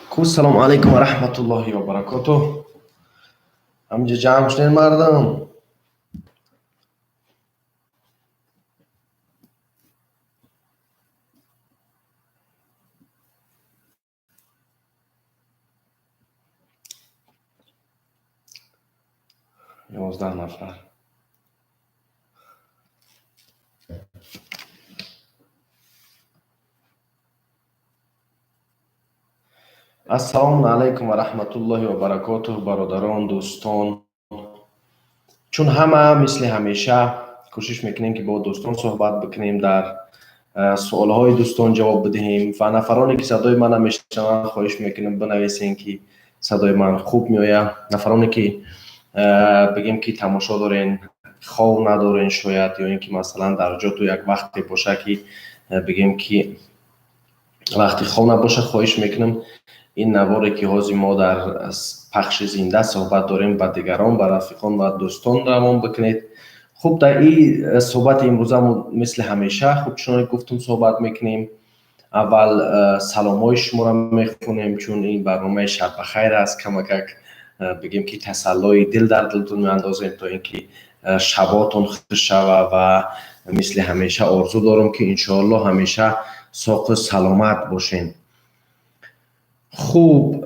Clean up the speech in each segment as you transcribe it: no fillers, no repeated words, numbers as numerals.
Ку, салому алайкум ва раҳматуллоҳи ва баракотуҳ. Ҳаминҷа ҷамъ шудем, мардум. 11 нафар. Ассалому алайкум ва раҳматуллоҳи ва баракотуҳ, бародарон, дӯстон. Чун ҳама, мисли ҳамеша, кӯшиш мекунем, ки бо дӯстон суҳбат бикунем, дар суолҳои дӯстон ҷавоб бидиҳем ва нафароне, ки садои мана мешунаванд, хоҳиш мекунем, бинависем, ки садои ман хуб меояд. Нафароне, ки бигем, ки тамошо дорен, хов надорен шояд, ё ин ки, масалан, дар ҷоту як вақте боша, ки бигем, ки вақти хов набошад, хоҳиш мекунам, ин наворе, ки ҳозир мо дар пахши зинда суҳбат дорем, ба дигарон, ба рафиқон ва дӯстон равон бикунед. Хуб, дар ин суҳбати имрӯза, мисли ҳамеша, хуб, чуноне гуфтум, суҳбат мекунем. Аввал саломҳои шуморо мехонем, чун ин барномаи шаббахайр аст. Камакак, бигем, ки тасаллои дил дар дилтон меандозем, то ин ки шаботон хуш шава. Ва мисли ҳамеша орзу дорам, ки иншоаллоҳ ҳамеша соқу саломат бошем. Хуб,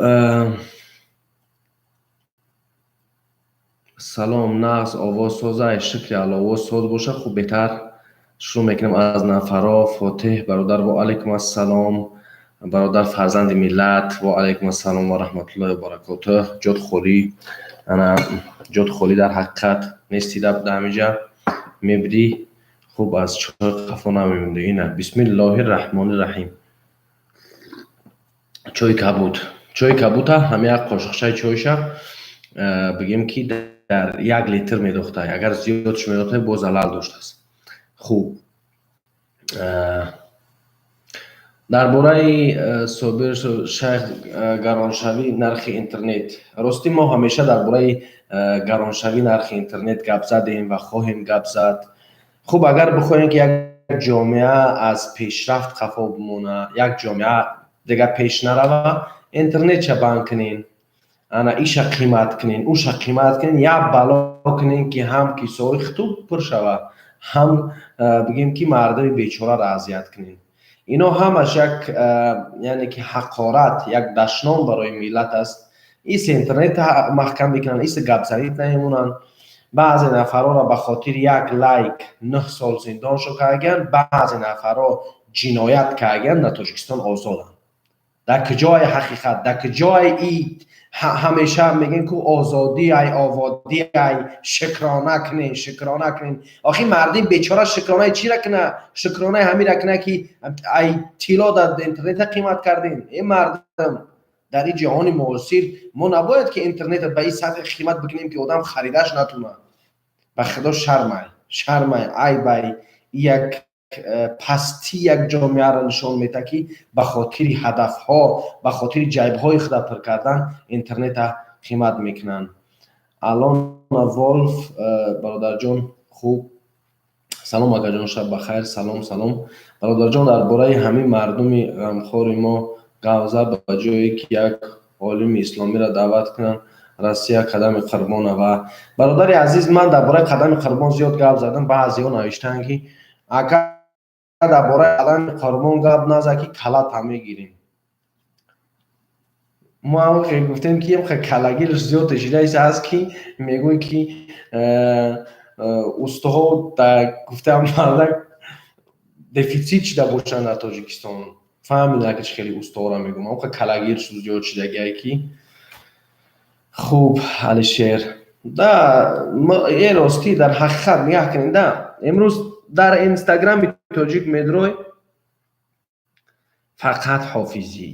салом, нағз, овоз соза, шукри Алло, овоз соз боша. Хуб, беҳтар, шурӯъ мекунем аз нафаро. Фотеҳ бародар, ва алайкум ассалом, бародар, фарзанди миллат, ва алайкум ассалом ва раҳматуллоҳи ва баракотуҳ. Ҷод холӣ, ана ҷод холӣ, дар ҳақиқат нестида буда, ҳамиҷа мебидӣ. Хуб, аз чой қафо намемонда. Ина, бисмиллоҳи раҳмони раҳим. Чойи кабуд, чойи кабута ҳам як қошиқчаи чойша, бигем, ки дар 1 литр медохтай. Агар зиёдш медохтай, боз залал доштааст. Хуб, дар бораи Собир Шайх, гароншавии нархи интернет. Ростӣ, мо ҳамеша дар бораи гароншавии нархи интернет гап задем ва хоҳем гап зад. Хуб, агар бихоҳем, ки як ҷомеа аз пешрафт қафо бимона, як ҷомеа дигар пеш нарава, интернетша банд кунен, ана иша қимат кунен, уша қимат кунен, як бало кунен, ки ҳам кисои хутуб пур шава, ҳам, бигем, ки мардуми бечораро азият кунен. Ино ҳамаш як, яъне ки, ҳақорат, як дашном барои миллат аст. Ис интернет маҳкам мекунанд, ис гапзанӣ намемонанд. Баъзе нафарҳоро ба хотири як лайк 9 сол зиндоншо кардагианд, баъзе нафарҳо ҷиноят кардагианд, дар Тоҷикистон озоданд. Дар куҷои ҳақиқат, дар куҷои и ҳамеша мегӯем, ку озодӣ ай, оводӣ ай, шукрона кунен, шукрона кунен. Охи мардим бечора шукронаи чира куна? Шукронаи ҳамира куна, ки ай тилло дар интернета қимат кардем? Э, мардум, дар ин ҷаҳони муосир мо набояд, ки интернета ба ин сатҳи қимат бикунем, ки одам харидаш натунад. Ба худо, шармай, шармай, айбай. Як пастӣ як ҷомеаро нишон медиҳад, ки ба хотири ҳадафҳо, ба хотири ҷайбҳои худа пур кардан интернета қимат мекунанд. Алона Волф, бародарҷон, хуб, салом, акаҷон, шаб бахайр. Салом, салом, бародарҷон. Дар бораи ҳамин мардуми ғамхори мо гавза, ба ҷое ки як олими исломиро даъват кунанд, Россия қадами қурбона. Ва бародари азиз, ман дар бораи қадами қурбон зиёд гап задам. Баъзеҳо навиштаанд, ки ака, дар бораи қадами қурбон гап наза, ки калата мегирем. Мо ҳам гуфтем, ки калагирш зиёд шидаист аст, ки мегӯй, ки устоҳо, гуфтаам, мардак дефитсит шида бошанд дар Тоҷикистон. Фаҳмида, ки чӣ хеле устоҳоро мегӯм, ҳамқа калагирш зиёд шидагиае, ки. Хуб, Алишер да, е, ростӣ, дар ҳақиқат нигаҳ кунед да, имрӯз дар Инстаграми тоҷик медрой, фақат ҳофизӣ,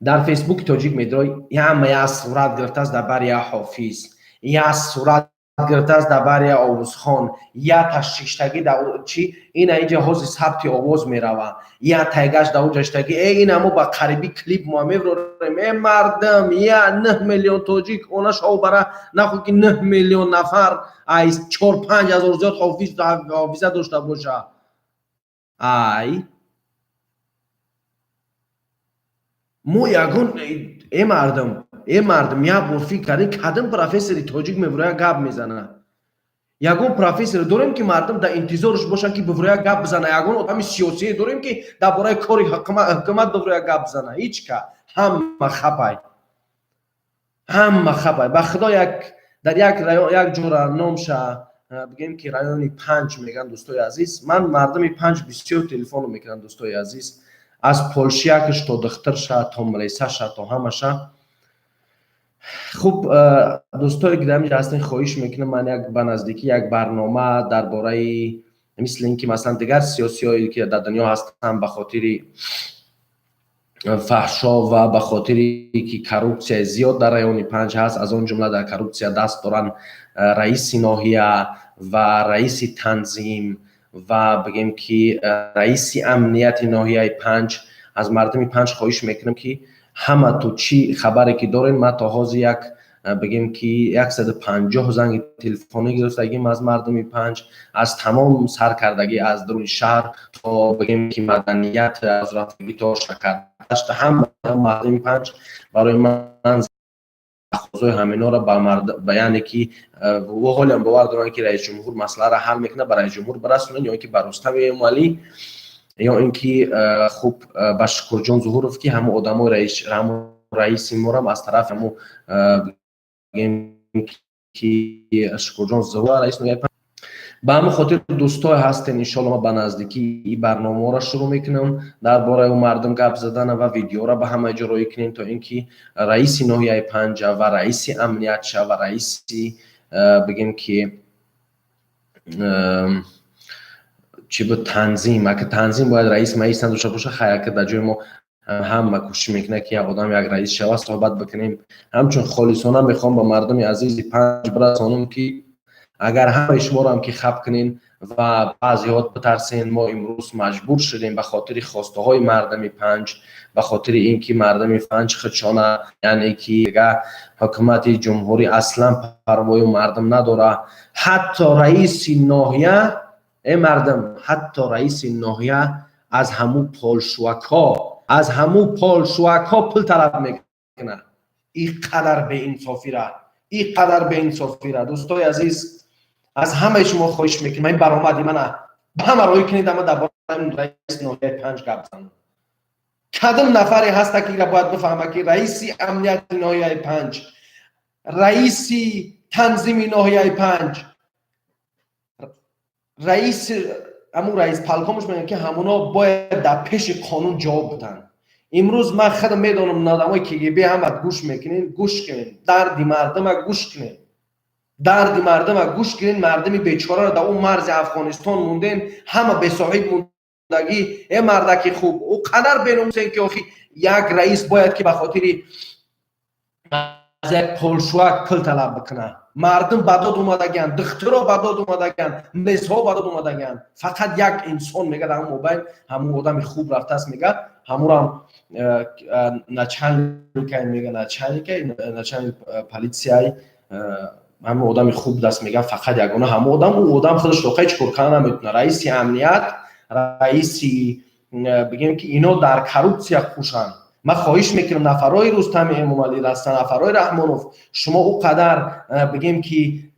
дар Фейсбуки тоҷик медрой, яма як сурат гирифтааст дар бари як ҳофиз, як сурат. Гирифтааст дар бария овозхон, я шиштагӣ чи ина инҷа ҳози сабти овоз мерава, я тайгаш дар уҷа шиштагӣ. Э, ина мо ба қарибӣ клип мо меврорем. Э, мардам, я 9 миллион тоҷик она шав бара нахо, ки 9 миллион нафар ай 4-5 ҳазор зиёд ҳофиза дошта боша. Ай, мо ягон, э мардум, э мардум, як бор фикр кардем, кадом профессори тоҷик мевроя, гап мезана? Ягон профессор дорем, ки мардум дар интизорш бошанд, ки бивроя, гап бизана? Ягон одами сиёсие дорем, ки дар бораи кори ҳукумат бивроя, гап бизана? Ҳеч ка. Ҳама хапай, ҳама хапай. Ба худо, як дар як район, як ҷора, номша бигем, ки райони Панҷ меган. Дӯстои азиз, ман мардуми Панҷ бисёр телефоно мекунанд, дӯстои азиз, аз полшиякш то духтарша, то мресаша, то ҳамаша. Хуб, дӯстое ки дар инҷа ҳастин, хоҳиш мекунам, ман як ба наздикӣ як барнома дар бораи, мисли ин ки масалан дигар сиёсиҳое ки дар дунё ҳастанд, ба хотири фаҳшо ва ба хотири ки коррупсияи зиёд дар райони Панҷ ҳаст, аз он ҷумла дар коррупсия даст доранд раиси ноҳия ва раиси танзим ва бигем ки раиси амнияти ноҳияи Панҷ. Аз мардуми Панҷ хоҳиш мекунам, ки ҳама ту чӣ хабаре ки дорем. Ман то ҳозир як, бигем ки, 150 занги телефонӣ гирифтагим аз мардуми Панҷ, аз тамом саркардагӣ, аз дуруни шаҳр то, бигем ки, Маданият, аз рафтагӣ то Шакардашт. Ҳама мардуми Панҷ барои ман тахозои ҳаминҳоро ба, яъне ки ҳолиам бовар доранд, ки раисҷумҳур масъаларо ҳал мекунад, ба раисҷумҳур барасонанд ё ин ки ба Рустами Эмомалӣ, ё ин ки, хуб, ба Шукурҷон Зуҳуров, ки ҳамун одамои ҳамун раиси морам аз тарафи ҳамун, ки Шукурҷон Зуҳур раис. Ба ҳамин хотир, дӯстое ҳастен, иншоалло ман ба наздикӣ ин барномаҳоро шурӯъ мекунам, дар бораи ӯ мардум гап задана ва видеоро ба ҳама ҷо роӣ кунем, то ин ки раиси ноҳияи Панҷа ва раиси амниятша ва раиси, бигем ки, чӣ буд, танзим. Ака, танзим бояд раис маис надошта боша. Хай, ака, дар ҷои мо ҳама кӯшиш мекунад, ки як одам, як раис шава, суҳбат бикунем. Ҳамчун холисона мехоҳам ба мардуми азизи Панҷ бирасонам, ки агар ҳамаи шуморо ҳам ки хаб кунен ва баъзеҳо битарсен, мо имрӯз маҷбур шудем ба хотири хостаҳои мардами Панҷ, ба хотири ин ки мардами Панҷ худшона, яъне ки ҳукумати ҷумҳурӣ аслан парвои мардум надора. Ҳатто раиси ноҳия, э мардум, ҳатто раиси ноҳия аз ҳамун полшувакҳо, аз ҳамун полшувакҳо пул талаб мекунад. Ин қадар беинсофира, ин қадар беинсофира. Дӯстои азиз, аз ҳамаи шумо хоҳиш мекунам, ин баромади мана ба ҳама роҳӣ кунед, ама дар бораи раиси ноҳияи Панҷ гап занам. Кадом нафаре ҳаста, ки бояд бифаҳма, ки раиси амнияти ноҳияи Панҷ, раиси танзими ноҳияи Панҷ, раиси ҳамун раис полкомаш мегӯяд, ки ҳамуно бояд дар пеши қонун ҷавоб бидиҳанд. Имрӯз ман худам медонам, одамои КГБ ҳама гӯш мекунед, гӯш кунед, дарди мардума гӯш кунед, дарди мардума гӯш кунед. Мардуми бечораро дар он марзи Афғонистон монден, ҳама бесоҳиб мондагӣ. Э мардаки хуб, ӯ қадар беномусен, ки охи як раис бояд ки ба хотири аз як полшувак пул талаб бикунад. Мардум ба дод омадагианд, духтуро ба дод омадагианд, млесҳо ба дод омадагианд. Фақат як инсон мегӯяд, ҳамун мобайн ҳамун одами хуб рафтааст, мегӯяд, ҳамурам начальникай мега, начальникай, начальник полицияй, ҳамун одами хуб даст, мегӯяд, фақат ягона ҳамун одам. Ӯ одам худаш тоқаи чӣ кор карда наметавонад. Раиси амният, раиси, бигем ки, ино дар коррупсия хушанд. Ман хоҳиш мекунам, нафарҳои Рустами Эмомалӣ раста, нафарҳои Раҳмонов, шумо ӯ қадар, бигем ки,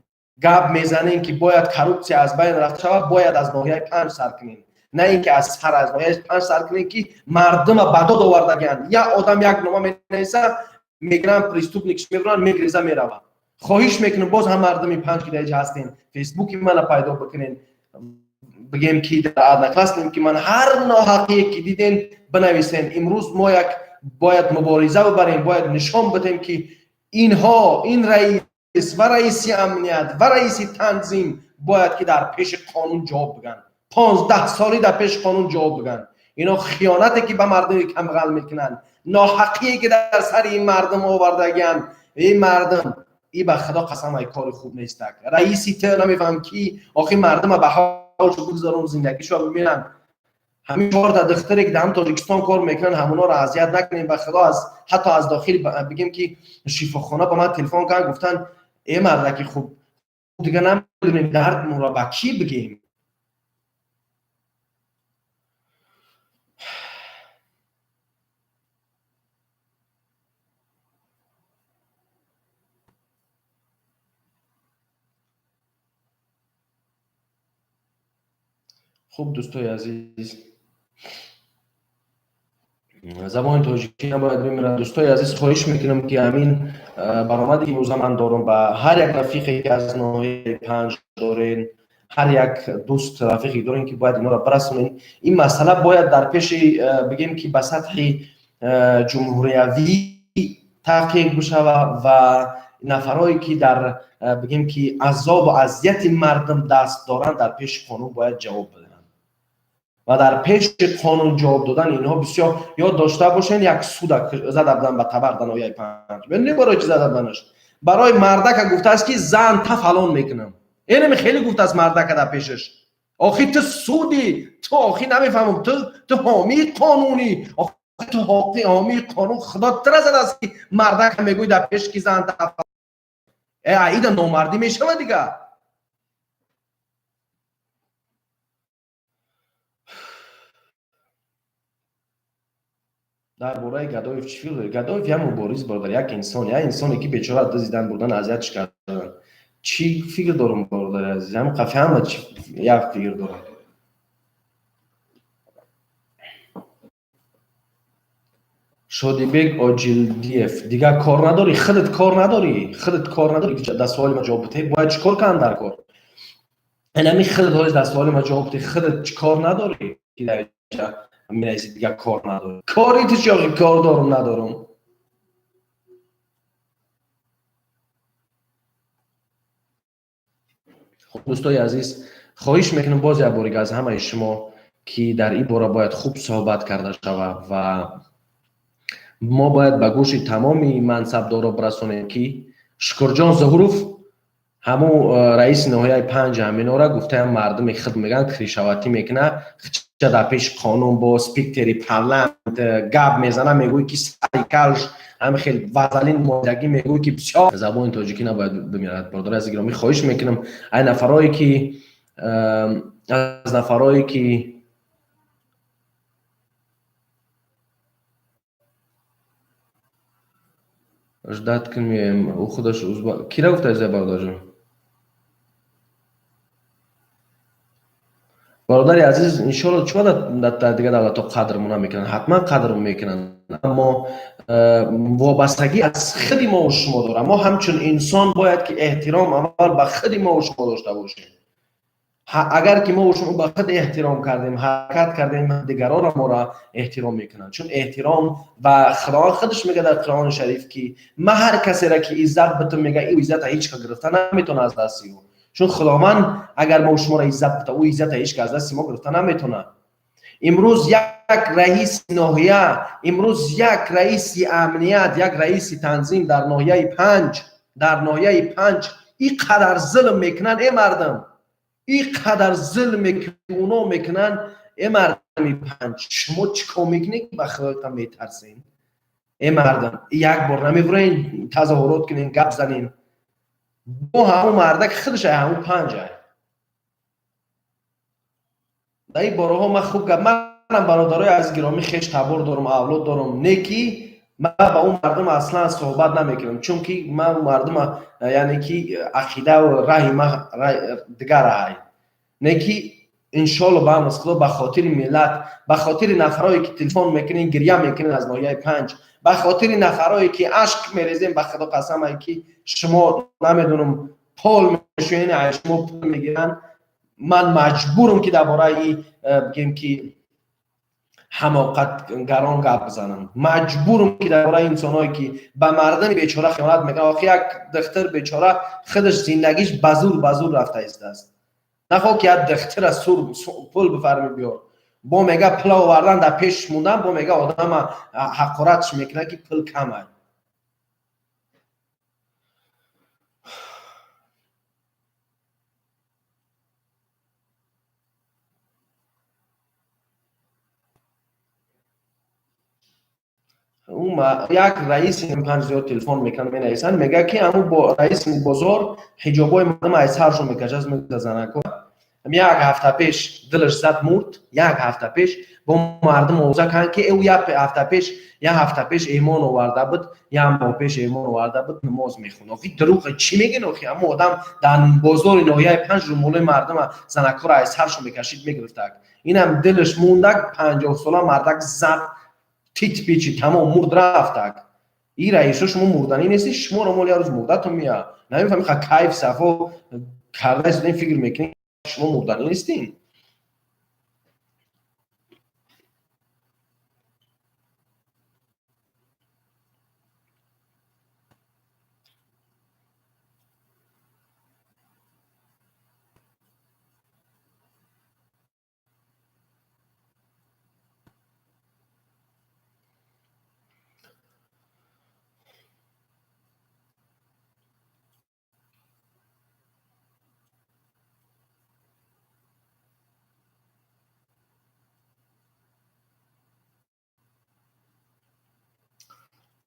гап мезанем, ки бояд коррупсия аз байн рафта шавад, бояд аз ноҳияи Панҷ сар кунем, на ин ки аз сар, аз ноҳияи Панҷ сар кунем, ки мардума ба дод овардагианд. Як одам як нома менависа, мегиранд, преступник мебуранд, мегреза, меравад. Хоҳиш мекунам, боз ҳам мардуми Панҷ, ки дар инҷа ҳастем, Фейсбуки мана пайдо бикунен, бигем ки дар Одноклассники ман, ҳар ноҳақие ки диден, бинависен. Имрӯз мо як бояд мубориза бибарем, бояд нишон бидем, ки инҳо, ин раис ва раиси амният ва раиси танзим бояд ки дар пеши қонун ҷавоб бигӯянд, 15 солӣ дар пеши қонун ҷавоб бигӯянд. Ино хиёнате ки ба мардуми камбағал мекунанд, ноҳақие ки дар сари ин мардум овардагианд, ин мардум. И ба худо қасам, ай кори хуб нестак. Раиси ту намефаҳмам ки охи мардума ба ҳолшо бигзорон, зиндагишо бибинанд. Ҳамин чорта духтаре ки дар ҳам Тоҷикистон кор мекунанд, ҳамонҳоро азият накунем. Ба худо, аз ҳатто аз дохил бигем ки шифохона ба ман телефон карданд, гуфтанд: «Э, мардаки хуб, дига намедонем дардмонро ба кӣ бигем». Хуб, дӯстои азиз, забони тоҷикӣ набояд бимирад. Дӯстои азиз, хоҳиш мекунам, ки ҳамин баромаде ки имрӯза ман дорам, ба ҳар як рафиқе ки аз ноҳияи Панҷ дорен, ҳар як дӯст рафиқе дорем, ки бояд инҳоро барасонем. Ин масъала бояд дар пеши, бигем ки, ба сатҳи ҷумҳуриявӣ таҳқиқ бишавад ва нафарҳое ки дар, бигем ки, азобу азияти мардум даст доранд, дар пеши қонун бояд ҷавоб бидиҳанд. Ва дар пеши қонун ҷавоб додан инҳо бисёр ёд дошта бошен. Як суда зада будан ба табар дар ноҳияи Панҷ. Медонӣ барои чӣ зада буданаш? Барои мардака гуфтааст, ки зан та фалон мекунам. Энами хеле гуфтааст мардака дар пешаш. Охи ту суди, ту охи намефаҳмам, ту ҳомии қонунӣ, охи ту ҳомии қонун, худо тира задааст, ки мардака мегӯй дар пеш, ки зан та. Э, аида номардӣ мешавад дига. Дар бораи Гадоев чӣ фикр дорӣ? Гадоев як мубориз, бародар, як инсон, як инсоне ки бечора дизидан бурдан, азиятш кардан. Чӣ фикр дорам, бародари азиз? Ҳам қафи ҳама як фикр дорам. Шодибек Оҷилдиев, дигар кор надорӣ? Худат кор надорӣ? Худат кор надорӣ, ки дар суоли ма ҷавоб бидиҳӣ? Бояд чӣ кор кунам дар кор? Инами худат ҳоз дар суоли ма ҷавоб бидиҳӣ. Худат чӣ кор надорӣ, ки дар инҷа менависӣ дигар кор надорӣ? Кори ту чӣ охи? Кор дорум, надорум. Хуб, дӯстои азиз, хоҳиш мекунам боз як борига аз ҳамаи шумо, ки дар ин бора бояд хуб суҳбат карда шавад ва мо бояд ба гӯши тамоми мансабдоро бирасонем, ки Шукурҷон Зуҳуров, ҳамун раиси ноҳияи Панҷ, ҳаминора гуфтаям, мардуми худ мегӯянд, кришаватӣ мекуна, хча дар пеши қонун бо спикери парламент гап мезана, мегӯй, ки сари калш ҳами хел вазалин модагӣ, мегӯй, ки бисёр забони тоҷикӣ набояд бимирад. Бародари азиз гиромӣ, хоҳиш мекунам, ай нафарое ки аз нафарое ки ждать кунем, ӯ худаш кира гуфта, бародарҷон? Бародари азиз, иншоалло, чиба дар дигар давлатҳо қадрмон намекунанд? Ҳатман қадр мекунанд, аммо вобастагӣ аз худи мову шумо дорад. Мо ҳамчун инсон бояд ки эҳтиром аввал ба худи мову шумо дошта бошем. Агар ки мову шумо ба худ эҳтиром кардем, ҳаракат кардем, дигаронро моро эҳтиром мекунанд. Чун эҳтиром ва Худованд худаш мега дар Қуръони Шариф, ки ма ҳар касеро ки иззат битум, мега, ин иззата ҳеҷ ка гирифта наметавонад аз дасти ӯ. Чун Худованд агар мо шуморо иззат бита, ӯ иззата ҳеҷ ка аз дасти мо гирифта наметавонад. Имрӯз як раиси ноҳия, имрӯз як раиси амният, як раиси танзим дар ноҳияи Панҷ, дар ноҳияи Панҷ ин қадар зулм мекунанд, э мардум, ин қадар зулме ки оно мекунанд. Э мардуми Панҷ, шумо чӣ кор мекунед, ки ба худоятон метарсен? Э мардум, як бор намебурен тазоҳурот кунен, гап занен? Бо ҳамун мардак худаш ай ҳамун Панҷ ай. Дар ин бораҳо ман хуб гап, манам, бародарои аз гиромӣ, хеш табор дорум, авлод дорум, не ки ман ба он мардум аслан суҳбат намекунам, чунки ман мардума, яъне ки ақидаву раҳи ман дигар раҳай. Не ки иншоалло, ба амр Худо, ба хотири миллат, ба хотири нафарое ки телефон мекунен, гиря мекунен аз ноҳияи Панҷ, ба хотири нафарое ки ашк мерезем, ба Худо қасам, ай ки шумо намедонам пол мешӯен, ай шумо пул мегиранд, ман маҷбурам, ки дар бораи, бигем ки, ҳамоқатгарон гап бизанам. Маҷбурам, ки дар бораи инсонҳое ки ба мардами бечора хиёнат мекунанд. Охи як духтар бечора худаш зиндагиш ба зур рафта истааст. Нахоҳ ки як духтара сур пул бифарми биёр, бо мега пул овардан, дар пеш мондан, бо мега одама ҳақоратш мекунад, ки пул камай. Як раиси панҷ зиёд телефон мекунанд, менависанд, мегӯяд, ки ҳамун раиси бозор ҳиҷобҳои мардум аз саршон мекашад, мегӯяд занако. Як ҳафта пеш дилаш зад мурд, як ҳафта пеш бо мардум овоза карданд, ки ӯ як ҳафта пеш имон оварда буд, як моҳ пеш имон оварда буд, намоз мехонд. Охи дурӯғ чӣ мегӯен охи? Ҳамун одам дар бозори ноҳияи панҷ румолои мардума занакҳоро аз саршон мекашид, мегирифтак. Инам дилаш мондак, 50 сола мардак зад, тит печи тамом мурд рафтак. И раисо шумо мурданӣ нестед, шуморо мол як рӯз мурдатон меяд. Намефаҳмед, ха кайф сафо карда истодем, фикр мекунед шумо мурданӣ нестин.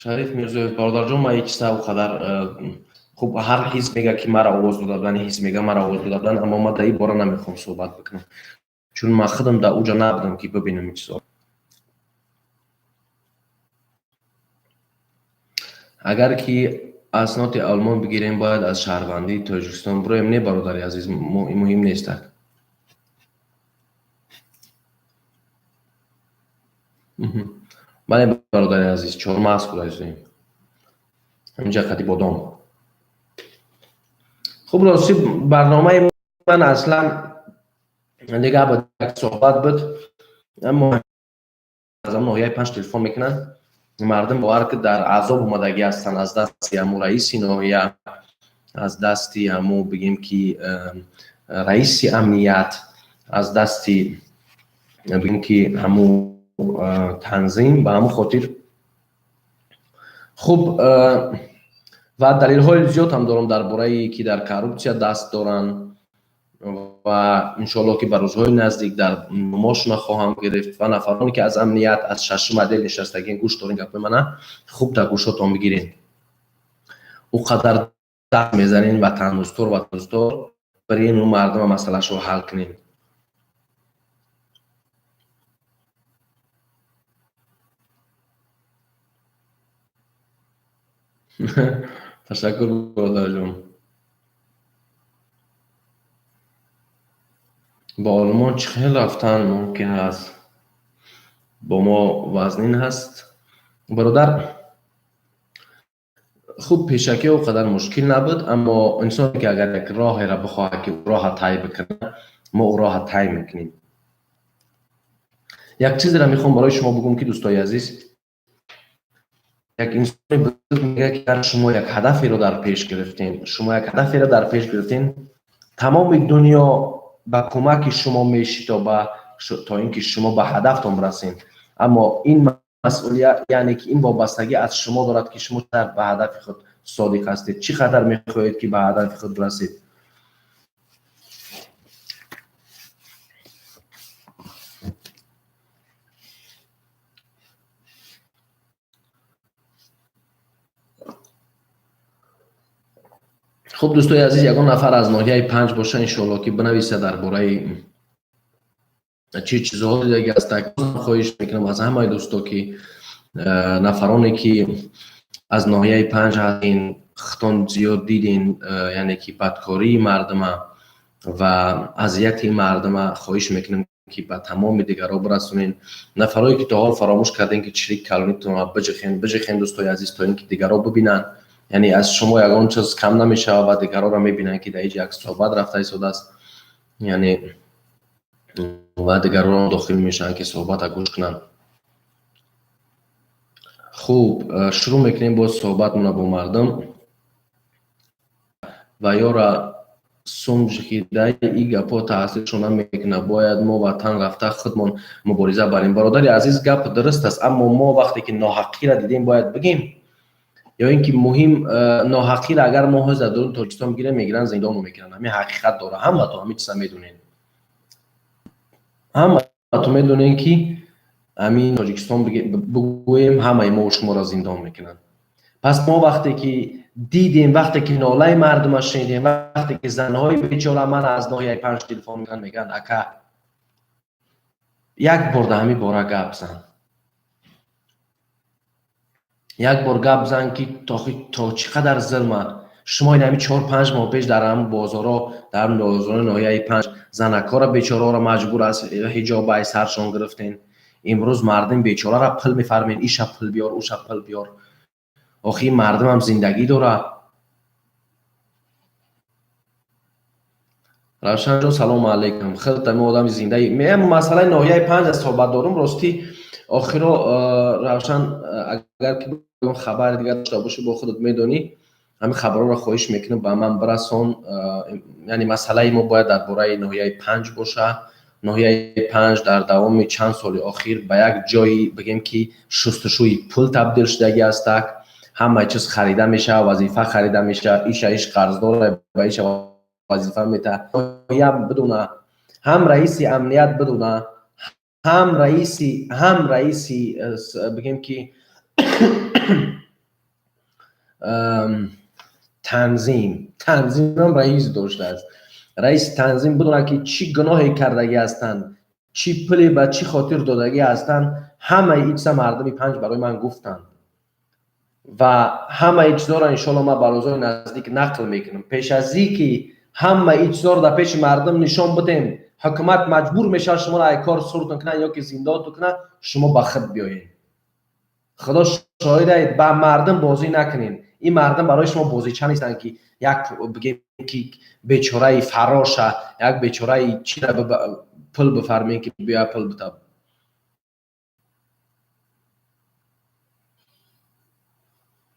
Шариф Мирзоев, бародарҷон, ман ҳеҷ чиза қадар хуб, ҳар ҳизб мега, ки мара овоз дода буданд, ҳизб мега мара овоз дода буданд, аммо ман дар ин бора намехоҳам суҳбат бикунам, чун ман худам дар уҷа набудам, ки бибинам ин чизо. Агар ки асноди Олмон бигирем, бояд аз шаҳрвандии Тоҷикистон бироем? Не, бародари азиз, муҳим нест. Бале, бародари азиз, чормағз хӯрда ҳаминҷа қади бодом. Хуб, рости барномаи ман аслан дигар буд, як суҳбат буд, аммо аз ноҳияи панҷ телефон мекунанд, мардум бовар ки дар азоб омадагӣ ҳастанд аз дасти ҳамун раиси ноҳия, аз дасти ҳамун бигем ки раиси амният, аз дасти бигем ки ҳамун танзим. Ба ҳамун хотир хуб ва далелҳои зиёд ҳам дорам дар бораи ки дар коррупсия даст доранд ва иншоалло ки ба рӯзҳои наздик дар номошона хоҳам гирифт. Ва нафароне ки аз амният, аз шашум отдел нишастагин, гӯш дорин гапои мана, хуб дар гӯшотон бигирин. Ӯ қадар даст мезанин, ватандӯстор, ватандӯстор, бирин ӯ мардума масъалашро ҳал кунем. Ташаккур, бародарҷон. Ба Олмон чӣ хел рафтан мумкин аст? Бо мо вазнин ҳаст, бародар. Хуб, пешакӣ о қадар мушкил набуд, аммо инсоне ки агар як роҳеро бихоҳад, ки роҳа тай бикунад, мо ӯ роҳа тай мекунем. Як чизеро мехоҳам барои шумо бигӯм, ки дӯстои азиз, як инсони бузург мегӯяд, ки агар шумо як ҳадаферо дар пеш гирифтем, шумо як ҳадаферо дар пеш гирифтем, тамоми дунё ба кӯмаки шумо мешитобад то ин ки шумо ба ҳадафтон расед. Аммо ин масъулият, яъне ки ин вобастагӣ аз шумо дорад, ки шумо чӣ қадар ба ҳадафи худ содиқ ҳастед, чӣ қадар мехоҳед, ки ба ҳадафи худ расед. Хуб, дӯстои азиз, ягон нафар аз ноҳияи панҷ боша, иншоалло ки бинависа дар бораи чӣ чизҳо дидаги аст. Хоҳиш мекунам аз ҳамаи дӯсто, ки нафароне ки аз ноҳияи панҷ ҳастин, худтон зиёд дидин, яъне ки бадкории мардума ва азияти мардума, хоҳиш мекунам, ки ба тамоми дигарҳо бирасонен. Нафарое ки то ҳол фаромӯш кардем, ки чирик калонитонро биҷихен, биҷихен, дӯстои азиз, то ин ки дигарҳо бибинанд, яъне аз шумо ягон чиз кам намешавад ва дигарҳоро мебинанд, ки дар ҳеҷ як суҳбат рафта истодааст, яъне ва дигарҳоро дохил мешаванд, ки суҳбатро гӯш кунанд. Хуб, шурӯъ мекунем боз суҳбатмонро бо мардум. Ва ёра сумҷхидаи и гапҳо таъсиршон намекунад, бояд мо ватан рафта худмон мубориза барем. Бародари азиз, гап дуруст аст, аммо мо вақте ки ноҳаққиро дидем, бояд бигем ё ин ки муҳим ноҳаққиро агар мо ҳозир дар дуруни Тоҷикистон бигирем, мегиранд, зиндонмо мекунанд. Ҳамин ҳақиқат дорад, ҳамато ҳамин чиза медонем, ҳамато медонем, ки Ҳамин Тоҷикистон бигӯем, ҳамаи мо шуморо зиндон мекунанд. Пас мо вақте ки дидем, вақте ки нолаи мардума шунидем, вақте ки занҳои бечора ман аз ноҳияи панҷ телефон мекунанд, мегӯянд: ака, як бор дар ҳамин бора гап зан, як бор гап зан, ки то чӣ қадар зулма. Шумо ин ҳамин 4-5 моҳ пеш дар ҳамин бозорҳо, дар ҳамин бозорҳои ноҳияи панҷ занакҳоро бечораҳоро маҷбур аз ҳиҷоб ай саршон гирифтен. Имрӯз мардум бечораро пул мефармен: иша пул биёр, уша пул биёр. Охи ин мардумам зиндагӣ дорад. Равшанҷон, салому алайкум. Хеле мо одами зиндаи. Меам масъалаи ноҳияи панҷ аз суҳбат дорум. Ростӣ охиро, Равшан, агар ки хабари дигар дошта бошӣ, бо худат медонӣ, ҳамин хабарҳоро хоҳиш мекунам ба ман бирасон. Яъне масъалаи мо бояд дар бораи ноҳияи панҷ боша. Ноҳияи панҷ дар давоми чанд соли охир ба як ҷойи, бигем ки, шустушӯи пул табдил шудагӣ ҳастак. Ҳамаи чиз харида мешавад, вазифа харида мешавад, иша иш қарздора ба иша вазифа мета. Ноҳия бидуна, ҳам раиси амният бидуна, ҳам раиси, бигем ки, танзимам раис доштааст, раиси танзим бидуна, ки чӣ гуноҳе кардагӣ ҳастанд, чӣ пуле ба чӣ хотир додагӣ ҳастанд. Ҳамаи ин чиза мардуми панҷ барои ман гуфтанд ва ҳамаи чизҳоро иншоалло ман ба рӯзҳои наздик нақл мекунам. Пеш аз ин ки ҳамаи ин чизҳоро дар пеши мардум нишон бидем, ҳукумат маҷбур мешавад шуморо ай кор суртон кунад ё ки зиндонтон кунад. Шумо ба худ биёед, Худо шоҳид, ба мардум бозӣ накунед. Ин мардум барои шумо бозича нестанд, ки як, бигем ки, бечораи фарроша, як бечораи чира пул бифармем, ки биё пул бита.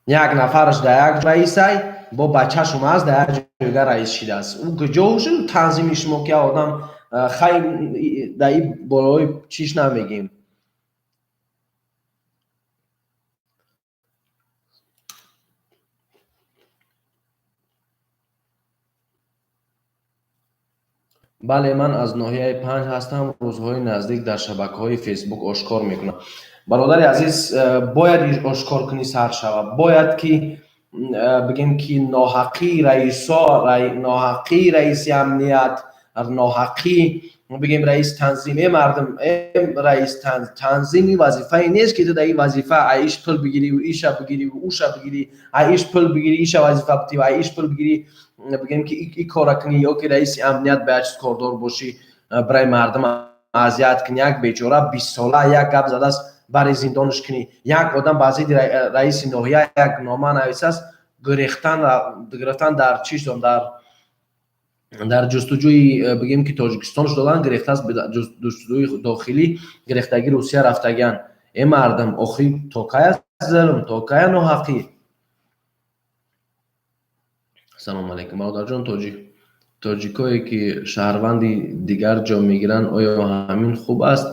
Як нафараш дар як раисай бо бачашум аст, дар як ҷойга раис шидааст. Ӯ куҷо шуд танзими шумо, ки одам хай дар ин болои чиш намегем. Бале, ман аз ноҳияи панҷ ҳастам. Рӯзҳои наздик дар шабакаҳои Фейсбук ошкор мекунам. Бародари азиз, бояд ошкор кунӣ, сар шава. Бояд ки, бигем ки, ноҳақии раисо, ноҳақии раиси амният, ноҳақӣ, бигем, раиси танзим. Э мардум, э раис танзими вазифае нест, ки ту дар ин вазифа ай иш пул бигирӣ, иша бигирӣ, уша бигирӣ, ай иш пул бигирӣ, иша вазифа битӣ, ай иш пул бигирӣ, бигем ки, и кора кунӣ, ё ки раиси амният ба як чиз кордор бошӣ, барои мардум азият кунӣ. Як бечора 20сола як гап задааст, бари зиндонаш кунӣ. Як одам ба зидди раиси ноҳия як нома нависааст, гирифтан дар чиш, дар ҷустуҷӯи, бигем ки, Тоҷикистонш доданд, гирифтааст, ҷустуҷӯи дохилӣ гирифтагӣ, Русия рафтагианд. Э мардум, охи то кая зулм, то кая ноҳақӣ? Салому алайкум, бародарҷон. Тоҷикое ки шаҳрванди дигар ҷо мегиранд, оё ҳамин хуб аст?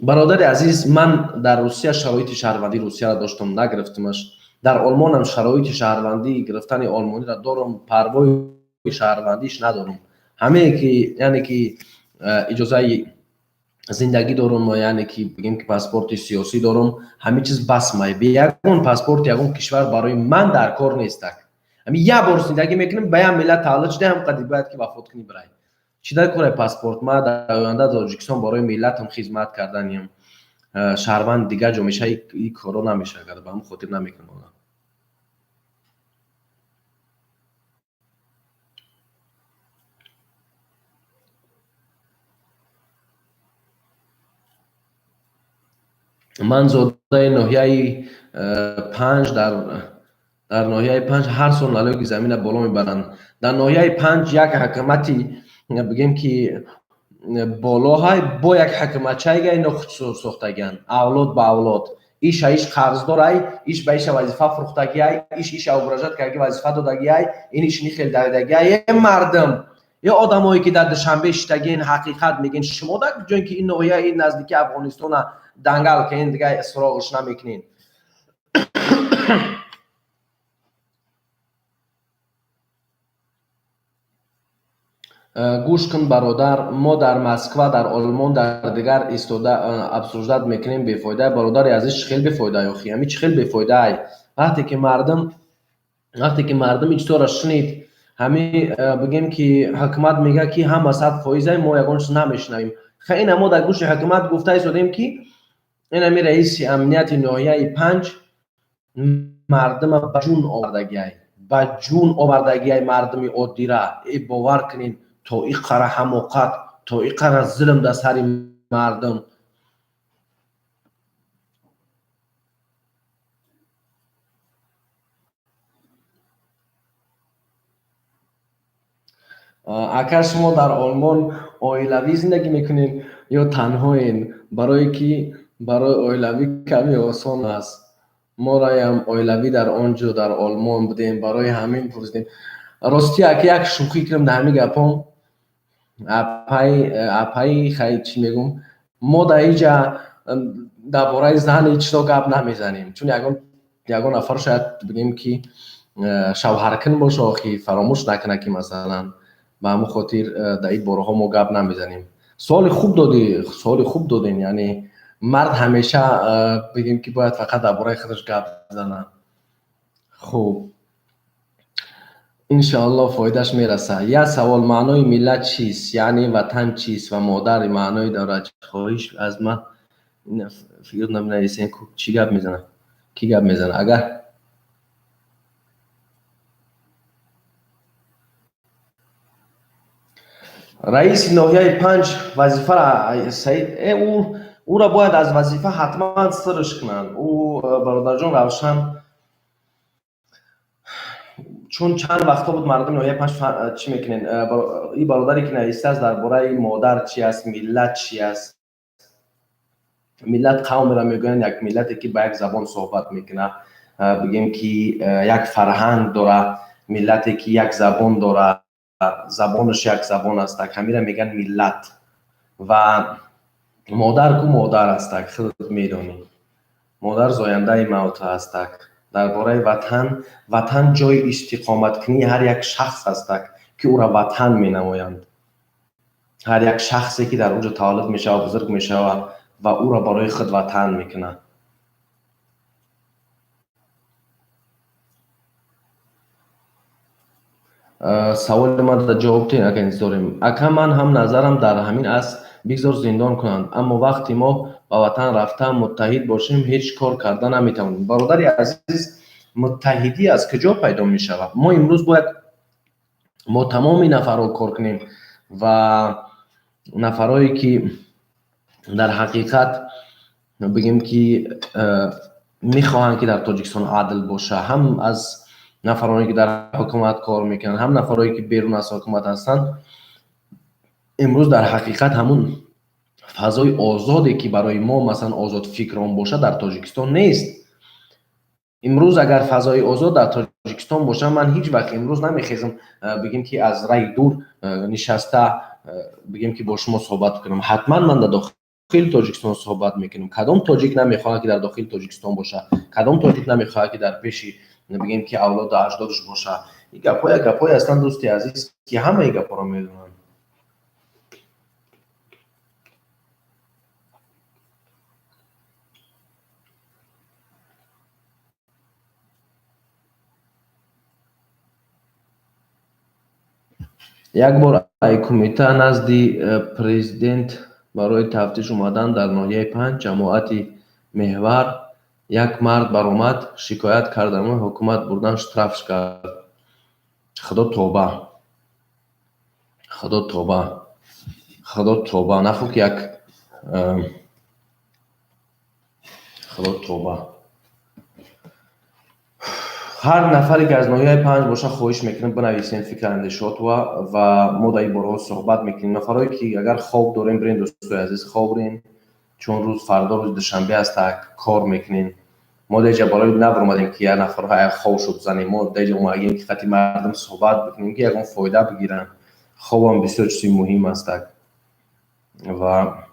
Бародари азиз, ман дар Русия шароити шаҳрвандии Русияро доштам, нагирифтамаш. Дар Олмонам шароити шаҳрвандии гирифтани олмониро дорам, парвои шаҳрвандиш надорам. Ҳамее ки, яъне ки, иҷозаи зиндагӣ дорум, яъне ки, бигем ки, паспорти сиёсӣ дорум, ҳамин чиз бас май. Бе ягон паспорти ягон кишвар барои ман дар кор нестак. Ҳамин як бор зиндагӣ мекунем, ба як миллат таваллуд шуда, ҳам қадр бояд ки вафот кунӣ, бирай. Чӣ дар кораи паспорт? Ман дар оянда Тоҷикистон барои миллатам хизмат карданиям. Шаҳрванд дигар ҷо меша, ин корро намеша кард, ба ҳамин хотир намекунам. Ман зодаи ноҳияи панҷ. Дар ноҳияи панҷ ҳар сол налоги замина боло мебаранд. Дар ноҳияи панҷ як ҳакамати, бигем ки, болоҳай, бо як ҳакаматчайга ино сохтагианд, авлод ба авлод, иша иш қарздорай, иш ба иша вазифа фурӯхтагиай, иш иша угрожать кардаги, вазифа додагиай, ин иш нихел давидагиай. Э мардум, ё одамое ки дар Душанбе шиштагиен, ҳақиқат мегӯен, шумо дар ҷое ки ин ноҳия, ин наздики Афғонистона дангал кунен, дига суроғиш намекунен. Гӯш кун, бародар, мо дар Москва, дар Олмон, дар дигар истода обсуждать мекунем, бефоида. Бародари азиз, чӣ хел бефоида, охи? Ҳами чӣ хел бефоидаай? Вақте ки мардум ин чизҳоро шунид, ҳами бигем, ки ҳукумат мегӯяд, ки ҳама 100%-ай, мо ягон чиз намешунавем. Ха, ина мо дар гӯши ҳукумат гуфта истодем, ки ин ҳами раиси амнияти ноҳияи Панҷ мардума ба ҷун овардагиай, ба ҷун овардагиай мардуми оддира. Э, бовар кунед, то ин қара ҳамоқат, то ин қара зулм дар сари мардум. Ака, шумо дар Олмон оилавӣ зиндагӣ мекунед ё танҳоен? Барое ки барои оилавӣ каме осон аст. Мо раям оилавӣ дар он ҷо, дар Олмон будем, барои ҳамин пурсидем. Ростӣ, ака, як шӯхӣ кунам дар ҳамин гапҳо. Апаи, хай, чӣ мегӯм, мо дар инҷа дар бораи зан ҳеҷ чизо гап намезанем, чун ягон нафар шояд, бигем, ки шавҳаркун боша, охи фаромӯш накунад, ки масалан, ба ҳамон хотир дар ин бораҳо мо гап намезанем. Суоли хуб додӣ, суоли хуб додем. Яъне мард ҳамеша, бигем, ки бояд фақат дар бораи худаш гап занад. Хуб, иншоалло, фоидааш мерасад. Як савол: маънои миллат чист, яъне ватан чист ва модар маъное дорад? Хоҳиш аз ман фикр менависем, чӣ гап мезанад, кӣ гап мезанад? Агар раиси ноҳияи Панҷ вазифара Саид, ӯро бояд аз вазифа ҳатман сирш кунанд. Ӯ, бародарҷон Равшан, чун чанд вақтҳо буд мардуми ноҳияи Панҷ чӣ мекунен. Ин бародаре ки навистааст дар бораи модар чи аст, миллат чи аст. Миллат қавмеро мегӯянд, як миллате, ки ба як забон суҳбат мекунад, бигем, ки як фарҳанг дорад, миллате, ки як забон дорад, забонаш як забон астак, ҳамира мегӯянд миллат. Ва модар ку модар астак, худат медонӣ, модар зояндаи мавта астак. Дар бораи ватан, ватан ҷои истиқоматкунии ҳар як шахс астак, ки ӯро ватан менамоянд. Ҳар як шахсе, ки дар он ҷо таваллуд мешавад, бузург мешавад ва ӯро барои худ ватан мекунад. Саволи ман ҷавоб диҳед, ака, интизорем. Ака, ман ҳам назарам дар ҳамин аст, бигзор зиндон кунанд, аммо вақте мо ба ватан рафта муттаҳид бошем, ҳеҷ кор карда наметавонем. Бародари азиз, муттаҳидӣ аз куҷо пайдо мешавад? Мо имрӯз бояд мо тамоми нафарҳо кор кунем ва нафарҳое, ки дар ҳақиқат, бигем, ки мехоҳанд, ки дар Тоҷикистон адл боша, ҳам аз нафароне, ки дар ҳукумат кор мекунанд, ҳам нафарое, ки берун аз ҳукумат ҳастанд. Имрӯз дар ҳақиқат ҳамун фазои озоде, ки барои мо, масалан, озодфикрон бошад, дар Тоҷикистон нест. Имрӯз агар фазои озод дар Тоҷикистон бошад, ман ҳеҷ вақт имрӯз намехезам, бигем, ки аз раи дур нишаста, бигем, ки бо шумо суҳбат кунам. Ҳатман ман дар дохили Тоҷикистон суҳбат мекунам. Кадом тоҷик намехоҳад, ки дар дохили Тоҷикистон бошад? Кадом тоҷик намехоҳад, ки дар пеши, бигем, ки авлоду аҷдодаш бошад? Ин гапҳоя гапҳое ҳастанд, дӯсти азиз, ки ҳамаи гапҳоро медонанд. Як бор ай кумита назди президент барои тафтиш омадан дар ноҳияи Панҷ, ҷамоати Меҳвар, як мард баромад, шикоят кардаму ҳукумат бурдан штрафш кард. Худо тоба, худо тоба, худо тоба нахӯ, ки як худо тоба. Ҳар нафаре, ки аз ноҳияи Панҷ боша, хоҳиш мекунем, бинависем фикр андешаотва ва мо дар ин бораҳо суҳбат мекунем. Нафарое, ки агар хоб дорем, бирен, дӯстои азиз, хоб рен, чун рӯз фардо рӯзи душанбе аст, кор мекунем. Мо дар ҷа барои набаромадем, ки як нафарҳо як хоб шуд занем. Мо дар ҷа омадагем, ки қати мардум суҳбат бикунем, ки ягон фоида бигиранд. Хобам бисёр чизи муҳим астак. Ва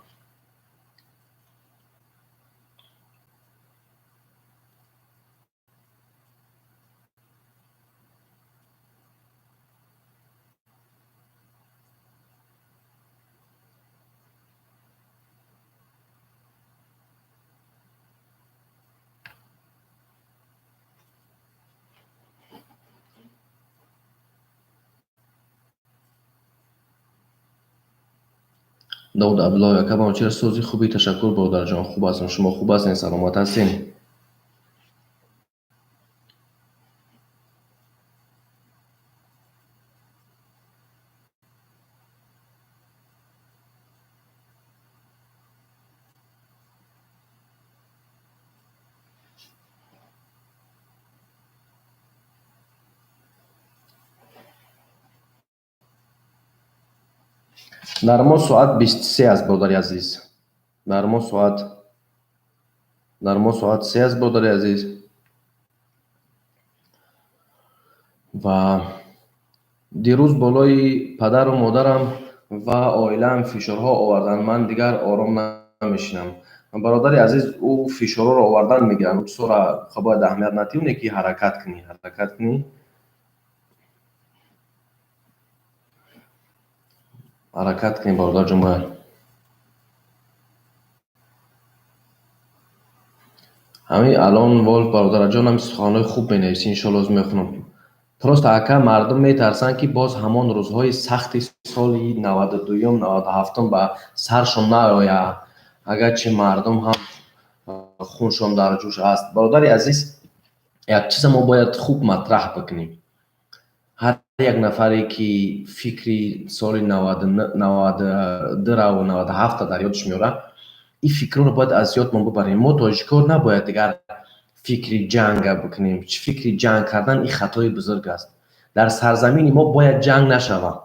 Довуд Абдуллоев, ака, ба чира сози хуби? Ташаккур, бародарҷон, хуб ҳастам. Шумо хуб ҳастен, саломат ҳастен? Дар мо соат 23 аст, бародари азиз. Дар мо соат 3 аст, бародари азиз. Ва дирӯз болои падару модарам ва оилаам фишорҳо оварданд, ман дигар ором намешинам. Бародари азиз, ӯ фишорҳоро овардан мегиранд, ӯ чизҳоро бояд аҳамият надиҳӣ, оне ки ҳаракат кунӣ, ҳаракат кунӣ, ҳаракат кунем, бародарҷон. Бояд ҳамин алон Волф, бародараҷон, ҳами суханҳои хуб менависӣ, иншоалло мехонам. Просто, ака, мардум метарсанд, ки боз ҳамон рӯзҳои сахти соли 92-юм, 97-ум ба саршон наояд, агарчи мардум ҳам хуншон дар ҷӯш аст. Бародари азиз, як чиза мо бояд хуб матраҳ бикунем. Ҳар як нафаре, ки фикри соли 92-раву 97-та дар ёдаш меорад, ин фикрҳоро бояд аз ёдмон бибарем. Мо, тоҷикҳо, набояд дигар фикри ҷанга бикунем. Фикри ҷанг кардан ин хатои бузург аст. Дар сарзамини мо бояд ҷанг нашавад.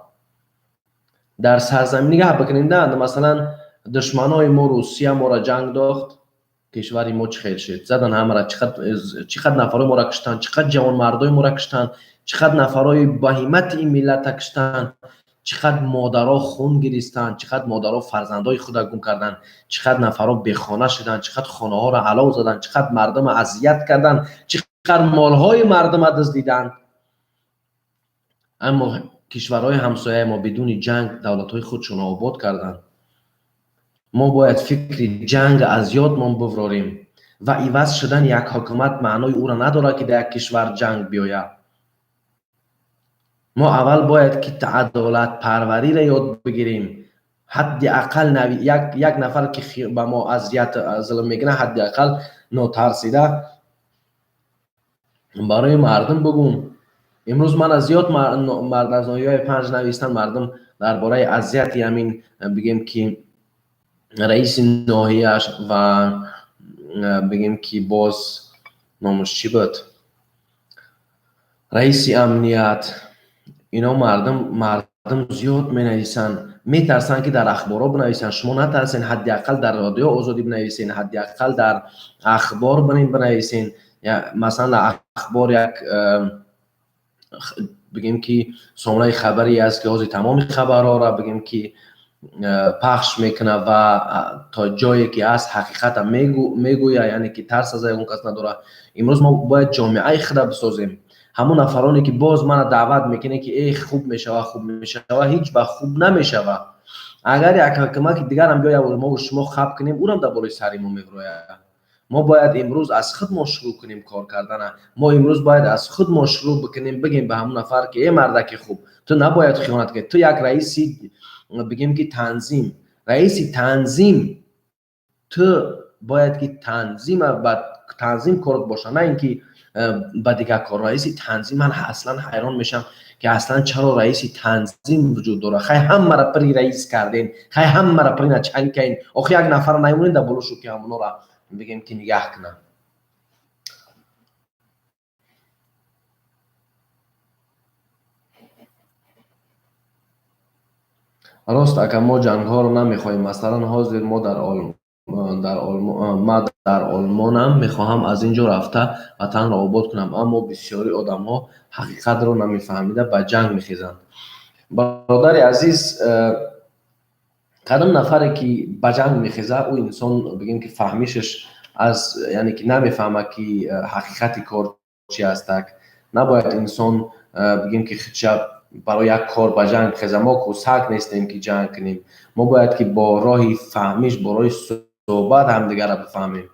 Дар сарзамин нигаҳ бикунем, да, масалан, душманои мо, Русия, моро ҷанг дохт, кишвари мо чӣ хел шуд? Задан ҳамара, чӣ қадр нафарҳои моро куштанд, чӣ қадр ҷавонмардои моро куштанд, чӣ қадр нафарҳои баҳимати ин миллата куштанд, чӣ қадр модаро хун гиристанд, чӣ қадр модаро фарзандои худро гум карданд, чӣ қадр нафарҳо бехона шуданд, чӣ қадр хонаҳоро алов заданд, чӣ қадр мардумро азият карданд, чӣ қадр молҳои мардумро дуздиданд. Аммо кишварҳои ҳамсояи мо бидуни ҷанг давлатҳои худшонро обод карданд. Мо бояд фикри ҷанг аз ёдмон биврорем ва иваз шудани як ҳукумат маънои ӯро надорад, ки дар як кишвар ҷанг биёяд. Мо аввал бояд ки адолатпарвариро ёд бигирем. Ҳадди ақал як нафар, ки ба мо азият, зулм мекунад, ҳадди ақал нотарсида барои мардум бугум. Имрӯз мана зиёд аз ноҳияҳои Панҷ навистанд мардум дар бораи азияти ҳамин, бигем ки, раиси ноҳияш ва, бигем ки, боз номаш чӣ буд, раиси амният. Ино мардум зиёд менависанд, метарсанд, ки дар ахборҳо бинависанд. Шумо натарсен, ҳадди ақал дар Радио Озодӣ бинависен, ҳадди ақал дар ахбор бинависен. Масалан, дар ахбор як, бигем ки, сомонаи хабарӣ аст, ки ҳозир тамоми хабарҳоро, бигем ки, пахш мекунад ва то ҷое ки ҳаст ҳақиқата мегӯяд, яъне ки тарс аз ягон кас надорад. Имрӯз мо бояд ҷомеаи худа бисозем. Ҳамон нафароне, ки боз мана даъват мекунед, ки э, хуб мешава, хуб мешава, ҳеҷ вақт хуб намешава. Агар як ҳукумати дигарам биёяд, мову шумо хаб кунем, ӯрам дар болои сари мо меврояд. Мо бояд имрӯз аз худ мо шурӯъ кунем кор кардана. Мо имрӯз бояд аз худ мо шурӯъ бикунем, бигем ба ҳамон нафар, ки э, мардаки хуб, ту набояд хиёнат кунӣ. Ту як раиси, бигем ки, танзим, раиси танзим, ту бояд ки танзима ба танзим корот боша, на ин ки ба дигар кор. Раиси танзим, ман аслан ҳайрон мешавам, ки аслан чаро раиси танзим вуҷуд дорад. Хай, ҳамаро пири раис кардем, хай, ҳамаро пири начальник кардем, охир як нафарро намемонем дар болошу, ки ҳамонора, бигем ки, нигаҳ кунад. Рост, ака, мо ҷангҳоро намехоҳем. Масалан, ҳозир мо дар дар Олмонам, мехоҳам аз ин ҷо рафта ватанро обод кунам, аммо бисёри одамҳо ҳақиқатро намефаҳмида ба ҷанг мехезанд. Бародари азиз, кадом нафаре, ки ба ҷанг мехезад, ӯ инсон, бигем ки, фаҳмишаш аз, яъне ки, намефаҳмад, ки ҳақиқати кор чи ҳастак. Набояд инсон, бигем ки, худша барои як кор ба ҷанг бихезад. Мо ку саг нестем, ки ҷанг кунем. Мо бояд ки бо роҳи фаҳмиш, бо роҳи суҳбат ҳамдигарро бифаҳмем.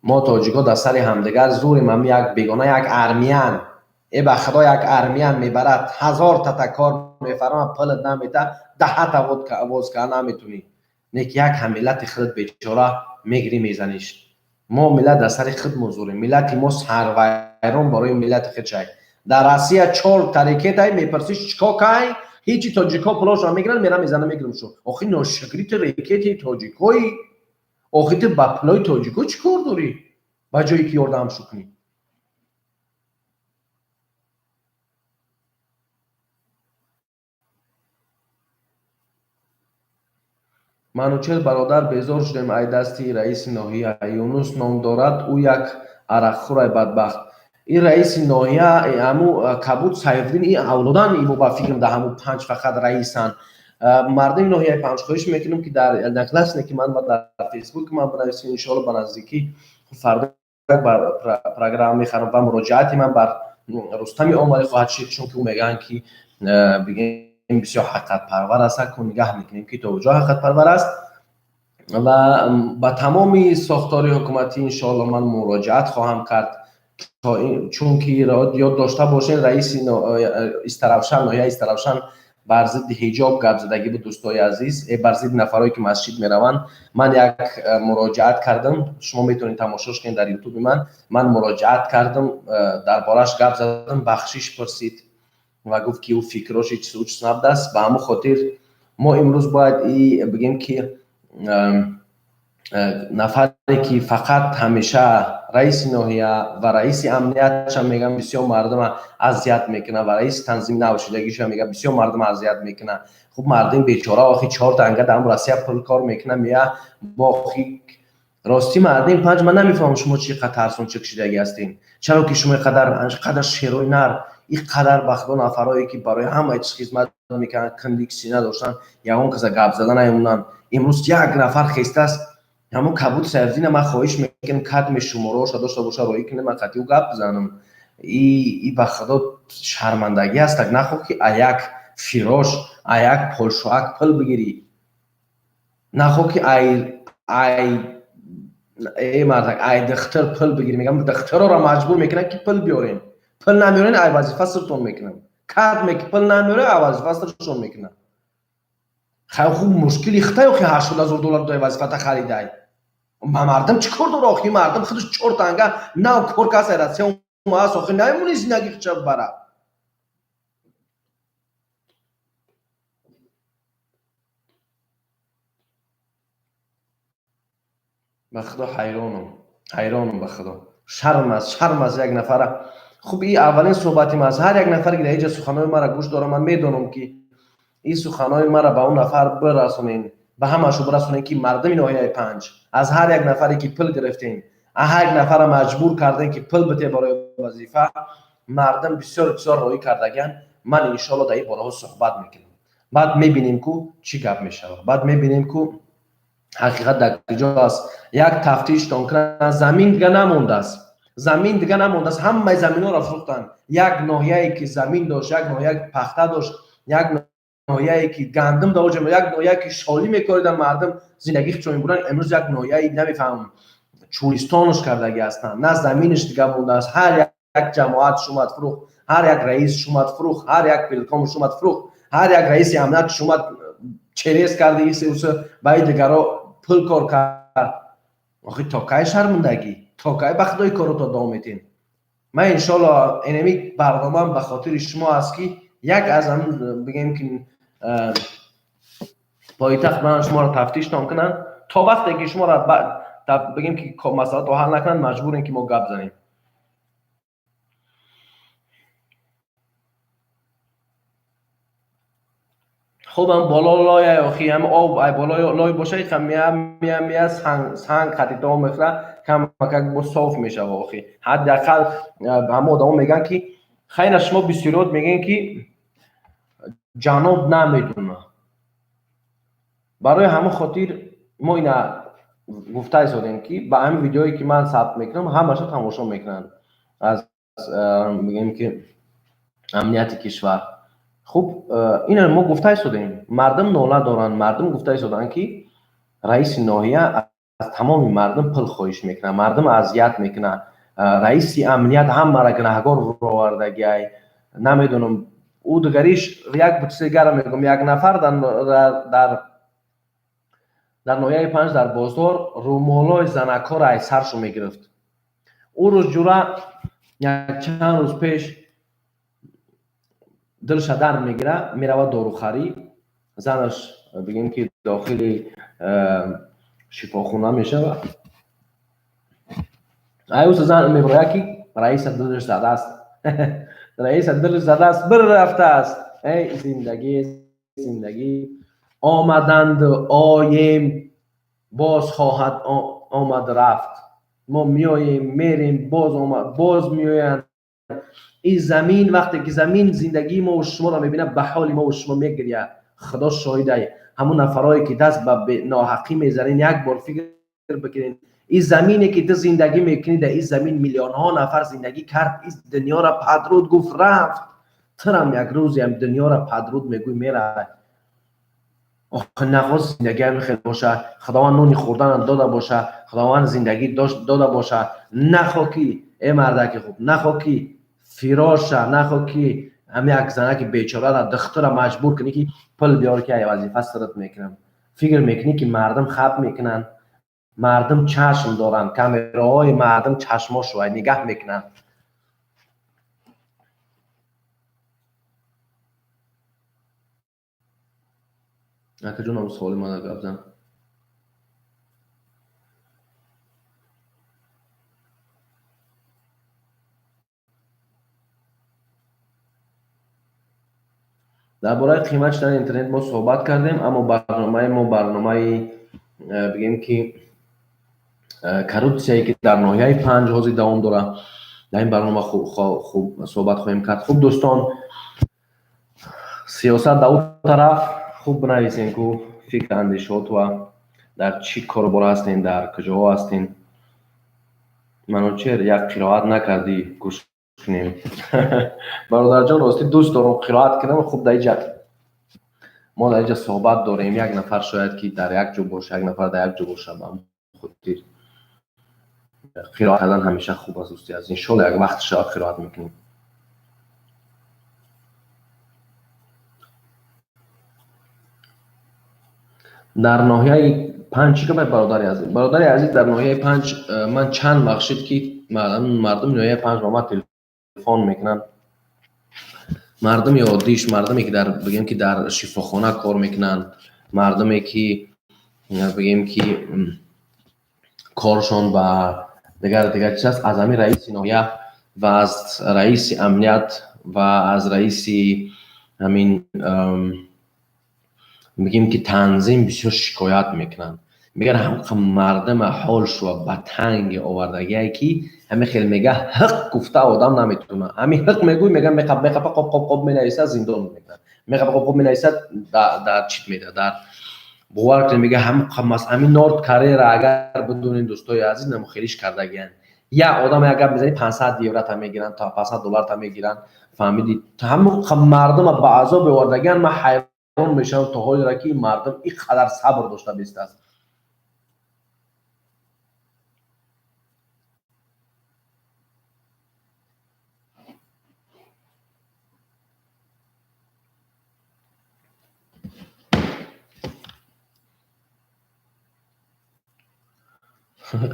Мо тоҷикҳо дар сари ҳамдигар зурем. Ҳами як бегона, як армян, э, ба худо, як армян мебарад, ҳазор тата кор мефармад, пулат намета. Даҳата водка наметунӣ. Не ки як ҳаммиллати худат бечора мегирӣ, мезаниш. Мо миллат дар сари худ музурем. Миллати мо сарвайрон барои миллати худ шай. Дар Россия чор тарикетай, мепурсӣ, чикор кай? Ҳечи, тоҷикҳо пулошро мегиранд, мера мезана, мегирам шо. Охи ношукрӣ, ту рекети тоҷикои, охи ту ба пулои тоҷико чӣ кор дорӣ, ба ҷое ки ёрдамшу кунӣ? Манучер бародар, безор шудем ай дасти раиси ноҳия. Юнус ном дорад, ӯ як арақхӯрай бадбахт. Ин раиси ноҳия ҳаму Кабуд Сайфиддин, и авлодан иво ба фикрам дар ҳаму панҷ фақат раисанд. Мардуми ноҳияи Панҷ, хоҳиш мекунем, ки дар Одноклассники ман ва дар Фейсбук ман бинависед. Иншоалло, ба наздикӣ фардо бар программа мехарам ва муроҷиати ман бар Рустами Омалӣ хоҳад шид, чунки ӯ мегӯянд, ки бигем, бисёр ҳақиқатпарвар аст. Ку нигаҳ мекунем, ки то куҷо ҳақиқатпарвар аст. Ва ба тамоми сохтори ҳукуматӣ, иншоалло, ман муроҷиат хоҳам кард, чунки ёд дошта бошед, раиси Истаравшан, ноҳияи Истаравшан бар зидди ҳиҷоб гап задагӣ буд. Дӯстои азиз, бар зидди нафарое ки масҷид мераванд, ман як муроҷиат кардам. Шумо метавонед тамошош кунед дар Ютуби ман. Ман муроҷиат кардам, дар бораш гап задам, бахшиш пурсид ва гуфт, ки ӯ фикрош ҳеҷ чиз набудааст. Ба ҳамон хотир мо имрӯз бояд и бигем, ки нафаре ки фақат ҳамеша раиси ноҳия ва раиси амниятша мегӯям, бисёр мардума азият мекунад, ва раиси танзими навшидагиша мегӯям, бисёр мардума азият мекунад. Хуб, мардуми бечора охи чор танга дар Россия пул кор мекунад, мея бо охи. Ростӣ, мардуми Панҷ, ман намефаҳмам, шумо чӣ қадр тарсончик шидагӣ ҳастем. Чаро ки шумо иқадар қадар шерои нар, ин қадар ба Худо нафарое ки барои ҳамаи чиз хизмат мекунанд, киндик сина доштанд, ягон каса гап зада намемонанд, имрӯз як нафар хестааст. Ҳамон Кабуд Сайфиддина ман хоҳиш мекунам, кадме шумораоша дошта боша, роҳӣ кунем, ман қатъи ӯ гап бизанам. И ба Худо шармандагӣ ҳастак. Нахоҳ ки а як фирош, а як полшоак пул бигирӣ, нахоҳ ки ай э мардак, ай духтар пул бигирӣ. Мегам, духтароро маҷбур мекунанд, ки пул биёрем, пул намеёрен, ай вазифа сиртон мекунам. Кадме ки пул намеёре, ай вазифа сиршон мекунам. Хай, хуб, мушкили хитай, охи 80 000 доллар дай вазифата харидай. Ба мардум чӣ кор дора? Охи мардум худаш чор танга нав кор каса Россия омааст, охи намемони зиндагӣ худша бара. Ба Худо ҳайронам, ҳайронам, ба Худо шарм аст, шарм аст як нафара. Хуб, и аввалин суҳбати ман аст. Ҳар як нафаре ки дар инҷа суханҳои маро гӯш дорам, ман медонам, ки ин суханҳои маро ба он нафар бирасонен, ба ҳамаашо бирасонен, ки мардуми ноҳияи Панҷ, аз ҳар як нафаре ки пул гирифтем, ҳар як нафарро маҷбур кардем, ки пул бите барои вазифа, мардум бисёр бисёр роҳӣ кардагианд. Ман иншоалло дар ин бораҳо суҳбат мекунам. Баъд мебинем, ку чӣ гап мешавад, баъд мебинем, ку ҳақиқат дар куҷо аст. Як тафтиштон кунанд, замин дига намондааст, замин дига намондааст, ҳамаи заминҳоро фурӯхтанд. Як ноҳияе ки замин дошт, як ноҳияе ки пахта дошт, як ноҳияе ки гандум дошт, як ноҳияе ки шолӣ мекоридан, мардум зиндагӣ худшон мебурданд, имрӯз як ноҳияи намефаҳмам чӯлистонош кардагӣ ҳастанд. На заминаш дига мондааст. Ҳар як ҷамоат шумад фурӯхт, ҳар як раис шумад фурӯхт, ҳар як пелком шумад фурӯхт, ҳар як раиси амният шумад через карди, исе ба и дигаро пул кор кард. Охи то кай шармандагӣ, то кай ба Худои корото давом метиҳем? Ман иншоалло инами барномаам ба хотири шумо аст, ки як аз ҳамн бигем, ки пойтахт ман шуморо тафтиштон кунанд. То вақте ки шуморо бигем, ки масъалато ҳал накунанд, маҷбурем, ки мо гап занем. Хуб, ам боло лой, охи ам об ай боло лой боша, ха мия мия мия санг хатито мехӯра, камакак бо соф мешава. Охи ҳадди ақал ҳама одамо мегӯянд, ки хайна шумо бисёриёт мегӯем, ки ҷаноб намедона. Барои ҳамон хотир мо ина гуфта истодем, ки ба ҳамин видеое ки ман сабт мекунам, ҳамаша тамошо мекунанд аз бигем, ки амнияти кишвар. Хуб, ина мо гуфта истодем, мардум нола доранд. Мардум гуфта истоданд, ки раиси ноҳия аз тамоми мардум пул хоҳиш мекунад, мардум азият мекунад, раиси амният ҳамаро гунаҳгор ровардагиай. Намедонам, Ӯ дигариш як чизи мегӯям, як нафар дар ноҳияи Панҷ дар бозор румолои занакҳоро аз саршон мегирифт. Ӯ рӯз ҷура якчанд рӯз пеш дилша дард мегира, меравад дорухарӣ, занаш бигем ки дохили шифохона мешавад. Аюса зан мебирояд ки раиса дилаш задааст. Раиса дилаш задааст, бир рафтааст. Эй зиндагӣ, зиндагӣ, омаданд оем, боз хоҳад омад рафт. Мо меоем, мерем, боз омад, боз меоянд. Ин замин вақте ки замин зиндагии мо шуморо мебинад, ба ҳоли мо шумо мегиряд. Худо шоҳид ай. Ҳамун нафарое ки даст ба ноҳақӣ мезанед, як бор фикр бикунед. Ин замине ки ту зиндагӣ мекунӣ, дар ин замин миллионҳо нафар зиндагӣ кард, ин дунёро падруд гуфт рафт. Турам як рӯзеам дунёро падруд мегӯй меравад. Охи нахост зиндагӣ ҳамин хел боша, Худованд нони хӯрданам дода боша, Худованд зиндагӣ дода боша. Нахо ки э мардаки хуб, нахо ки фироша, нахо ки ҳамин як занаки бечорара духтура маҷбур кунӣ ки пул биёр ки ай вазифа сирт мекунам. Фикр мекунӣ ки мардум хаб мекунанд, мардум чашм доранд, камераҳои мардум чашмошо ай нигаҳ мекунанд. Акаҷонам суоли мана гап зан. Дар бораи қимат шудани интернет мо суҳбат кардем, аммо барномаи мо барномаи бигем ки коррупсияе ки дар ноҳияи Панҷ ҳозир давом дорад, дар ин барнома хуб суҳбат хоҳем кард. Хуб дӯстон, сиёсат дар ӯ тараф, хуб бинависем ку фикр андешаҳотва дар чӣ корубор ҳастем, дар куҷоҳо ҳастем. Манучер як қироат накардӣ, гӯш кунем. Бародарҷон, ростӣ дӯст дорам қироат кунам. Хуб, дар инҷа мо дар инҷа суҳбат дорем. Як нафар шояд ки дар як ҷо боша, як нафар дар як ҷо боша, ба ҳамон хотир қироат кардан ҳамеша хуб аст, дӯсти азиз. Иншолло як вақт шавад қироат мекунем. Дар ноҳияи Панҷ чӣ гап, бародари азиз? Бародари азиз, дар ноҳияи Панҷ ман чанд вақт шуд ки мардуми ноҳияи Панҷ ба ман телефон мекунанд. Мардуми оддиш, мардуме ки дар бигем ки дар шифохона кор мекунанд, мардуме ки бигем ки коршон ба дигар дигар чиз аст, аз ҳамин раиси ноҳия ва аз раиси амният ва аз раиси ҳамин мегем ки танзим бисёр шикоят мекунанд. Мегӯянд ҳамқа мардума ҳол шува ба танги овардагие ки ҳамин хел мега ҳиқ гуфта одам наметавонад. Ҳамин ҳиқ мегӯй, мега меқап меқапа қоп қоп қоп менависад, зиндон мекунад. Меқапа қоп қоп менависад, дар чит медиҳад, дар бовар кунед мега ҳамқа ҳамин Норд Кореяра агар бидонед дӯстои азиз, намохелиш кардагиянд. Як одам як гап мезанӣ, 500 евро та мегиранд, то 500 доллар та мегиранд. Фаҳмидӣ? Ҳамқа мардума ба азоб овардагиянд. Ман ҳайрон мешавам то ҳолера ки мардум ин қадар сабр дошта бистааст.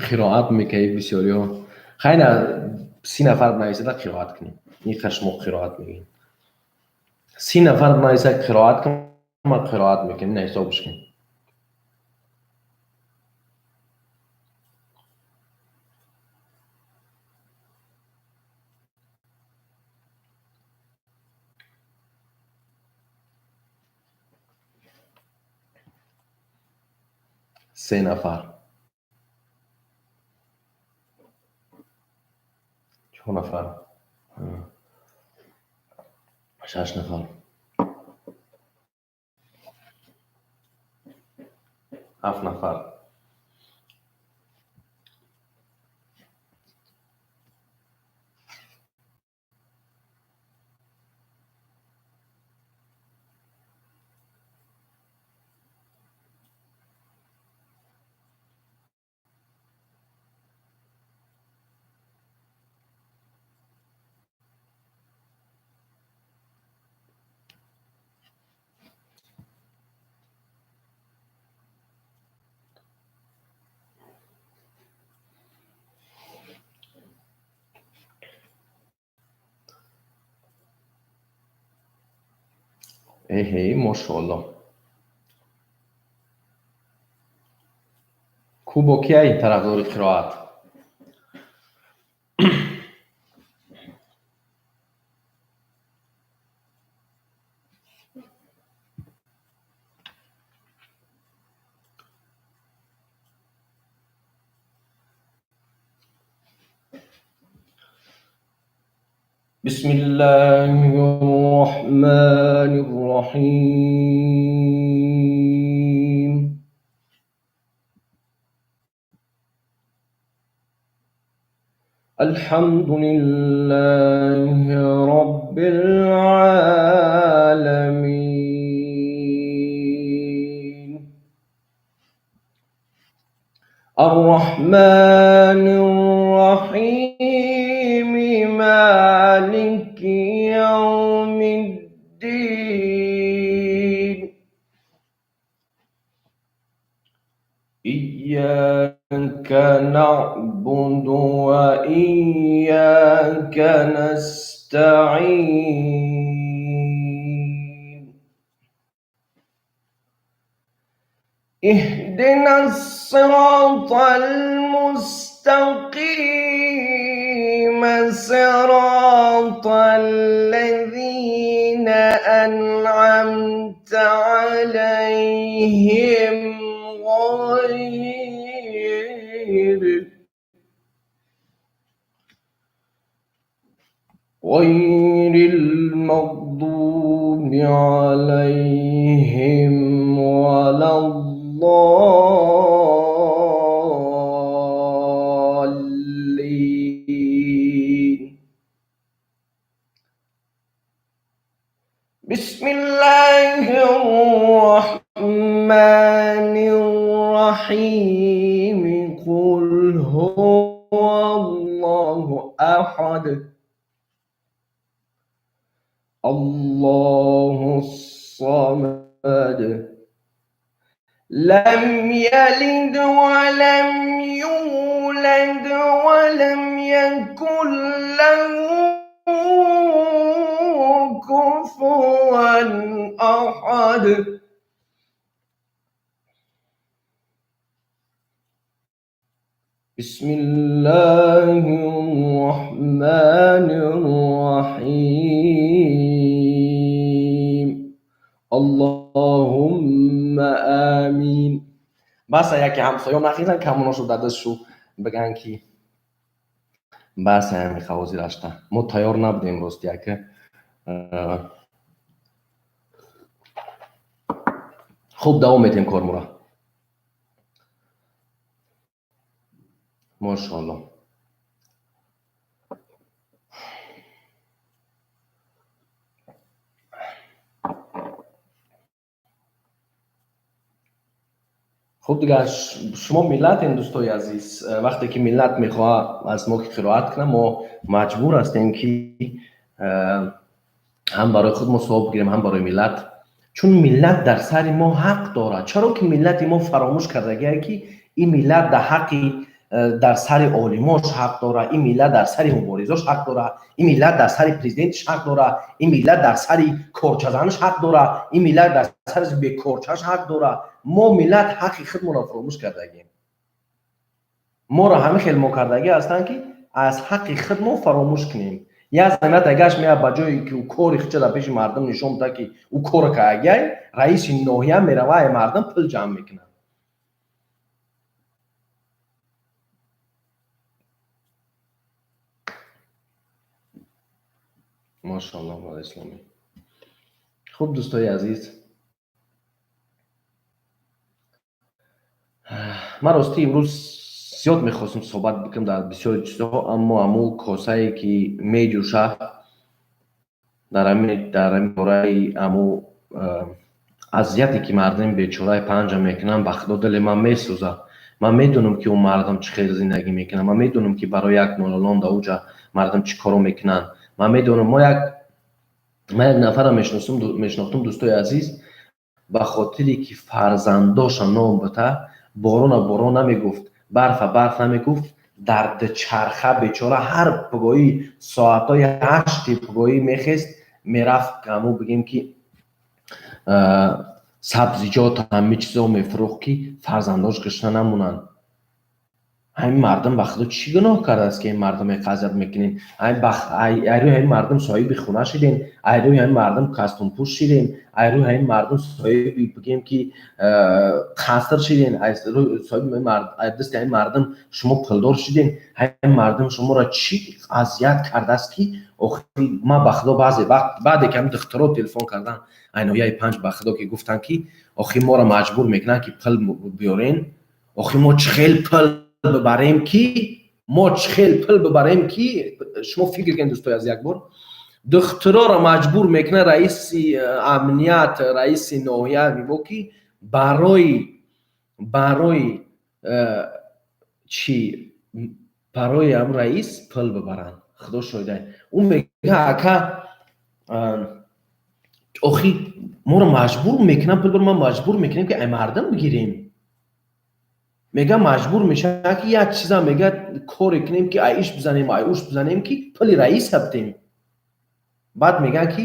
Қироат мекунед бисёриҳо. Хайна 30 нафар бинависада қироат кунем. Ин қадр шумо қироат мегӯед. 30 нафар бинависад қироат кун, ман қироат мекунем, ина ҳисобш кун. Се нафар, чор нафар, шаш нафар, ҳафт нафар. Эҳе, мошоалло. Ку бо кияй тарафдори қироат? بسم الله الرحمن الرحيم. الحمد لله رب العالمين. الرحمن الرحيم، مالك يوم الدين. إياك نعبد وإياك نستعين. اهدنا الصراط المستقيم، صراط الذين أنعمت عليهم غير المغضوب عليهم ولا الضالين. بسم الله الرحمن الرحيم. قل هو الله أحد، الله الصمد، لم يلد ولم يولد ولم يكن له كفوا أحد. بسم الله الرحمن الرحيم. اللهم آمین. бас яке ҳамсоём нахезан, камоношу дадасшу биган ки бас ҳами ҳозир ашта. Мо тайёр набудем рости яке. Хуб, давом метем кормура. Мошоалло. Хуб, дигар шумо миллатем, дӯстои азиз. Вақте ки миллат мехоҳад аз мо ки қироат кунад, мо маҷбур ҳастем ки ҳам барои худ мо савоб гирем, ҳам барои миллат. Чун миллат дар сари мо ҳақ дорад. Чаро ки миллати мо фаромӯш кардагие ки ин миллат дар ҳаққи дар сари олимош ҳақ дорад, ин миллат дар сари муборизош ҳақ дорад, ин миллат дар сари президентиш ҳақ дорад, ин миллат дар сари корчазанаш ҳақ дорад, ин миллат дар сари бекорчаш ҳақ дорад. Мо миллат ҳаққи худмонро фаромӯш кардагем. Моро ҳамин хел мо кардагӣ ҳастанд ки аз ҳаққи худ мо фаромӯш кунем. Як занат агаш меяд ба ҷое ки ӯ кори худша дар пеши мардум нишон медиҳад ки ӯ кор кардагиай, раиси ноҳия мерава ай мардум пул ҷамъ мекунад. Мошоалло, исломӣ. Хуб, дӯстои азиз, ман ростӣ имрӯз зиёд мехостам суҳбат бикунам дар бисёри чизҳо, аммо ҳамун косае ки меҷӯшад дар ҳамин бораи ҳамун азияте ки мардуми бечораи панҷа мекунанд, ба худо дили ман месӯзад. Ман медонам ки он мардум чӣ хел зиндагӣ мекунанд, ман медонам ки барои як нололон дар уҷа мардум чӣ коро мекунанд. Ман медонам, ман як нафарро мешинохтам, дӯстои азиз, ба хотире ки фарзандоша ном бита, борона борон намегуфт, барфа барф намегуфт, дар дучарха бечора ҳар пагоҳӣ соатҳои 8 пагоҳӣ мехест, мерафт ҳамун бигем ки Сабзиҷот, ҳами чизо мефурӯхт, ки фарзандош гушна намонанд. Ҳамин мардум ба худо чӣ гуноҳ кардааст, ки ин мардум қазият мекунед? Ай рӯи ҳамин мардум соҳиби хона шидем, ай рӯи ҳамин мардум костюмпӯш шидем, ай рӯи ҳамин мардум соҳиби, бигем ки, қаср шидем, ай дасти ҳамин мардум шумо пулдор шидем. Ҳамин мардум шуморо чӣ азият кардааст, ки охир ман ба худо баъзе вақт баъде ки ҳамин духтаро телефон кардан ай ноҳияи панҷ, ба худо ки гуфтанд, ки охир моро маҷбур мекунанд, ки пул биёрен. Охир мо чӣ хел пул бибарем, ки мо чӣ хел пул бибарем, ки шумо фикр кунед, дӯстои аз, як бор духтуроро маҷбур мекунад раиси амният, раиси ноҳия мебо, ки барои чӣ, барои ҳам раис пул бибаранд. Худо шоҳида, ӯ мега: «Ака, охи моро маҷбур мекунанд пул, ма маҷбур мекунем, ки ай мардум бигирем». Мега, маҷбур мешавад, ки як чиза, мега, коре кунем, ки ай иш бизанем, ай уш бизанем, ки пули раиса бидем. Баъд мегӯянд, ки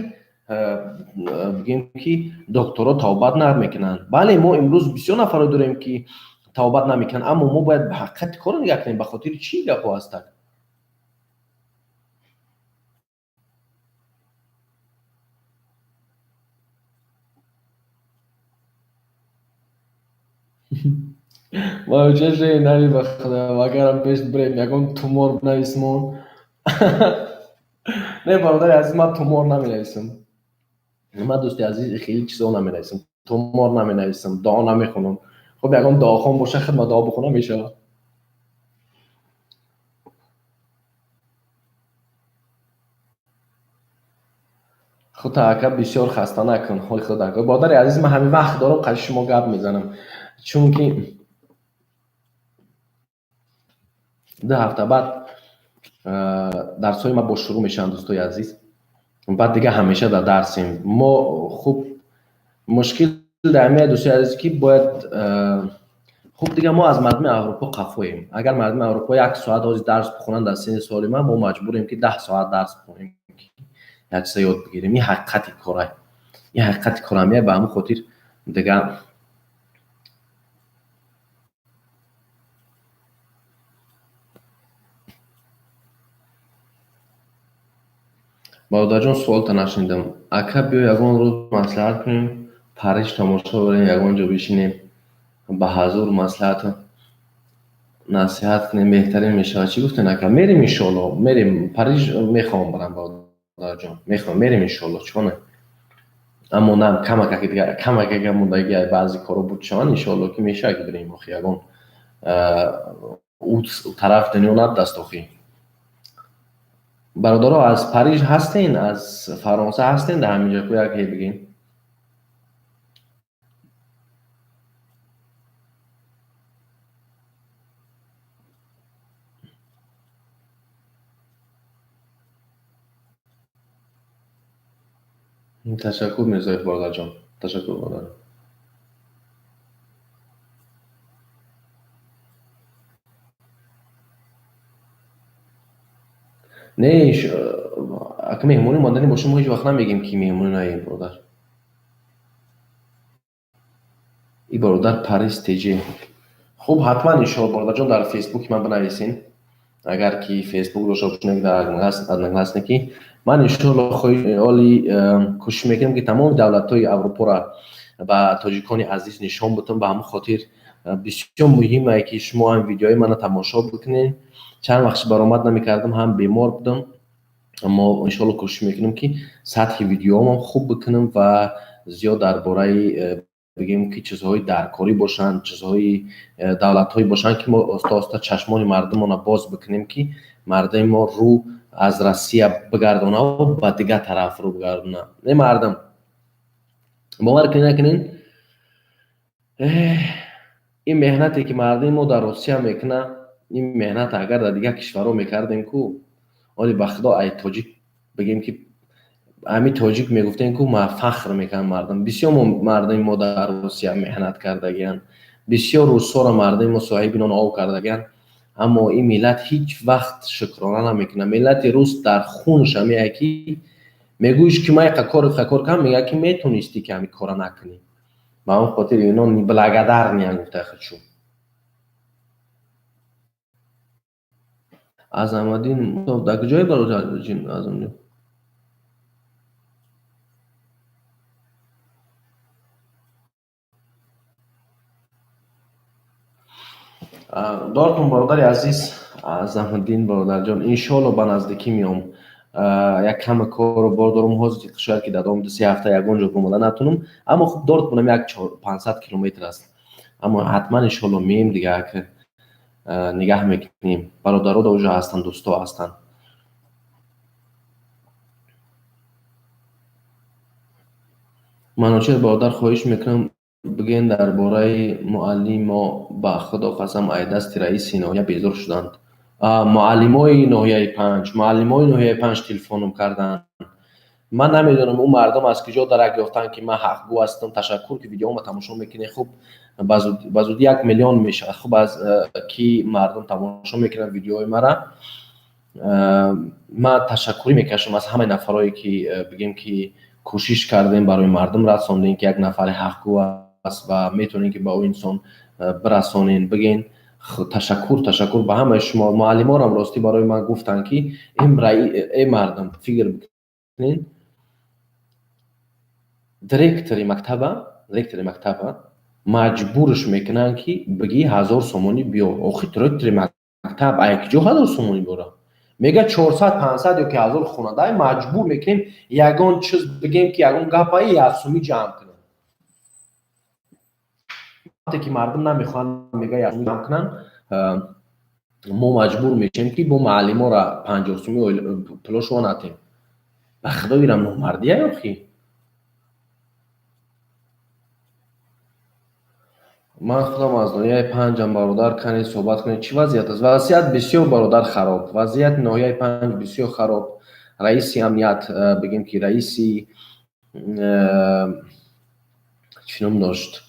бигем, ки докторо тавбат намекунанд. Бале, мо имрӯз бисёр нафаро дорем, ки тавбат намекунанд, аммо мо бояд ба ҳақиқати корро нигаҳ кунем. Ба хотири чӣ гапҳо ҳастанд? Чаше нави, ба худо, агарам пеш бирем, ягон тумор бинависмон. Не, бародари азиз, ман тумор наменависам. Ман, дӯсти азиз, хеле чизо наменависам, тумор наменависам, дуо намехонам. Хуб, ягон дуохон боша, хидма дуо бихонам, мешавад. Худта, ака, бисёр хаста накун, ҳоли худ. Бародари азиз, ман ҳамин вақт дорам, қаши шумо гап мезанам, чунки 2 ҳафта баъд дарсҳои ма боз шурӯъ мешаванд, дӯстои азиз. Баъд дига ҳамеша дар дарсем мо. Хуб, мушкил дар ҳамин, дӯстои азиз, ки бояд, хуб, дига мо аз мардуми Аврупо қафоем. Агар мардуми Аврупо як соат ҳозир дарс бихонанд дар синни соли ман, мо маҷбурем, ки 10 соат дарс бихонем, ки як чиза ёд бигирем. Ин ҳақиқати кора, ин ҳақиқати корамия. Ба ҳамин хотир дига бародарҷон, суолта нашунидам. Ака, биё ягон рӯз маслиҳат кунем, Париж тамошо барем, ягон ҷо бишинем, ба ҳазур маслиҳату насиҳат кунем, беҳтарин мешавад. Чӣ гуфтен, ака? Мерем, иншоалло, мерем Париж. Мехоҳам барам, бародарҷон, мехоҳам, мерем, иншоалло, чӣ не? Аммо на, камакаки дига, камакака мондаги, баъзе коро буд шаванд, иншоалло, ки мешавад, ки бирем. Охи, ягон ӯ тараф дунё набудаст охи. Бародаро, аз Париж ҳастен, аз Фаронса ҳастен, дар ҳамин ҷо ку як ҳе бигем. Ташаккур, Мирзоев бародарҷон, ташаккур, бародар. Не, ака, меҳмонӣ омаданӣ бошем, мо ҳеҷ вақт намегем, ки меҳмонӣ наем, бародар. И бародар Париж теҷе. Хуб, ҳатман, иншоалло, бародарҷон, дар Фейсбуки ман бинависен, агар ки Фейсбук дошта бошед, дар Одноклассники. Ман, иншоалло, оли кӯшиш мекунам, ки тамоми давлатҳои Аврупоро ба тоҷикони азиз нишон бутам. Ба ҳамин хотир бисёр муҳиме, ки шумо ҳам видеои мана тамошо бикунед. Чанд вақт баромад намекардам, ҳам бемор будам. Аммо, иншоалло, кӯшиш мекунам, ки сатҳи видеоамам хуб бикунам ва зиёд дар бораи, бигем, ки чизҳои даркорӣ бошанд, чизҳои давлатҳое бошанд, ки мо оста оста чашмони мардумонро боз бикунем, ки мардуми мо рӯ аз Россия бигардонаву ба дигар тараф рӯ бигардона. Не, мардум, бовар кунед, накунед, ин меҳнате, ки мардуми мо дар Русия мекунад, ин меҳнат агар дар дигар кишварҳо мекардем ку, оли, ба худо, ай тоҷик, бигем, ки ҳамин тоҷик мегуфтем ку, ма фахр мекунам. Мардум бисёр, мардуми мо дар Русия меҳнат кардагиянд, бисёр рӯзҳоро мардуми мо соҳиби нон об кардагиянд, аммо ин миллат ҳеҷ вақт шукрона намекунад. Миллати рус дар хунаш ҳамея, ки Мегӯиш ки ман яқа кор кор кардам, мега ки метонистӣ ки ҳамин кора накунӣ. Ба он хотир ино неблагодарныян, гуфта худшу. Азамаддин дар куҷое бародарҷин Азамҷон? Дортон бародари азиз Азамаддин бародарҷон, иншоалло ба наздикӣ меом. Як каме кору бор дорум, ҳозир шояд ки дар давоми 2-3 ҳафта ягон ҷо омада натунам, аммо хуб Дортмундам як 500 километр аст. Аммо ҳатман иншоалло меем, дига нигаҳ мекунем. Бародаро дар оҷо ҳастанд, дӯсто ҳастанд. Маночеҳр бародар, хоҳиш мекунам бигӯен дар бораи муаллимо, ба худо қасам, ай дасти раиси ноҳия безор шуданд. Муаллимои ноҳияи панҷ, муаллимои ноҳияи панҷ телефоном карданд. Ман намедонам ӯ мардум аз куҷо дарак ёфтанд, ки ман ҳақгӯ ҳастам. Ташаккур, ки видеома тамошо мекунед. Хуб, ба зудӣ 1 миллион мешавад. Хуб, аз ки мардум тамошо мекунанд видеои мара. Ман ташаккурӣ мекашам аз ҳамаи нафарое ки бигем ки кӯшиш кардем, барои мардум расондем, ки як нафари ҳақгӯ аст ва метавонем ки ба ӯ инсон бирасонем, бигӯен. Ташаккур, ташаккур ба ҳамаи шумо. Муаллиморам ростӣ барои ман гуфтанд, ки эй мардум, фикр бикунед, директори мактаба маҷбурш мекунанд, ки бигӣ 1000 сомонӣ биёр. Охи директори мактаб ай куҷо 1000 сомонӣ биёрад? Мега 400, 500 ё ки 1000 хонанда маҷбур мекунем, ягон чиз бигем, ки ягон гапаи як сумӣ ҷамъ кунанд. Вақте ки мардум намехоҳанд, мега як сумӣ ҷамъ кунанд, мо маҷбур мешем, ки бо муаллимора 50 сумӣ пулошо натем. Ба худо ирам номардия охи. Ман худам аз ноҳияи панҷам бародар, кане суҳбат кунед, чӣ вазъият аст? Вазъият бисёр бародар хароб. Вазъияти ноҳияи панҷ бисёр хароб. Раиси амният, бигем ки раиси чӣ ном дошт,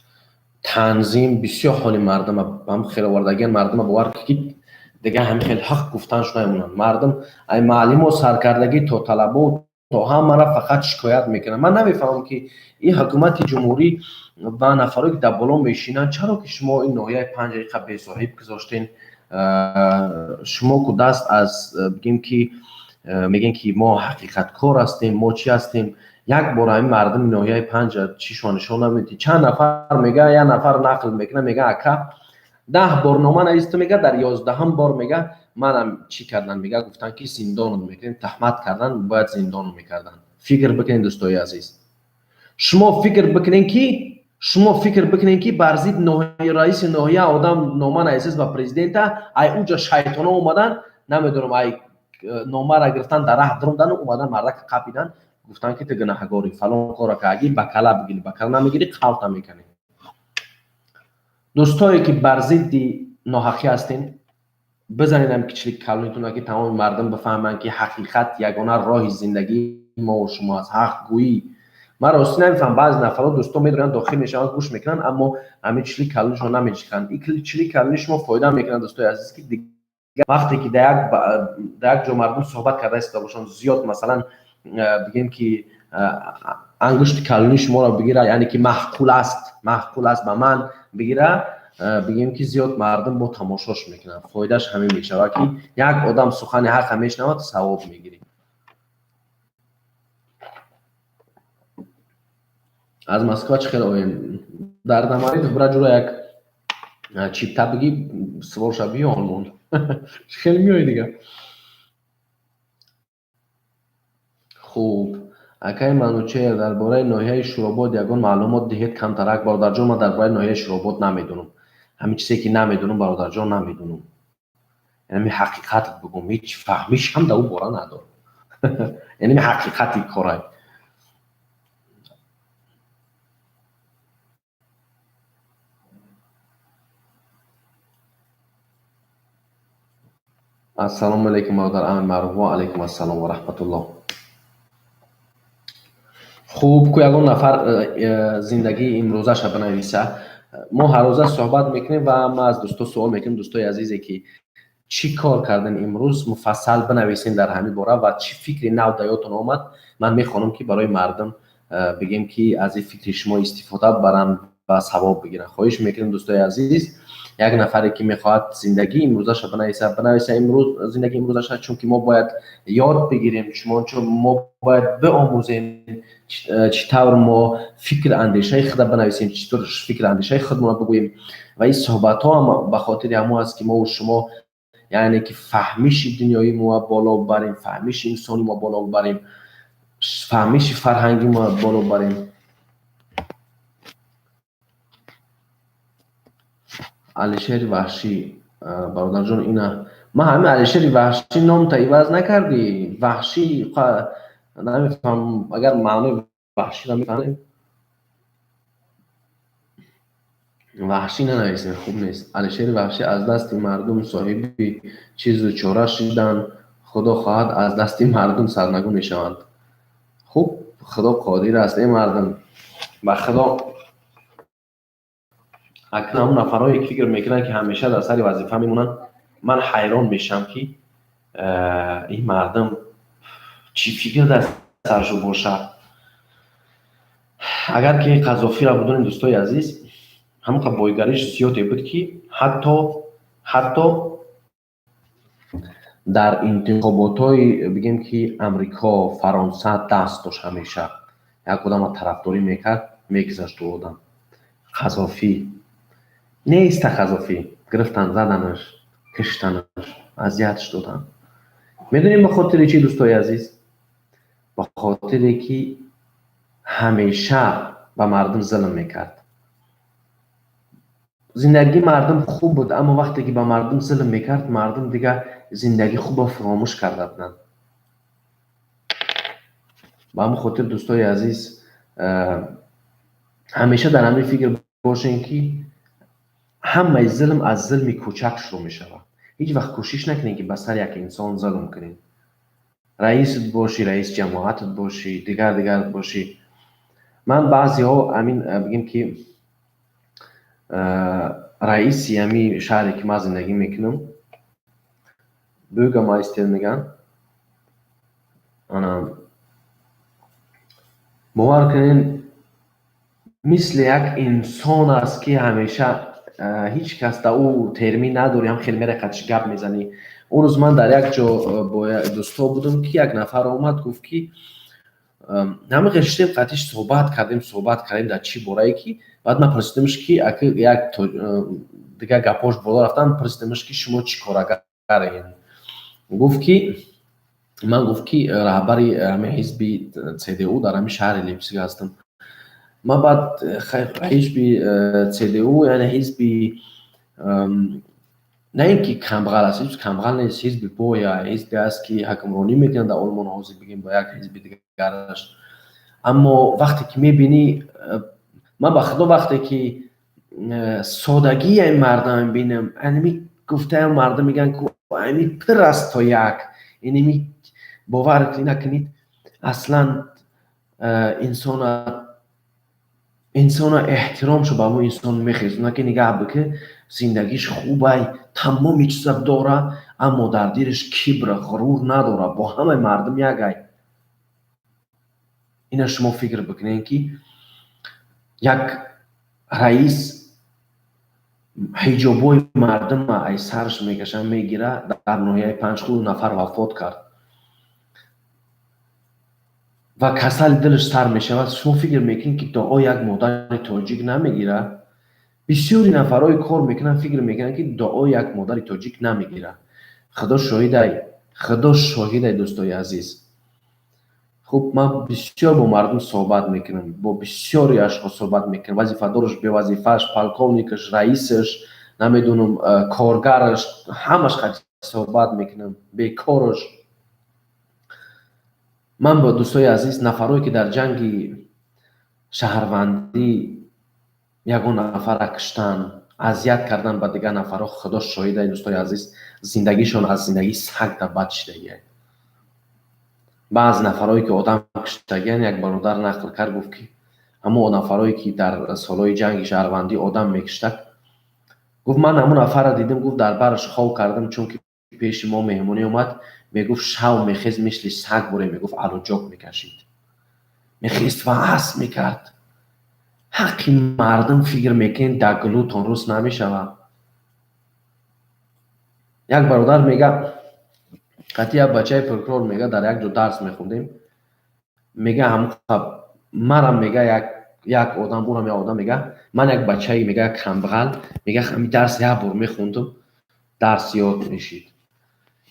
танзим, бисёр ҳоли мардума ҳам хел овардагиан. Мардума бовар ки дига ҳамин хел ҳақ гуфтанш намемонанд. Мардум ай муаллимо саркардагӣ то талабо то ҳамара фақат шикоят мекунанд. Ман намефаҳмам, ки ин ҳукумати ҷумҳурӣ ва нафарое ки дар боло мешинанд, чаро ки шумо ин ноҳияи панҷ дақиқа бесоҳиб гузоштен? Шумо ку даст аз бигем ки мегӯем ки мо ҳақиқаткор ҳастем, мо чӣ ҳастем? Як бор ҳамин мардуми ноҳияи панҷ чишон нишон намедиҳед. Чанд нафар мега, як нафар нақл мекунад, мега ака 10 бор нома навист, мега дар 11-ум бор мега манам чӣ кардан, мега гуфтанд ки зиндонот мекунем, таҳмат кардан, бояд зиндонот мекардан. Фикр бикунед дӯстои азиз, шумо фикр бикунед ки шумо фикр бикунед ки бар зидди раиси ноҳия одам нома нависад ба президента, ай уҷа шайтоно омадан, намедонам, ай номара гирифтан, дар раҳ даромадану омадан мардака қапидан, гуфтанд ки ту гунаҳгорӣ, фалон кора кардӣ, ба кала бигирӣ, ба кала намегирӣ, қалта мекунӣ. Дӯстое ки бар зидди ноҳақӣ ҳастен, бизанед ҳам кичлик калонитона, ки тамоми мардум бифаҳманд, ки ҳақиқат ягона роҳи зиндагии мо ва шумо аст, ҳақгӯӣ. Ман ростӣ намефаҳмам, баъзе нафарҳо дӯсто медоранд, дохил мешаванд, гӯш мекунанд, аммо ҳамин чилик калонишон намечиканд. Ин чилик калони шумо фоида мекунад, дӯстои азиз, ки дигар вақте ки дар як ҷо мардум суҳбат карда истода бошанд, зиёд масалан бигем ки ангушти калони шуморо бигира, яъне ки маъқул аст, маъқул аст ба ман бигира, бигем ки зиёд мардум бо тамошош мекунанд. Фоидааш ҳамин мешавад, ки як одам сухани ҳаққа мешунавад, савоб мегирӣ. Аз Москва чӣ хел оем? Дар Намаридов бира ҷура як чипта бигӣ, сувор ша биё Олмон. Чӣ хел меоӣ дига? Хуб, акаи Манучеҳр, дар бораи ноҳияи Шуробод ягон маълумот диҳед камтарак. Бародарҷон, ман дар бораи ноҳияи Шуробод намедонам. Ҳамин чизе ки намедонам, бародарҷон, намедонам. Яъне ҳақиқат бигӯм, ҳеҷ фаҳмиш ҳам дар ӯ бора надорам. Яъне ҳақиқати корай. Ассалому алайкум, бародар Амир Маъруф. Ва алайкум ассалом ва раҳматуллоҳ. Хуб, ку ягон нафар зиндагии имрӯзаша бинависа. Мо ҳар рӯза суҳбат мекунем ва ман аз дӯсто суол мекунем, дӯстои азизе ки Чӣ кор кардем имрӯз, муфассал бинависем дар ҳамин бора ва чӣ фикри нав дар ёдтон омад. Ман мехонам, ки барои мардум бигем, ки аз ин фикри шумо истифода баранд ва савоб бигиранд. Хоҳиш мекунем, дӯстои азиз, як нафаре, ки мехоҳад зиндагии имрӯзаша бинависа, бинависа имрӯз зиндагии имрӯзаша, чунки мо бояд ёд бигирем, чунончи мо бояд биомӯзем, чӣ тавр мо фикр андешаи худа бинависем, чӣ тавр фикр андешаи худмонро бигӯем. Ва ин суҳбатҳо ҳам ба хотири ҳамон аст, ки мову шумо, яъне ки, фаҳмиши дунёи мо боло барем, фаҳмиши инсони мо боло барем, фаҳмиши фарҳанги мо боло барем. Алишери Ваҳшӣ, бародарҷон, ина ман ҳамин Алишери Ваҳшӣ номта иваз накардӣ? Ваҳшӣ намефаҳмам, агар маънои ваҳширо мефаҳмем. Ваҳшӣ нанависем, хуб нест. Алишери Ваҳшӣ: аз дасти мардум соҳиби чизу чора шиданд, Худо хоҳад, аз дасти мардум сарнагун мешаванд. Хуб, Худо қодир аст, э мардум, ба Худо. Акнун ҳамон нафарҳое, ки фикр мекунанд, ки ҳамеша дар сари вазифа мемонанд, ман ҳайрон мешавам, ки ин мардум чӣ фикр дар саршо бошад. Агар ки Қазофиро будонем, дӯстои азиз, ҳамон бойгариш зиёде буд, ки ҳатто дар интихоботҳои, бигем ки, Амрико, Фаронса даст дошт. Ҳамеша як одамро тарафдорӣ мекард, мегузашт ӯ одам. Қазофӣ неста, Қазофӣ гирифтан, заданаш, киштанаш, азиятш доданд. Медонем ба хотири чӣ, дӯстои азиз? Ба хотире ки ҳамеша ба мардум зулм мекард. Зиндагии мардум хуб буд, аммо вақте ки ба мардум зулм мекард, мардум дигар зиндагии хубро фаромӯш карда буданд. Ба ҳамин хотир, дӯстои азиз, ҳамеша дар ҳамин фикр бошем, ки ҳамаи зулм аз зулми кӯчак шурӯъ мешавад. Ҳеҷ вақт кӯшиш накунед, ки ба сари як инсон зулм кунед, раисат бошӣ, раиси ҷамоатат бошӣ, дигар дигар бошӣ. Ман баъзеҳо ҳамин, бигем ки, раиси ҳамин шаҳре, ки ман зиндагӣ мекунам, Bürgermeister мегӯянд, ана бовар кунед, мисли як инсон аст, ки ҳамеша ҳеҷ кас да ӯ термин надорӣ, ҳам хеле мерақадш гап мезанӣ. Он рӯз ман дар як ҷо бо дӯстҳо будам, ки як нафар омад, гуфт, ки ҳама шиштем, қатиш суҳбат кардем, суҳбат кардем дар чӣ борае, ки баъд ман пурсидамш, ки як дигар гапҳош боло рафтан, пурсидамш, ки шумо чӣ корагарен? Гуфт, ки ман, гуфт, ки раҳбари ҳамин ҳизби ЦДУ дар ҳамин шаҳри Лейпсиг ҳастам. Ман баъд ҳизби ЦДУ, яъне ҳизби на ин ки камбағал аст, ҳизби камбағал нест, ҳизби боя, ҳизбе аст, ки ҳукмронӣ мекунад дар Олмон ҳозир, бигем, бо як ҳизби дигараш. Аммо вақте ки мебинӣ, ман ба Худо, вақте ки содагии ин мардам мебинам, анами гуфтаам, мардум мегӯянд, ку ами пир аст то як инами, бовар накунед, аслан инсона эҳтиромшо ба ҳамон инсон мехезонад, ки нигаҳ бикӣ, зиндагиш хубай, тамоми чиза дора, аммо дар дилаш кибр, ғурур надора, бо ҳамаи мардум якай. Ина шумо фикр бикунед, ки як раис ҳиҷобҳои мардума ай сараш мекаша, мегира. Дар ноҳияи Панҷхул нафар вафот кард ва касали дилаш сар мешавад. Шумо фикр мекунед, ки дуо як модари тоҷик намегирад? Бисёри нафарҳое кор мекунанд, фикр мекунанд, ки дуо як модари тоҷик намегирад. Худо шоҳидай, Худо шоҳидай, дӯстои азиз. Хуб, ман бисёр бо мардум суҳбат мекунам, бо бисёри ашхос суҳбат мекунам, вазифадораш, бевазифааш, полковникаш, раисаш, намедонам, коргараш, ҳамаш қати суҳбат мекунам, бекораш. Ман бо дӯстои азиз, нафарое, ки дар ҷанги шаҳрвандӣ ягон нафарра куштанд, азият кардан ба дигар нафарҳо, Худо шоҳидай, дӯстои азиз, зиндагишон аз зиндагии саг да бад шидагиай. Баъзе нафарҳое, ки одам куштагиян, як бародар нақл кард, гуфт, ки ҳамон нафарҳое, ки дар солҳои ҷанги шаҳрвандӣ одам мекуштак, гуфт, ман ҳамон нафарро дидам, гуфт, дар бараш хов кардам, чунки Пеши мо меҳмонӣ омад, мегуфт, шав мехез, мисли саг буре, мегуфт, алуҷок мекашид, мехест ва асп мекард. Ҳаққи мардум фикр мекунед, дар гулутон рӯст намешавад. Як бародар мега, қатъи як бачаи прокурор, мега, дар як ҷо дарс мехондем, мега, ҳамқа марам, мега, як одам, урам як одам, мега, ман як бачаи, мега, камбағал, мега, ҳами дарс як бор мехондум, дарс ёд мешид.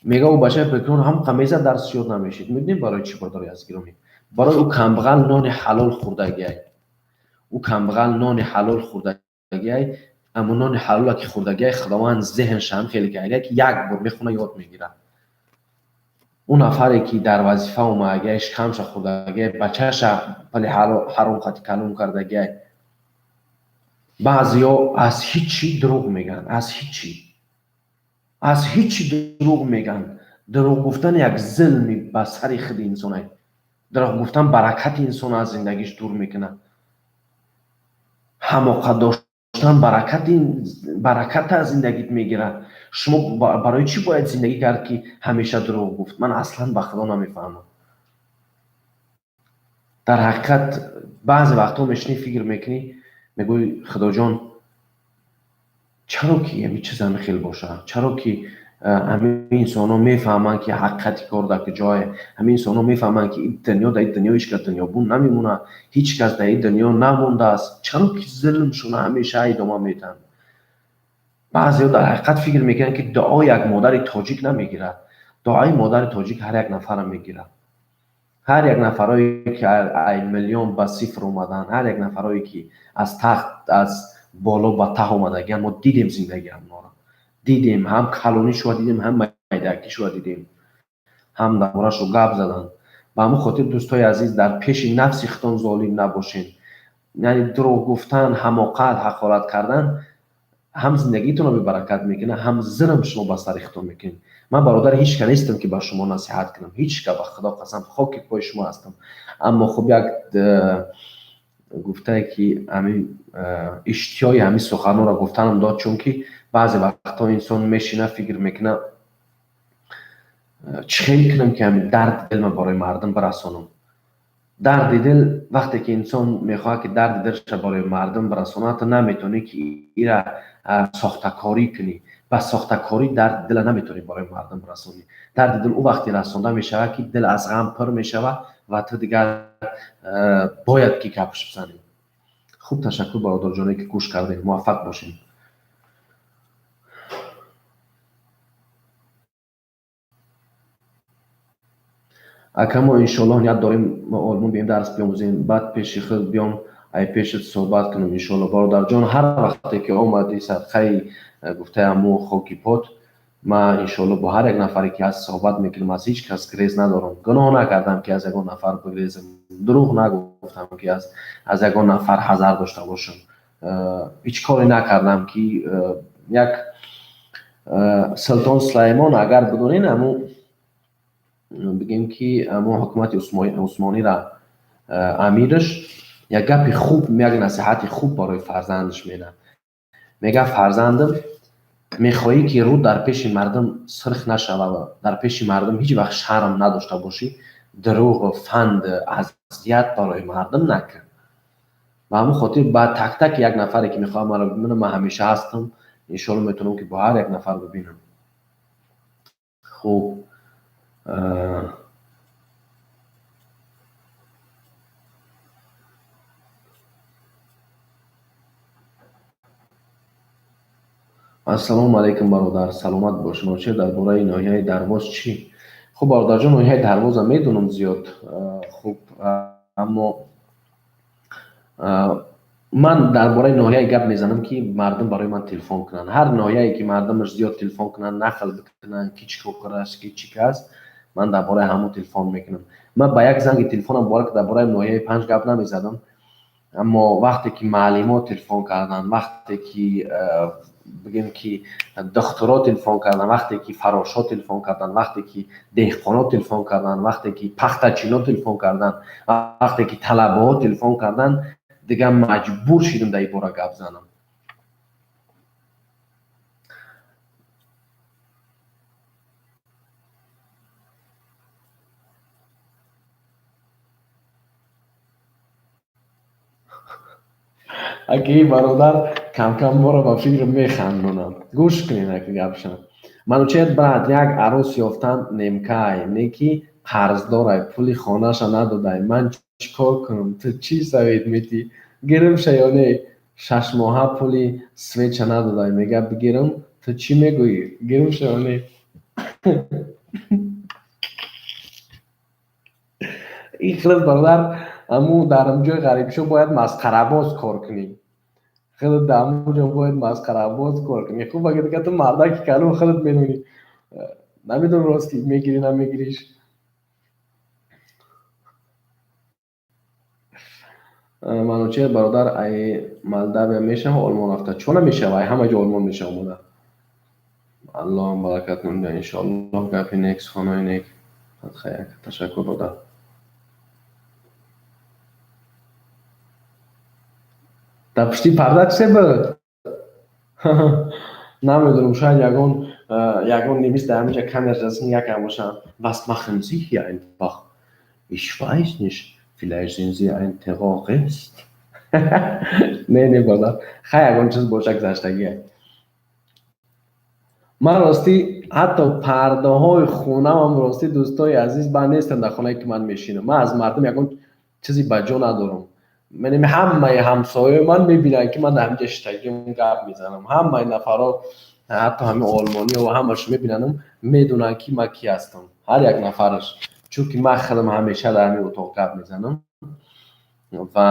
Мега, ӯ бачаи прокурор ҳамқа мезад, дарс ёд намешид. Медонем барои чӣ, бародари азиз гиромӣ? Барои ӯ камбағал нони ҳалол хӯрдагиай. Ӯ камбағал нони ҳалол хӯрдагиай, аммо нони ҳалола ки хӯрдагиай, Худованд зеҳншам хеле кардагиай, ки як бор мехона, ёд мегирад. Ӯ нафаре ки дар вазифа омадагиай, шикамша хӯрдагиай, бачаша пали ҳаром хати калон кардагиай. Баъзеҳо аз ҳичи дурӯғ мегӯянд, аз ҳичи, аз ҳичи дурӯғ мегӯянд. Дурӯғ гуфтан як зулми ба сари худи инсонай. Дурӯғ гуфтан баракати инсона аз зиндагиш дур мекунад. Ҳамоқат доштан бараката аз зиндагит мегирад. Шумо барои чӣ бояд зиндагӣ кард, ки ҳамеша дурӯғ гуфт? Ман аслан ба Худо намефаҳмам. Дар ҳақиқат, баъзе вақтҳо мешинӣ, фикр мекунӣ, мегӯӣ: Худоҷон, чаро ки ҳамин чиз ҳамин хел бошад? Чаро ки ҳамин инсонҳо мефаҳманд, ки ҳақиқати кор дар куҷое? Ҳамин инсонҳо мефаҳманд, ки ин дунё, дар ин дунё ҳеҷ кас дунёбун намемонад, ҳеҷ кас дар ин дунё намондааст. Чаро ки зулмшона ҳамеша идома медиҳанд? Баъзеҳо дар ҳақиқат фикр мекунанд, ки дуои як модари тоҷик намегирад. Дуои модари тоҷик ҳар як нафарро мегирад. Ҳар як нафарое ки ай миллион ба сифр омаданд, ҳар як нафарое ки аз тахт, аз боло ба таҳ омадагианд, мо дидем зиндагии ҳамонро, дидем, ҳам калонишро дидем, ҳам майдакишро дидем, ҳам дар бораашо гап заданд. Ба ҳамон хотир, дӯстои азиз, дар пеши нафси худтон золим набошед. Яъне дурӯғ гуфтан, ҳамоқат, ҳақорат кардан ҳам зиндагитонро бебаракат мекунад, ҳам зулм шумо ба сари худтон мекунед. Ман бародари ҳеҷ ка нестам, ки ба шумо насиҳат кунам, ҳеҷ ка, ба Худо қасам, хоки пои шумо ҳастам. Аммо хуб, як гуфтае ки ҳамин иштиёи ҳамин суханонро гуфтанам дод, чунки баъзе вақтҳо инсон мешина, фикр мекунад: чӣ хел кунам, ки ҳамин дарди дилма барои мардум бирасонам? Дарди дил, вақте ки инсон мехоҳад, ки дарди дилша барои мардум бирасонад, ту наметавонӣ, ки ира сохтакорӣ кунӣ. Ба сохтакорӣ дарди дила наметавонӣ барои мардум расонӣ. Дарди дил ӯ вақте расонда мешавад, ки дил аз ғам пур мешавад ва ту дигар бояд ки гапш бизанӣ. Хуб, ташаккур, бародарҷоне, ки гӯш кардем. Муваффақ бошем. Ака, мо иншоаллоҳ ният дорем, мо Олмон бием, дарс биомӯзем, баъд пеши худ биём, ай пешат суҳбат кунем, иншоаллоҳ. Бародарҷон, ҳар вақте ки омадӣ, садқаи гуфтаи ҳамун хоки пот, ман иншоаллоҳ бо ҳар як нафаре ки ҳаст суҳбат мекунам. Аз ҳеҷ кас грез надорам. Гуноҳ накардам, ки аз ягон нафар бигрезам. Дурӯғ нагуфтам, ки аз ягон нафар ҳазар дошта бошам. Ҳеҷ коре накардам, ки як Султон Сулаймон, агар бидонен, ҳамун бигем, ки ҳамун ҳукумати Усмонира амираш як гапи хуб, як насиҳати хуб барои фарзандаш менад. Мега: фарзандам, мехоҳӣ, ки рӯ дар пеши мардум сирх нашава, дар пеши мардум ҳеҷ вақт шарм надошта бошӣ, дурӯғу фанд, азият барои мардум накун. Ба ҳамон хотир ба так-таки як нафаре ки мехоҳад маро бибинад, ман ҳамеша ҳастам. Иншоалло, метавонам, ки бо ҳар як нафар бибинам. Хуб. Ассалому алайкум, бародар, саломат бош. Ночир, дар бораи ноҳияи Дарвоз чӣ? Хуб, бародарҷон, ноҳияи Дарвоза медонам зиёд хуб, аммо ман дар бораи ноҳияе гап мезанам, ки мардум барои ман телефон кунанд. Ҳар ноҳияе ки мардумаш зиёд телефон кунанд, нақл бикунанд, ки чӣ кор кардааст, ки чӣ кааст, ман дар бораи ҳамон телефон мекунам. Ман ба як занги телефонам бовар, ки дар бораи ноҳияи панҷ гап намезадам, аммо вақте ки муаллимо телефон карданд, вақте ки бигем, ки духтуро телефон карданд, вақте ки фарошҳо телефон карданд, вақте ки деҳқонҳо телефон карданд, вақте ки пахтачино телефон карданд, вақте ки талабаҳо телефон карданд, дигар маҷбур шидам дар ин бора гап занам. Аки бародар кам-кам моро ба фикр механдонад. Гӯш кунед аки гапша. Манучеҳр брат, як арӯс ёфтан немкай, не ки қарздорай, пули хонаша надодай. Ман чӣ кор кунам? Ту чӣ совет метӣ? Гиримша ё не? 6 моҳа пули свеча надодай. Мега бигирам, ту чӣ мегӯӣ? Гиримша ё не? Ин хеле бародар, аму дар ҷои ғарибшо бояд масхарабоз кор кунӣ. Хеле дар ҳамон ҷо бояд масхарабоз кор кунӣ. Хуб, агар дига ту мардаки калон худат медонӣ. Намедонам, рости мегирӣ, намегириш. Манучеҳр бародар, ай Молдавия мешава Олмон рафта? Чо намешава? Ай ҳама ҷо Олмон мешава омода. Аллоҳ баракат кунад, иншоаллоҳ. Гапи нек, суханои нек. Хайр, ташаккур, бародар. Дар пушти парда чизе буд? Намедонам, шояд ягон немис дар ҳаминҷа камера ҷаласа якам бошад. Was machen Sie hier einfach? Ich weiß nicht. Vielleicht sind Sie ein Terrorist. Не, не, бародар. Хай, ягон чиз боша, гузаштагие. Ман ростӣ ҳатто пардаҳои хонаам, ростӣ, дӯстои азиз, банд нестанд дар хонае ки ман мешинам. Ман аз мардум ягон чизи ба ҷо надорам. Ҳамаи ҳамсояи ман мебинанд, ки ман дар ҳаминҷа шиштагиам, гап мезанам. Ҳамаи нафарҳо, ҳатто ҳамин олмониҳо ҳамашо мебинанам, медонанд, ки ман кӣ ҳастам. Ҳар як нафараш. Чунки ман худам ҳамеша дар ҳамин утоқ гап мезанам ва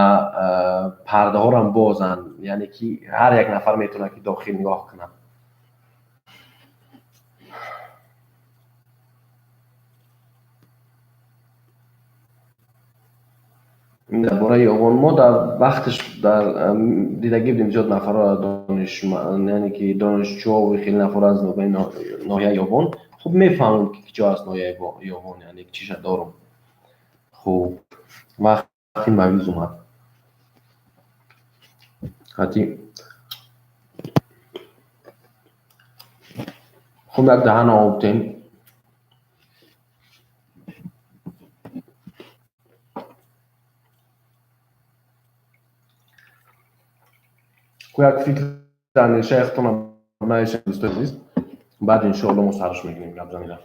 пардаҳорам бозанд, яъне ки ҳар як нафар метавонад, ки дохил нигоҳ кунад. Дар бораи Ёвон мо дар вақташ дар дидагӣ будем зиёд нафарҳо, яъне ки донишҷӯҳо, хеле нафарҳо аз ноҳияи Ёвон. Хуб мефаҳмам, ки киҷо аст ноҳияи Ёвон, яъне чиша дорум. Хуб, вақти мавиз омад. Ҳати хуб, як даҳана об тем. Як фикр, андешаи худтонам нависед, дӯстои азиз, баъд иншоалло мо сарш мекунем гапзанира.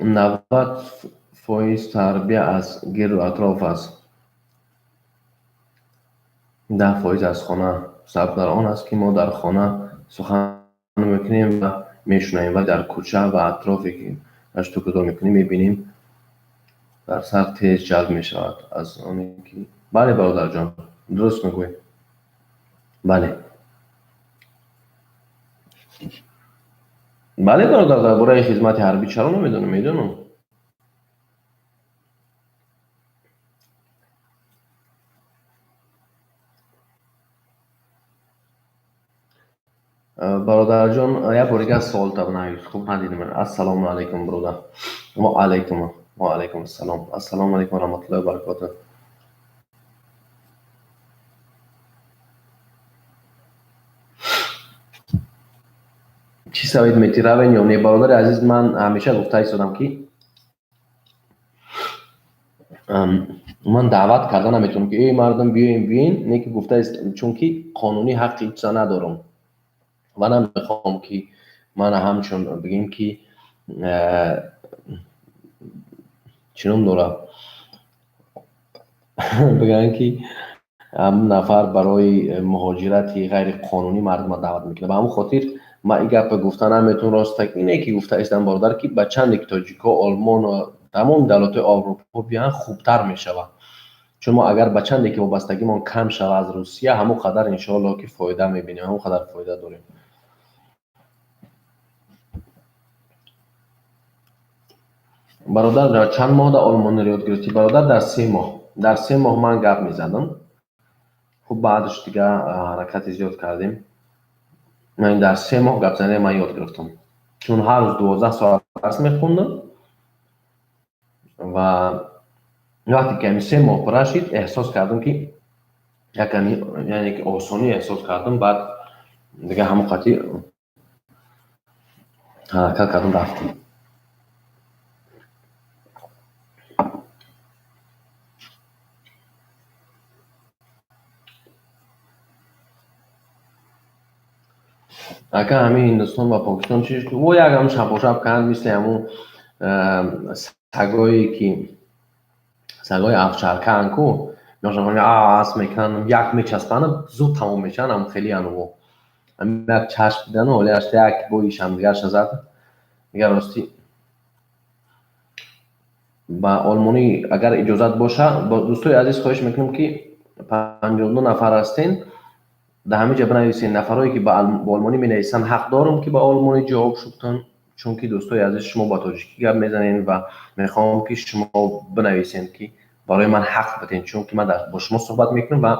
90% тарбия аз гирду атроф аст, 10% аз хона. Сабаб дар он аст, ки мо дар хона сухан мекунем ва мешунавем, вале дар кӯча ва атрофе ки гашту гузор мекунем, мебинем, дар сар тез ҷалб мешавад аз оне ки. Бале, бародарҷон, дуруст мегӯед, бале, бале, бародар. Дар бораи хизмати ҳарбӣ чаро намедонам? Медонам. Бародарҷон, як бор дигар суолта навис, хуб надидам. Ассалому алайкум, бародар. Ва алайкум, ва алайкум ассалом. Ассалому алайкум ва раҳматуллоҳи ва баракотуҳ. Чӣ совет метӣ, равен ё не? Бародари азиз, ман ҳамеша гуфта истодам, ки ман даъват карда наметавонам, ки эй мардум, биёем, биёен, не ки гуфта, чунки қонунӣ ҳаққи чиза надорам ва намехоҳам, ки мана ҳамчун бигем, ки чӣ ном дорад, бигӯянд, ки ҳамн нафар барои муҳоҷирати ғайриқонунӣ мардумро даъват мекунад. Ба ҳамон хотир ман ин гапро гуфта наметавонам. Роста ине ки гуфта истам, бародар, ки ба чанде ки тоҷикҳо Олмон ва тамоми давлатҳои Аврупо биёянд, хубтар мешавад, чун мо агар ба чанде ки вобастагимон кам шава аз Русия, ҳамон қадар иншоалло ки фоида мебинем, ҳамон қадар фоида дорем. Бародар, дар чанд моҳ дар олмониро ёд гирифтӣ? Бародар, дар 3 моҳ, дар 3 моҳ ман гап мезадам. Хуб, баъдаш дига ҳаракати зиёд кардем. Ман дар 3 моҳ гапзанӣ ман ёд гирифтам, чун ҳар рӯз 12 соат дарс мехондам ва вақте ки ҳамин 3 моҳ пурра шид, эҳсос кардам, ки яками, яъне ки осонӣ эҳсос кардам. Баъд дига ҳамон қатъи ҳаракат кардам, рафтем. Ака, ҳамин Ҳиндустон ва Покистон чӣ? Во як ҳамун шапошап карданд, мисли ҳамун сагое ки сагои овчаркаанд ку, ас мекунанд, як мечаспанд, зуд тамом мешаванд. Ҳамун хеле анво ҳамин як чашм дидану ҳолиаш як бои шамдигарша зад. Дигар ростӣ ба олмонӣ агар иҷозат боша, дӯстои азиз, хоҳиш мекунам, ки 52 нафар ҳастен, дар ҳамин ҷа бинависен. Нафарое ки ба олмонӣ менависанд, ҳақ дорам, ки ба олмонӣ ҷавоб шудтон, чунки, дӯстои азиз, шумо ба тоҷикӣ гап мезанед ва мехоҳам, ки шумо бинависед, ки барои ман ҳақ биден, чунки ман бо шумо суҳбат мекунам ва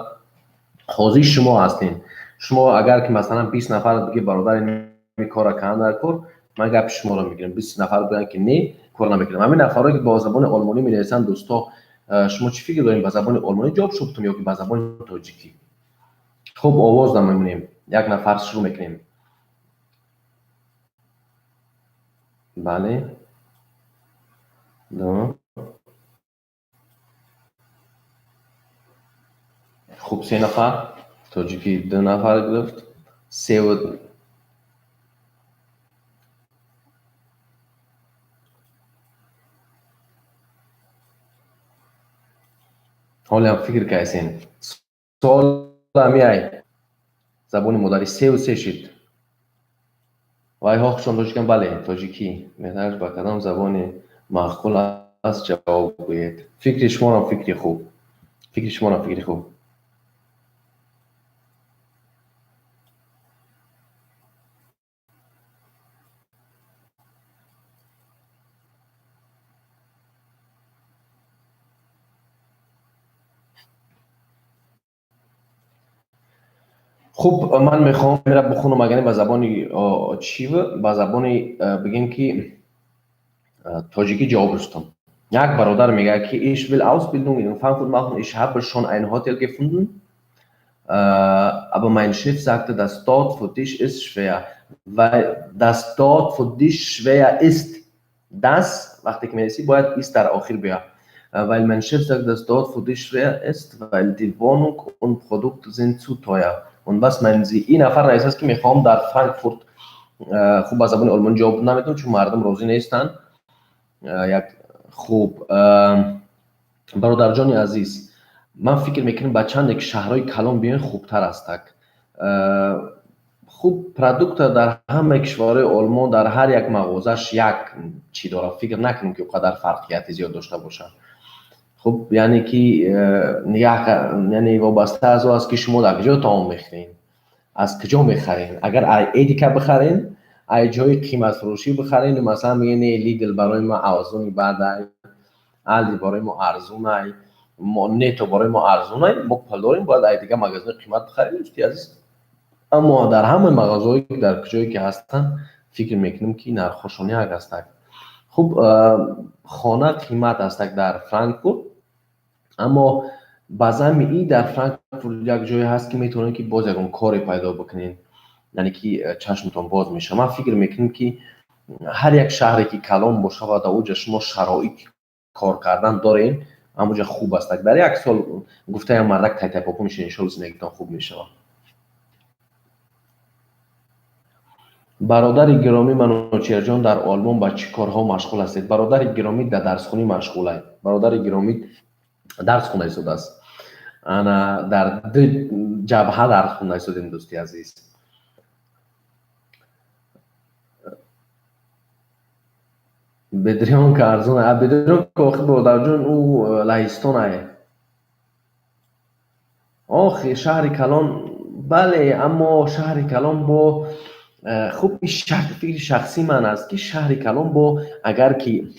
қозии шумо ҳастем. Шумо агар ки масалан 20 нафар биги, бародари, кора карданд дар кор, ман гапи шуморо мегирам. 20 нафар бигӯянд, ки не, кор намекунам. Ҳамин нафарое ки бо забони олмонӣ менависанд, дӯсто, шумо чӣ фикр дорем, ба забони олмонӣ ҷавоб шудтон ё ки ба забони тоҷикӣ? Хуб, овоз намемонем, як нафар шурӯъ мекунем. Бале, ду, хуб, се нафар тоҷикӣ, ду нафар гирифт, севу. Ҳолиам фикр кардем, суолам яй забони модарӣ, севу се шид. Вайҳо хушон тоҷикан. Бале, тоҷикӣ беҳтараш. Ба кадом забони маъқул аст, ҷавоб гӯед. Фикри шуморам фикри хуб, фикри шуморам фикри хуб. Хуб, ман мехоҳам мера бихонам, агар ба забони чӣ, ба забони бигем ки тоҷикӣ ҷавоб рустам. Як бародар мегӯяд, ки ich will Ausbildung in Frankfurt machen, ich habe schon ein Hotel gefunden, aber mein Chef sagte, dass dort für dich ist schwer, weil das dort für dich schwer ist. Das вақте ки менависӣ, бояд ist дар охир биёяд. Weil mein Chef sagt, dass dort für dich schwer ist, weil die Wohnung und Produkte sind zu teuer. Und was meinen Sie? Ин нафар нависааст, ки мехоҳам дар Франкфурт. Хуб, ба забони олмонӣ ҷавоб наметавонам, чун мардум розӣ нестанд. Як хуб, бародарҷони азиз, ман фикр мекунам, ба чанде ки шаҳрҳои калон биёен, хубтар астак. Хуб, продукта дар ҳамаи кишварҳои Олмон дар ҳар як мағозаш як чӣ дорад, фикр накунем, ки он қадар фарқияти зиёд дошта бошад. Хуб, яъне ки нигаҳ, яъне вобаста аз он аст, ки шумо дар куҷо таом мехӯред, аз куҷо мехаред. Агар ай Эдика бихарен, ай ҷои қиматфурӯшӣ бихарен, масалан мегӯед, не, Лидл барои ма арзуни, баъд Алди барои мо арзунай, Нето барои мо арзунай, мо пул дорем, бояд ай дига магазини қимат бихарем, дӯсти азиз. Аммо дар ҳамаи мағозаҳое ки дар куҷое ки ҳастанд, фикр мекунем, ки нархҳошон як ҳастак. Хуб, хона қимат ҳастак дар Франкфурт, аммо ба замми и дар Франкфурт як ҷое ҳаст, ки метавонед, ки боз ягон коре пайдо бикунед, яъне ки чашмтон боз мешавад. Ман фикр мекунем, ки ҳар як шаҳре ки калон боша ва дар оҷа шумо шароити кор кардан доред, ҳамоҷа хуб аст. Дар як сол, гуфтаям, мардак тайтайпопо мешавед, иншолло, зиндагитон хуб мешавад. Бародари гиромӣ Манучеҳрҷон, дар Олмон ба чӣ корҳо машғул ҳастед? Бародари гиромӣ дар дарсхонӣ машғулай. Бародари гиромӣ дарс хонда истодааст. Ана дар ду ҷабҳа дарс хонда истодем, дӯсти азиз. Бедрионка арзон. Бедрионка охи, бародарҷон, ӯ Лаҳистонае. Охи, шаҳри калон, бале, аммо шаҳри калон бо хуб, фикри шахсии ман аст, ки шаҳри калон бо агар ки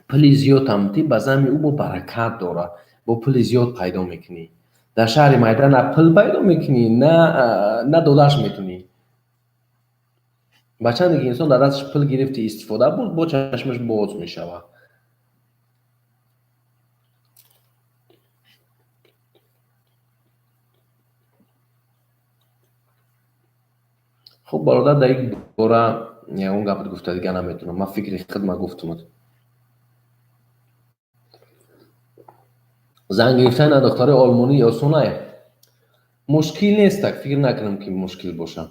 пули зиёдам дӣ, ба замми ӯ бо баракат дорад, бо пули зиёд пайдо мекунӣ. Дар шаҳри майда на пул пайдо мекунӣ, на додаш метунӣ. Ба чанде ки инсон дар дасташ пул гирифти, истифода бурд, бо чашмаш боз мешавад. Хуб, бародар, дар ин бора ягон гапат гуфта дига наметавонам. Ман фикри худма гуфтумад. Зан гирифтани духтарои олмонӣ осонае? Мушкил нестак, фикр накунам, ки мушкил бошад.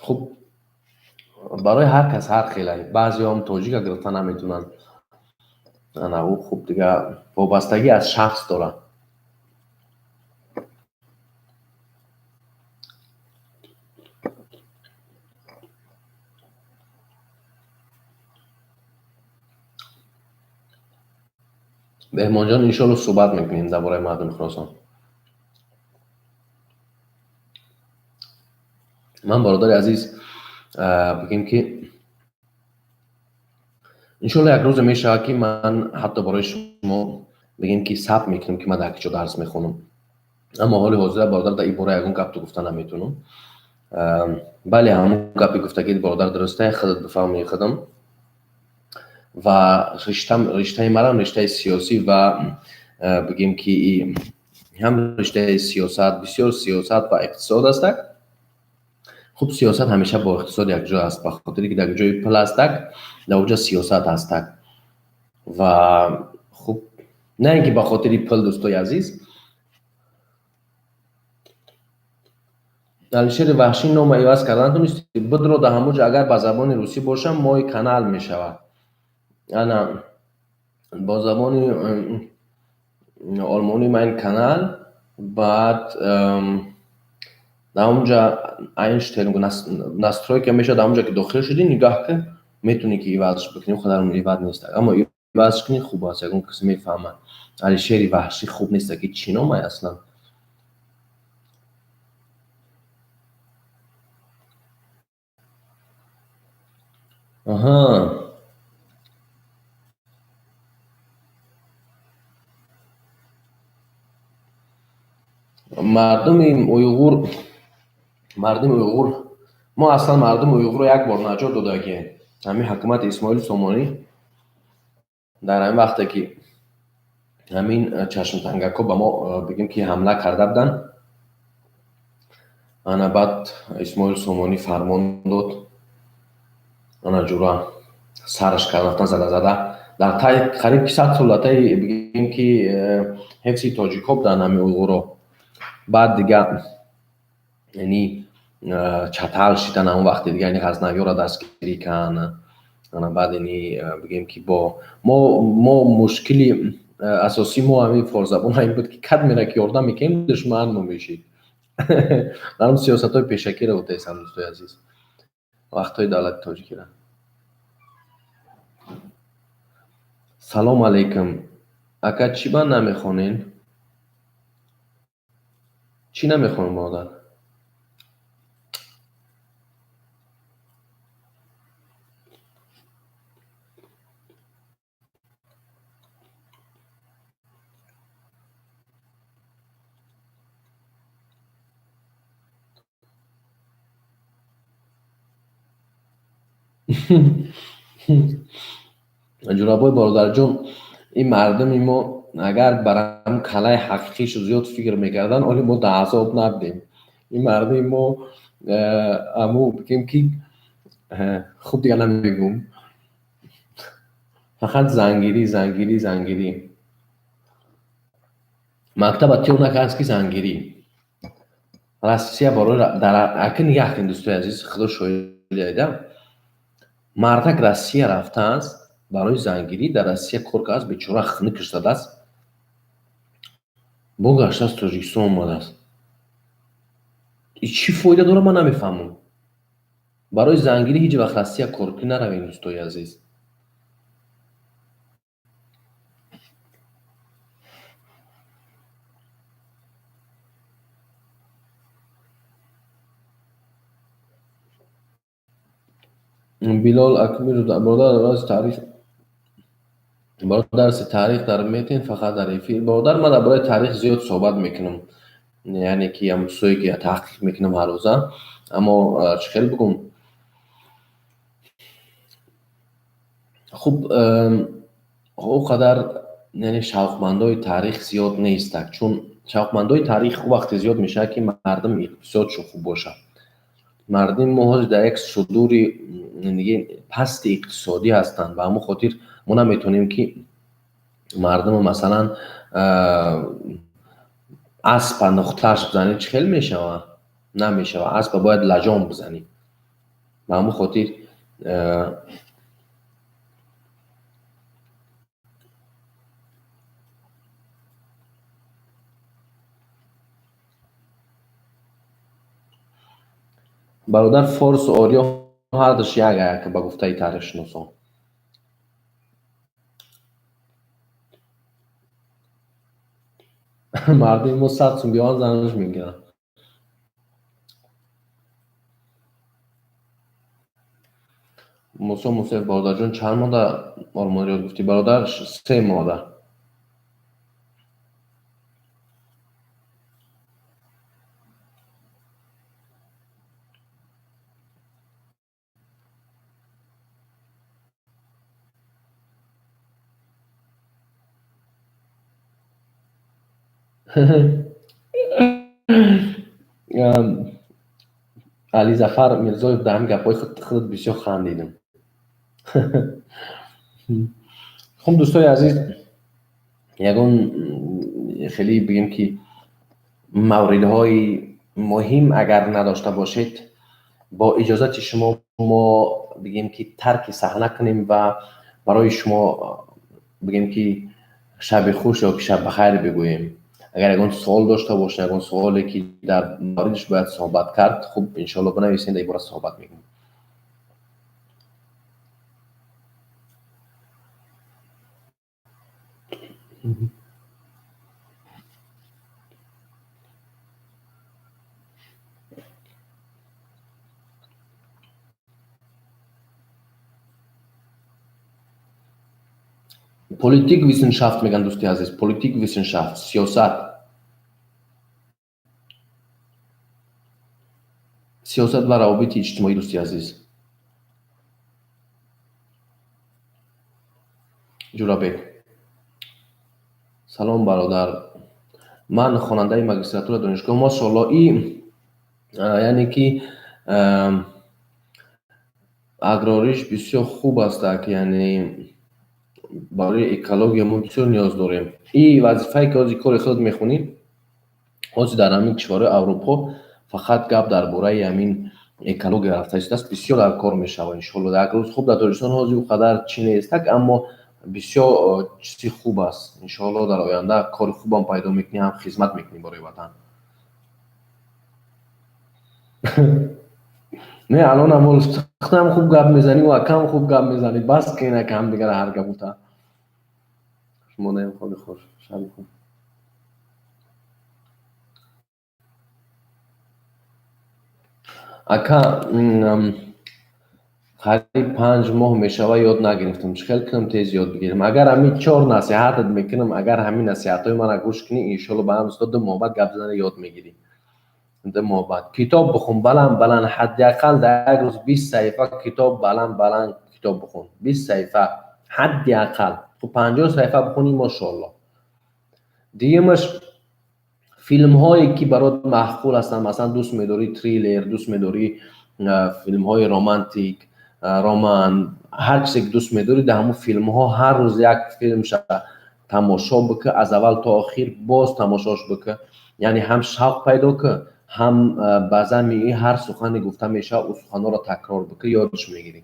Хуб, барои ҳар кас ҳар хелай. Баъзеҳом тоҷика гирифта наметавонанд. Ана ӯ хуб дига вобастагӣ аз шахс дорад. Беҳмонҷон, иншоалло суҳбат мекунем дар бораи мардуми Хуросон. Ман, бародари азиз, бигем ки иншоалло як рӯзе мешавад, ки ман ҳатто барои шумо бигем ки сабт мекунам, ки ман дар куҷо дарс мехонам. Аммо ҳоли ҳозира, бародар, дар ин бора ягон гапто гуфта наметавонам. Бале, ҳамон гапи гуфтагӣ, бародар, дурустае, худат бифаҳмӣ худам. Ва риштаи марам риштаи сиёсӣ ва бигем ки ҳам риштаи сиёсат, бисёр сиёсат ва иқтисод астак. Хуб, сиёсат ҳамеша бо иқтисод якҷо аст, ба хотире ки дар ҷои пул ҳастак, дар оҷа сиёсат ҳастак. Ва хуб, на ин ки ба хотири пул, дӯстои азиз. Алишери Ваҳшӣ, нома иваз кардан тунисти? Бидро дар ҳамон ҷо, агар ба забони русӣ бошам, мой канал мешавад. Ана бо забони олмонӣ mein Kanal, баъд дар он ҷа Einstellung, настройка мешавад. Дар он ҷо ки дохил шудӣ, нигоҳ кун, метавонӣ ки ивазш бикунӣ. Он қадар иваз нест, аммо ивазш кунӣ хуб аст, ягон кас мефаҳмад. Алишери Ваҳшӣ хуб нест, ки чӣ номай аслан? Аҳа, мардуми уйғур, мардуми уйғур, мо аслан мардуми уйғурро як бор наҷот додагием. Ҳамин ҳукумати Исмоили Сомонӣ дар ҳамин вақте ки ҳамин чашмтангакҳо ба мо, бигем ки, ҳамла карда буданд, ана баъд Исмоили Сомонӣ фармон дод, ана ҷура сараш кардан, рафтан зада зада дар таи қариб ки 100 сол дар таи, бигем ки, ҳифзи тоҷикҳо буданд ҳамин уйғурро. Баъд дига яъни чатал шидан, ҳамон вақте дига яъни ғазнавиёро дастгирӣ карданд. Ана баъд яъни, бигем ки, бо мо мушкили асосии мо ҳамин форсзабон ҳамин буд, ки кад мера ки ёрдам мекунем, душман мо мешид. Дар он сиёсатҳои пешакиро гуфтаистам, дӯстои азиз, вақтҳои давлати тоҷикиро. Салом алейкум, ака, чӣ ба намехонен? Чӣ намехонем, модар? Ҷурабой бародарҷон, ин мардуми мо агар бар ҳам калаи ҳақиқишу зиёд фикр мекарданд, оли мо дар азоб набудем. Ин мардуми мо аму бигем ки, хуб, дига намегӯм, фақат зангирӣ, зангирӣ, зангирӣ. Мактаба тиёр накардааст ки зангирӣ. Россия барои ака нигаҳ кунед, дӯстои азиз, худо шоҳид, мардак Россия рафтааст барои зангирӣ, дар Россия кор кардааст, бечора хунукш задааст, богаштааст, Тоҷикистон омадааст. Чӣ фоида дорад, ман намефаҳмам. Барои зангирӣ ҳеҷ вақт Россия коркунӣ наравед, дӯстои азиз. Билол Акбиров, бародар, таърих, бародар, дарси таърих дар метен фақат дар эфир? Бародар, ман дар бораи таърих зиёд суҳбат мекунам, яъне ки ҳам чизое ки таҳқиқ мекунам ҳаррӯза. Аммо чӣ хел бигӯм, хуб, о қадар яъне шавқмандои таърих зиёд нестак, чун шавқмандои таърих вақте зиёд мешавад, ки мардум иқтисодшо хуб бошад. Мардуми мо ҳозир дар як судури пасти иқтисодӣ ҳастанд. Ба ҳамон хотир мо наметавонем ки мардумо, масалан, аспа нуқташ бизанем, чӣ хел мешавад? Намешавад. Аспа бояд лаҷом бизанӣ. Ба ҳамон хотир бародар, форсу ориё ҳардуш як як ба гуфтаи таърихшиносон. Мардуми мо 100 сум биёванд, занаш мегиранд. Мусо Мусоев, бародарҷон, чанд моҳда олмониро ёд гуфтӣ? Бародар, 3 моҳда. Ализафар Мирзоев, дар ҳамин гапҳои худат бисёр хандидам. Хуб, дӯстои азиз, ягон хеле бигем ки мавридҳои муҳим агар надошта бошед, бо иҷозати шумо мо бигем ки тарки саҳна кунем ва барои шумо бигем ки шаби хуш ё ки шаб бахайр бигӯем. Агар ягон суол дошта бошед, ягон суоле ки дар мавридиш бояд суҳбат кард, хуб, иншоалло бинависед, дар ин бора суҳбат мекунем. Politikwissenschaft мегӯянд, дӯсти азиз, Politikwissenschaft, сиёсат. Сиёсат ва равобити иҷтимоӣ, дӯсти азиз. Ҷурабек. Салом, бародар. Ман хонандаи магистратура донишгоҳ. Мошоалло, и яъне ки агрориш бисёр хуб аст, яъне барои экология мо бисёр ниёз дорем. И вазифае ки ҳозир кори худат мехонӣ, ҳозир дар ҳамин кишварҳои Аврупо фақат гап дар бораи ҳамин экология рафта истодааст, бисёр дар кор мешавад, иншоалло. Як рӯз хуб дар Тоҷикистон ҳозир он қадар чӣ нестак, аммо бисёр чизи хуб аст. Иншоалло дар оянда кори хубам пайдо мекунӣ, ҳам хизмат мекунӣ барои ватан. Не, алон ам худам хуб гап мезанӣ ва акам хуб гап мезанӣ. Бас кунед ака ҳамдигара ҳар гап гуфта. Шумо наем, хоби хуш, шаби хуб. Ака, қариб 5 моҳ мешава ёд нагирифтам. Чӣ хел кунам тез ёд бигирам? Агар ҳамин 4 насиҳатат мекунам, агар ҳамин насиҳатҳои мана гӯш кунӣ, иншоалло ба ҳам 2 моҳ баъд гап зана ёд мегирӣ. 2 моҳ баъд китоб бихун, баланд баланд, ҳадди ақал дар як рӯз 20 саҳифа китоб, баланд баланд китоб бихун. 20 саҳифа ҳадди ақал. Хуб, 50 саҳифа бихунӣ, мошоалло. Дуюмаш, филмҳое ки барот маъқул ҳастанд, масалан дӯст медорӣ триллер, дӯст медорӣ филмҳои романтик, роман, ҳар чизе ки дӯст медорӣ, дар ҳамон филмҳо ҳар рӯз як филмша тамошо бикӣ, аз аввал то охир боз тамошош бикӣ. Яъне ҳам шавқ пайдо кӣ, ҳам ба замми ҳар сухане гуфта мешавад, ӯ суханҳоро такрор бикӣ, ёдш мегирӣ.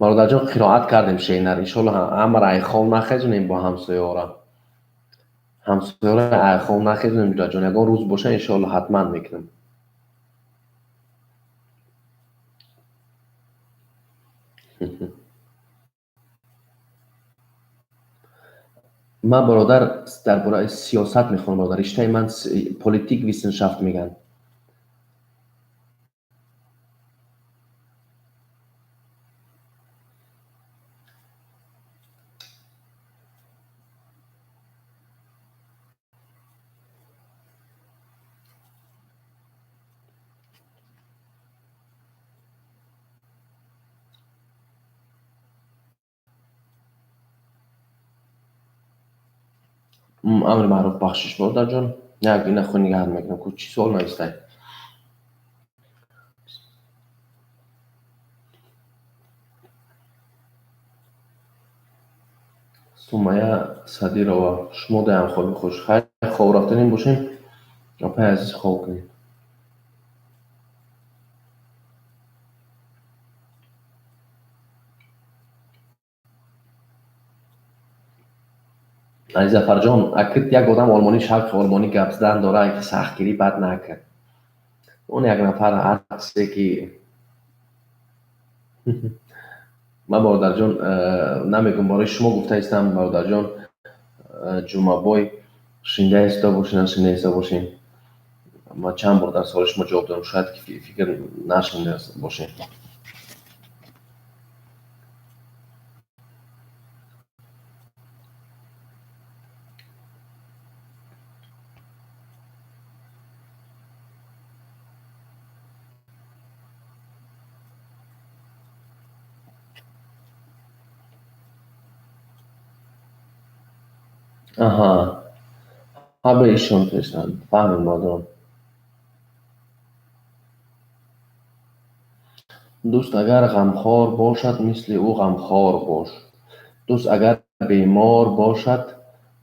Бародарҷон, қироат кардем шеънар, иншоалло ҳамаро айхов нахезонем бо ҳамсояҳоро. Ҳамсояҳоро айхов нахезонем, ҷураҷон, ягон рӯз боша иншоалло ҳатман мекунем. Ман бародар дар бораи сиёсат мехонам, бародар, риштаи ман Politikwissenschaft мегӯянд. Амри маъруф, бахшиш, бародарҷон. Як ина худ нигаҳ мекунам, ку чӣ суол навистай? Сумая Садирова, шумо даям хоби хуш. Хайр, хоб рафтанем бошем. Апай азиз, хоб кунед. Зафарҷон, акид як одам олмонӣ шавқи олмонӣ гап задан дора, ки сахтгирӣ бад накард. Он як нафар ҳар чизе ки ман, бародарҷон, намегӯм, барои шумо гуфта истам, бародарҷон Ҷумъабой, шинда истода бошед, нашинда истода бошед. Ман чанд бор дар суоли шумо ҷавоб додам, шояд ки фикр нашинда бошед. Аҳа, habe ich schon verstanden. Фаҳмем, бародарон. Дӯст агар ғамхор бошад, мисли ӯ ғамхор бош. Дӯст агар бемор бошад,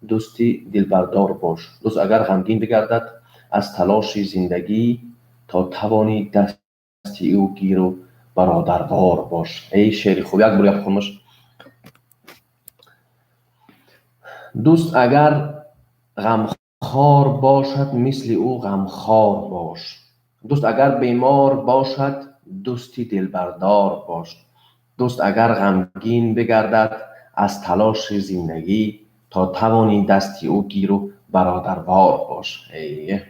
дӯсти дилбардор бош. Дӯст агар ғамгин бигардад аз талоши зиндагӣ, то тавонӣ дасти ӯ гиру бародарвор бош. Эй, шеъри хуб, як бор хонмаш. Дӯст агар ғамхор бошад, мисли ӯ ғамхор бош. Дӯст агар бемор бошад, дӯсти дилбардор бош. Дӯст агар ғамгин бигардад аз талоши зиндагӣ, то тавонӣ дасти ӯ гиру бародарвор бош. Эй.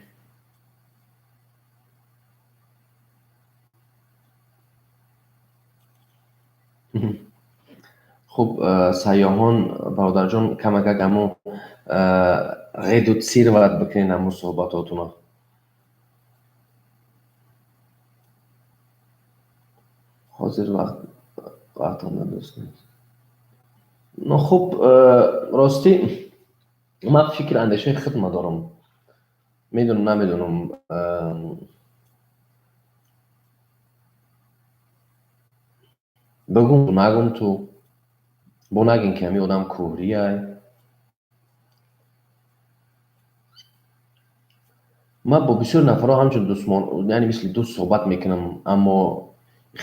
Хуб, сайёҳон, бародарҷон, камакак ҳамо редуцировать бикунед ҳамо суҳбатотуно. Ҳозир вақтон дӯст нест. Ну хуб, ростӣ ман фикр андешаи худма дорам. Медонам, намедонам, бигум нагум, ту бо нагин ки ҳамин одам кӯҳрияй. Ман бо бисёр нафарҳо ҳамчун дӯстмон, яъне мисли дӯст суҳбат мекунам, аммо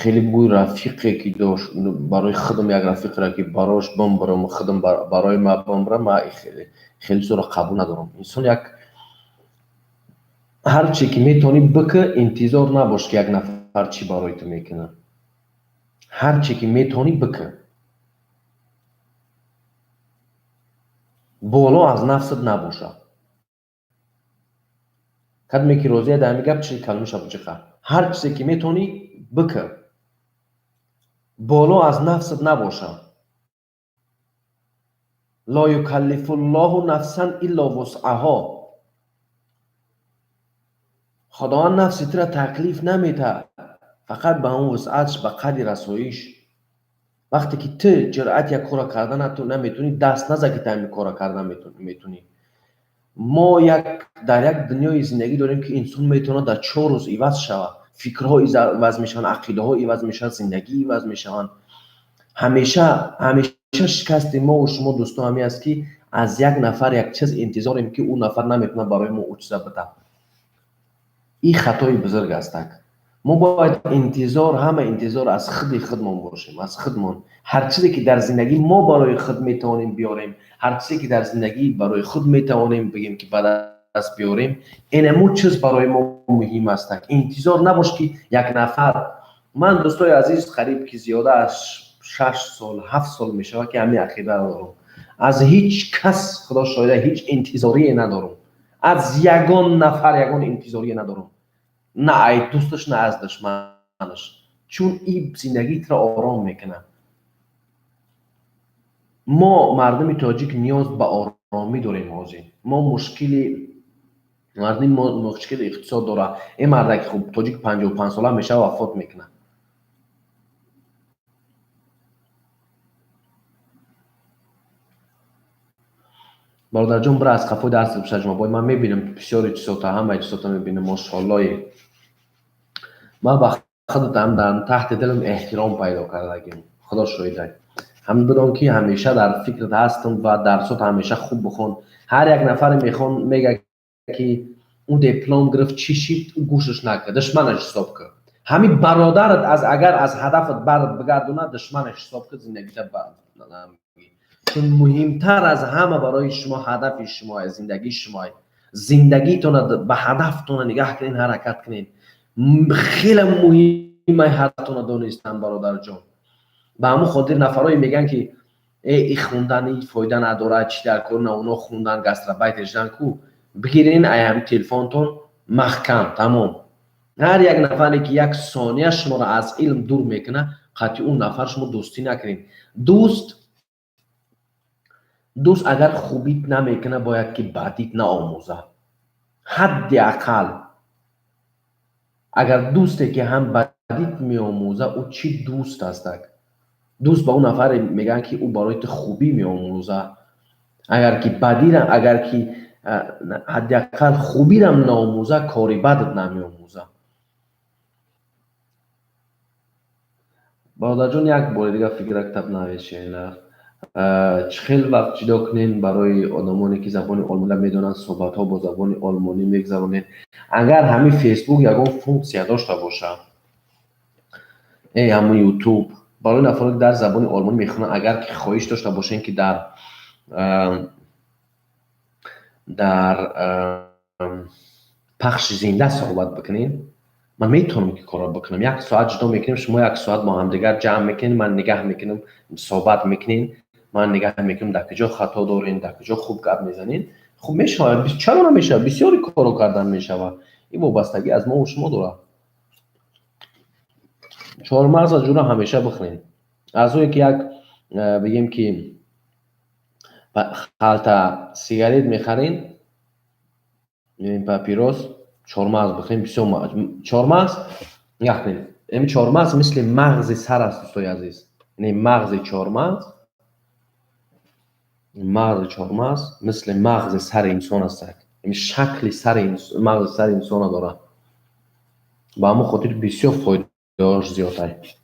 хеле бӯи рафиқе ки дошт барои худам, як рафиқеро ки барош бимбарам, худам барои ман бимбарам, ман хеле чизоро қабул надорам. Инсон як ҳар чизе ки метавонӣ бикӣ, интизор набош ки як нафар чӣ барои ту мекунад. Ҳар чизе ки метавонӣ бикӣ, боло аз нафсат набошад. Кадме ки розия дар ҳамин гап, чил калимаша буҷиқа. Ҳар чизе ки метавонӣ бикӣ, боло аз нафсат набошад. Ло юкаллифуллоҳу нафсан илло вусъаҳо. Худованд нафси тура таклиф наметаҳад, фақат ба он вусъатш, ба қадри расоиш. Вақте ки ту ҷуръат як корро карда наметавонӣ, даст наза ки ту ҳамин корро карда метавонӣ. Мо дар як дунёи зиндагӣ дорем ки инсон метавонад дар 4 рӯз иваз шавад. Фикрҳо иваз мешаванд, ақидаҳо иваз мешаванд, зиндагӣ иваз мешаванд. Ҳамеша ҳамеша шикасти мо ва шумо, дӯстон, ҳамин аст ки аз як нафар як чиз интизорем ки ӯ нафар наметавонад барои мо ӯ чиза бидиҳад. Ин хатои бузург аст. Мо бояд интизор, ҳама интизор аз худи худмон бошем, аз худмон. Ҳар чизе ки дар зиндагӣ мо барои худ метавонем биёрем, ҳар чизе ки дар зиндагӣ барои худ метавонем бигем ки ба даст биёрем, инаму чиз барои мо муҳим аст. Интизор набош ки як нафар. Ман, дӯстои азиз, қариб ки зиёда аз 6 сол, 7 сол мешавад ки ҳамин ақидаро дорам. Аз ҳеҷ кас, худо шоҳида, ҳеҷ интизорие надорам. Аз ягон нафар ягон интизорие надорам. На ай дӯсташ, на аз душманаш. Чун ин зиндагии туро ором мекунад. Мо мардуми тоҷик ниёз ба оромӣ дорем ҳозир. Мо мушкили мардуми мо мушкили иқтисод дорад. Ин мардаки хуб тоҷик 55 сола мешава, вафот мекунад. Бародарҷон, бира аз қафои дарс бишаҷмабой, ман мебинам бисёри чизота, ҳамаи чизота мебинам, мошоаллои. Ман ба худатам дар таҳти дилам эҳтиром пайдо кардагим. Худо шоҳидай. Ҳам бидон ки ҳамеша дар фикрат ҳастам ва дарсот ҳамеша хуб бихон. Ҳар як нафаре мехон, мега ки ӯ диплом гирифт, чӣ шид, ӯ гӯшаш накард, душманаш ҳисоб кар. Ҳамин бародарат аз агар аз ҳадафат барат бигардонад, душманаш ҳисоб кар, зиндагита. Чун муҳимтар аз ҳама барои шумо ҳадафи шумо, зиндагии шумо. Зиндагитона ба ҳадафтона нигаҳ кунед, ҳаракат кунед. Хеле муҳим ҳадафтона донистан, бародарҷон. Ба ҳамон хотир нафарое мегӯянд, ки э, и хундан и фоида надорад, чӣ дар кор, на оно хундан гастробайтер шудан ку. Бигирен ай ҳами телефонтон маҳкам, тамом. Ҳар як нафаре ки як сония шуморо аз илм дур мекунад, қатъи он нафар шумо дӯстӣ накунед. Дӯст агар хубит намекунад, бояд ки бадит наомӯзад. Ҳадди ақал агар дӯсте ки ҳам бадит меомӯзад, ӯ чӣ дӯст астак? Дӯст ба он нафаре мегӯянд, ки ӯ барои ту хубӣ меомӯзад. Агар ки бадира, агар ки ҳадди ақал хубирам наомӯзад, кори бадат намеомӯзад. Бародарҷон, як бори дигар фикрак навишен. Чӣ хел вақт ҷудо кунем барои одамоне ки забони олмонӣ медонанд, суҳбатҳо бо забони олмонӣ мегузаронем? Агар ҳамин Фейсбук ягон функсия дошта бошад, э ҳамун Ютуб, барои нафаре ки дар забони олмонӣ мехонанд, агар ки хоҳиш дошта бошем, ки дар пахши зинда суҳбат бикунем, ман метавонам ки корро бикунам. Як соат ҷудо мекунем, шумо як соат бо ҳамдигар ҷамъ мекунед, ман нигаҳ мекунам, суҳбат мекунем, ман нигаҳ мекунам, дар куҷо хато дорем, дар куҷо хуб гап мезанем. Хуб мешавад, чаро намешавад? Бисёри корро кардан мешавад. Ин вобастагӣ аз мову шумо дорад. Чормағза ҷура ҳамеша бихӯред. Аз ое ки як бигем ки халта сигарет мехарен, папирос, чормағз бихӯрем, бисёр чормағз. Нигоҳ кунед, ин чормағз мисли мағзи сар аст, дӯстои азиз. Яъне мағзи чормағз, мағзи чормағз мисли мағзи сари инсон аст. Ин шакли сари мағзи сари инсона дорад. Ба ҳамон хотир бисёр фоидааш зиёд аст.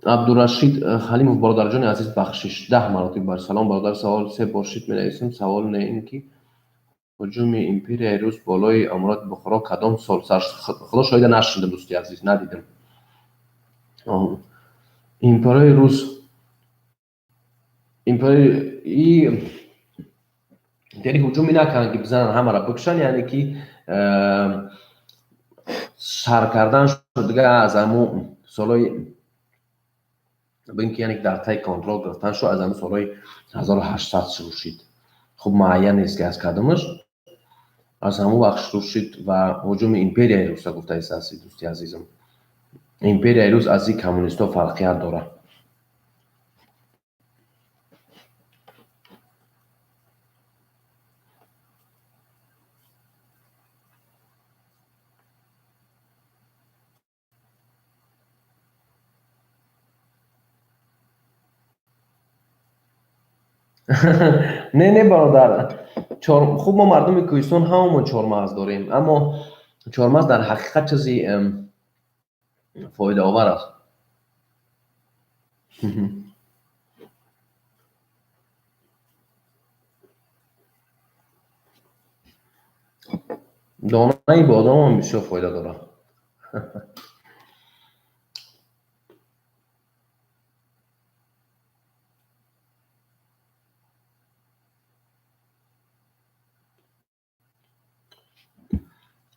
Абдурашид Халимов, бародарҷони азиз, бахшиш, 10 маротиба бар салом, бародар. Савол се бор шид менависем. Савол не ин ки ҳуҷуми империяи рус болои аморати Бухоро кадом сол сар? Худо шоҳида, нашунидам, дӯсти азиз, надидам. Империяи рус, империяи яъне ҳуҷуме накарданд, ки бизананд, ҳамаро бикушанд, яъне ки сар кардан шуд дига аз ҳамун солҳои бин ки, яъне дар таи контрол гирифтан шуд, аз ҳамун солҳои 1800 шурӯъ шуд. Хуб, муайян нест ки аз кадомаш, аз ҳамун вақт шурӯъ шуд ва ҳуҷуми империяи руса гуфта истааст, дӯсти азизам. Империяи рус аз ин коммунистҳо фарқият дорад. Не, не, бародар, хуб, мо мардуми кӯҳистон ҳамамон чормағз дорем, аммо чормағз дар ҳақиқат чизи фоидаовар аст. Донаи бодомам бисёр фоида дорад.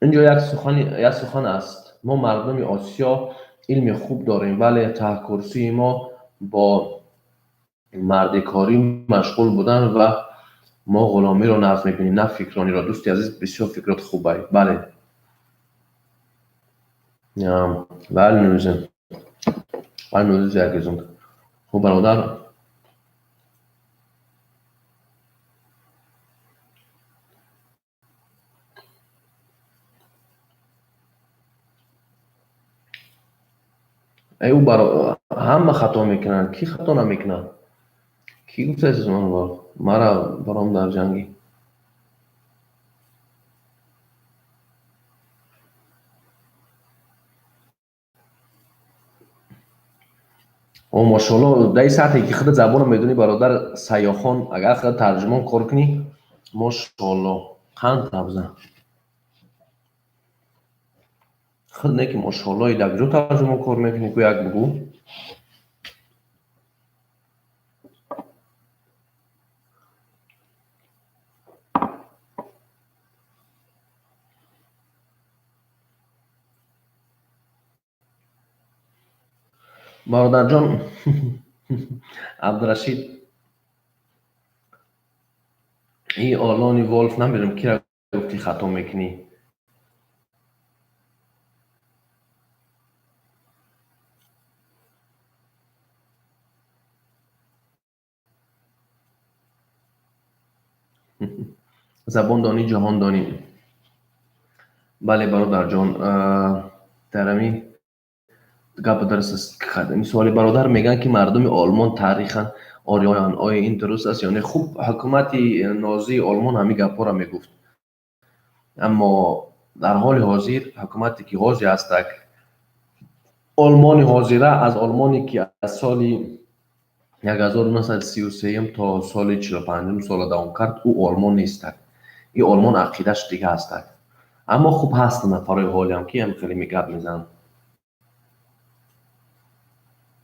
Инҷо як сухан аст: мо мардуми Осиё илми хуб дорем, вале таҳкурсии мо бо мардикорӣ машғул будан ва мо ғуломиро нағз мебинем, на фикрониро. Дӯсти азиз, бисёр фикрот хубай. Бале, бале, нӯзе, бале, нӯзе, азизон. Хуб, бародар. Ӯ ҳама хато мекунанд, кӣ хато намекунад? Кӣ гуфтааст мара баром дар ҷангӣ? О, мошоалло, дар ин сатҳе ки худат забонро медонӣ, бародар Сайёхон, агар худат тарҷумон кор кунӣ, мошоалло. Қанд табза. Худ не ки мошоаллои дар куҷо тарҷума кор мекунӣ, ку як бугӯ. Бародарҷон Абдурашид, и Олони Волф намедонам кира гуфти хато мекунӣ. Забондонӣ ҷаҳондонӣ. Бале, бародарҷон, дар ҳамин гап дуруст аст. Суоли бародар мегӯянд, ки мардуми Олмон таърихан ориёянд. Оё ин дуруст аст ё не? Хуб, ҳукумати нозии Олмон ҳамин гапҳоро мегуфт. Аммо дар ҳоли ҳозир ҳукумате ки ҳозир ҳастак, Олмони ҳозира аз Олмоне ки аз соли 1933 то соли 45 сола давом кард, ӯ Олмон нестак. Ин Олмон ақидаш дига ҳастак. Аммо хуб ҳастанд нафарҳои ҳолиам ки ҳам хеле гап мезананд.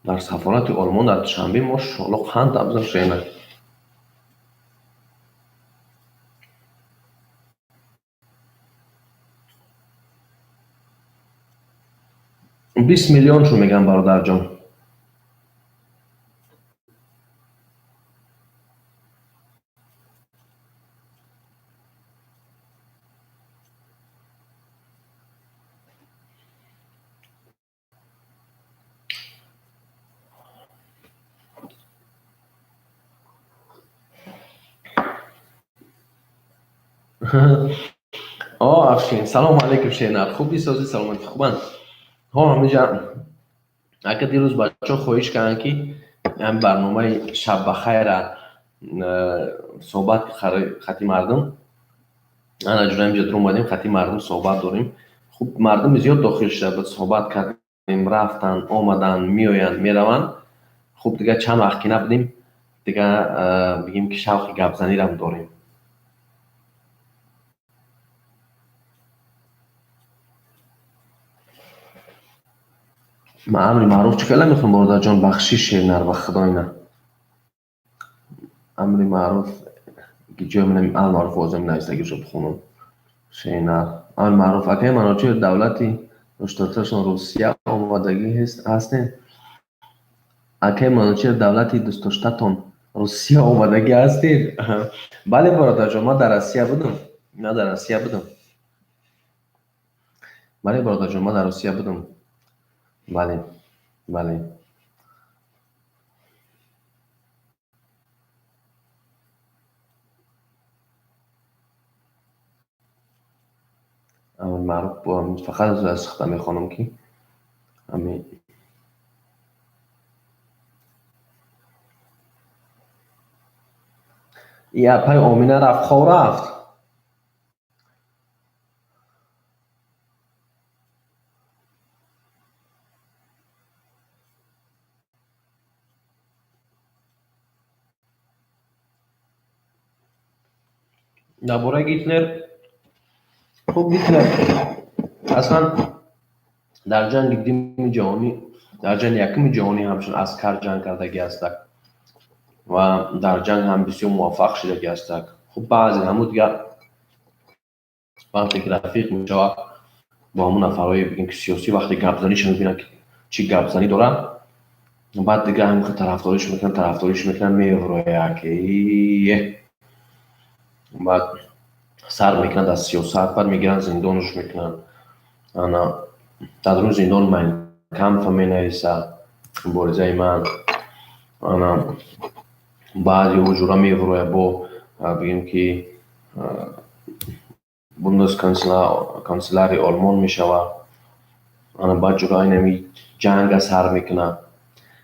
Дар сафорати Олмон дар Душанбе мошоалло қанд абзал шена. 20 миллион шо мегӯям, бародарҷон. О, Афшин, салому алайкум, Шернар. Хуб бисозӣ, саломатӣ, хубанд? Ҳо, ҳаминҷа ака дирӯз бачаҳо хоҳиш карданд, ки ҳамин барномаи шаббахайра суҳбат хати мардум. Ана ҷура инҷа дур омадем, хати мардум суҳбат дорем. Хуб, мардуми зиёд дохил шуда буд, суҳбат кардем, рафтанд, омаданд, меоянд, мераванд. Хуб, дига чанд вақт ки набудем, дига бигем ки шавқи гапзанирам дорем. Ман амри маъруф чӣ хела мехоҳам, бародарҷон, бахшиш, Шернар, ба худо ина. Амри маъруф ки ҷои ман амри маъруф возем нависагиашо бихонам. Шернар, амри маъруф акаи Маночеҳр давлати дӯстдоштаашон Русия омадагӣ ҳастем? Акаи Маночеҳр давлати дӯстдоштатон Русия омадагӣ ҳастед? Бале, бародарҷон, ман дар Россия будам. Ман дар Россия будам. Бале, бародарҷон, ман дар Русия будам. Бале, бале. Амри маъруф фақат аз сухта мехонам ки ами и апаи Омина рафт, хов рафт. Дар бораи Гитлер, хуб, Гитлер аслан дар ҷанги дуюми ҷаҳонӣ, дар ҷанги якуми ҷаҳонӣ ҳамчун аскар ҷанг кардагӣ ҳастак ва дар ҷанг ҳам бисёр муваффақ шудагӣ ҳастак. Хуб, баъзе ҳамун дигар вақте ки рафиқ мешавад бо ҳамун нафарҳое, бигем ки сиёсӣ, вақте гапзаниша мебинанд ки чӣ гапзанӣ дорад, баъд дигар ҳамин тарафдориш мекунанд, тарафдориш мекунанд, меврояд ки баъд сар мекунанд аз сиёсат, баъд мегиранд зиндонаш мекунанд. Ана дар рӯи зиндон Майн Кампф менависад, муборизаи ман. Ана баъд ё ҷура меврояд бо бигем ки Бундесканцлери Олмон мешавад. Ана баъд ҷура инами ҷанга сар мекунад.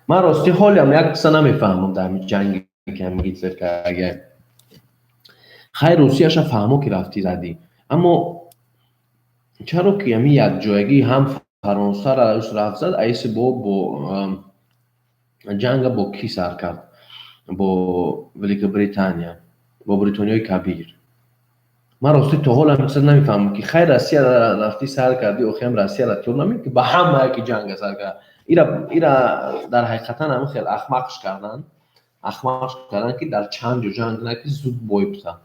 Ман рости ҳолиам як қисса намефаҳмам дар ҳамин ҷанге ки ҳамин Гитлер карда. Хайр, Русияша фаҳмо ки рафтӣ задӣ, аммо чаро ки ҳамин якҷоягӣ ҳам Фаронсаро рафт зад, аиси бо ҷанга бо кӣ сар кард? Бо Великобритания, бо Бритониёи Кабир. Ман ростӣ то ҳол ҳам чиз намефаҳмам, ки хайр, Россия рафтӣ сар кардӣ, охиам Россияро тиёр намекунӣ, ки ба ҳама яке ҷанга сар кард. Ира дар ҳақиқатан ҳамин хел ахмақш кардан, ахмақш кардан, ки дар чанд ҷо ҷанг кунад, ки зуд бой битад.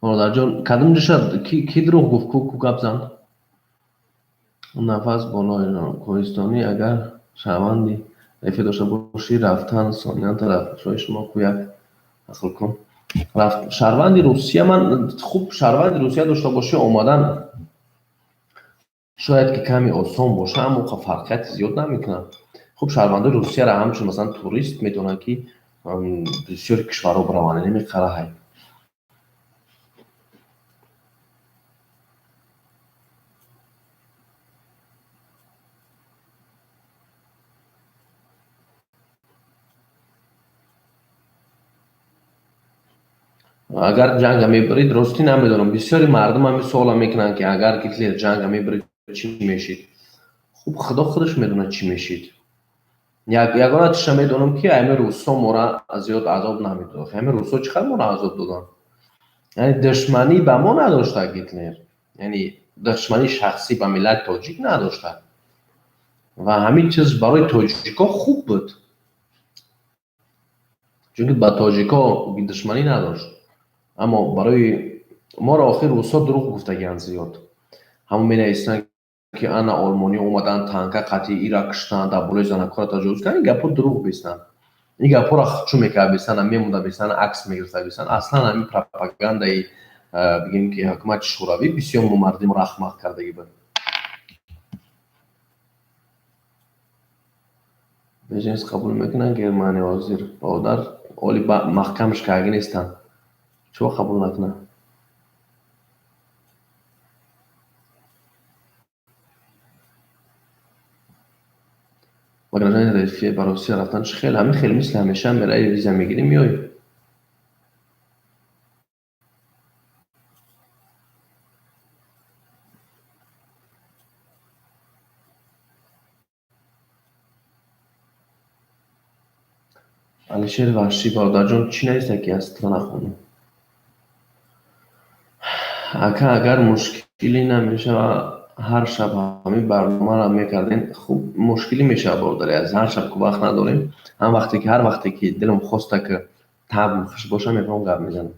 Бародарҷон, кадом ҷоша ки дурӯғ гуфт? Ку гап зан? Нафас болои Кӯҳистонӣ, агар шаҳрванди РФ дошта бошӣ, рафтан сониян тарафшои шумо ку як ақл кун. Шаҳрванди Русия, ман хуб, шаҳрванди Русия дошта бошӣ, омадан шояд ки каме осон боша, аммо фарқияти зиёд намекунад. Хуб, шаҳрвандои Русияро ҳамчун масалан турист метавонанд, ки бисёри кишварҳо бираванд, намеқараҳай. Агар ҷанга мебарид, ростӣ намедонам, бисёри мардум ҳамин суола мекунанд, ки агар Гитлер ҷанга мебарид, чӣ мешид? Хуб, Худо худаш медонад, чӣ мешид. Ягона чиша медонам, ки ҳамин русҳо моро зиёд азоб намедод. Ҳамин русҳо чӣ қадр моро азоб доданд? Яъне душманӣ ба мо надошта Гитлер, яъне душмании шахсӣ ба миллати тоҷик надошта, ва ҳамин чиз барои тоҷикҳо хуб буд, чунки ба тоҷикҳо душманӣ надошт. Аммо барои моро охир русҳо дурӯғ гуфтагианд зиёд. Ҳамон менависанд, ки ана олмониҳо омаданд, танка қатъи ира куштанд, дар болои занакҳоро таҷовуз карданд. Ин гапҳо дурӯғ бестанд. Ин гапҳоро чӯ мекард бестанд, мемонда бестанд, акс мегирифта бестанд. Аслан ҳамин пропагандаи, бигем, ки ҳукумати Шӯравӣ бисёр мардумро ахмақ кардагӣ буд. Беженец қабул мекунанд Германия ҳозир, бародар? Оли маҳкамш кардагӣ нестанд, чиро қабул накунанд? Ба гражданини РФ ба Русия рафтан чӣ хел? Ҳамин хел, мисли ҳамеша мераи, виза мегирӣ, меоӣ. Алишери Ваҳшӣ, бародарҷон, чӣ нависта, ки аз тра нахонам? Ака, агар мушкилӣ намешава, ҳар шаб ҳамин барномаро мекардем. Хуб, мушкилӣ мешава, бародари азиз, ҳар шаб ку вақт надорем. Ҳам вақте ки, ҳар вақте ки дилам хоста, ки табм хуш боша, мехоҳам, гап мезанам.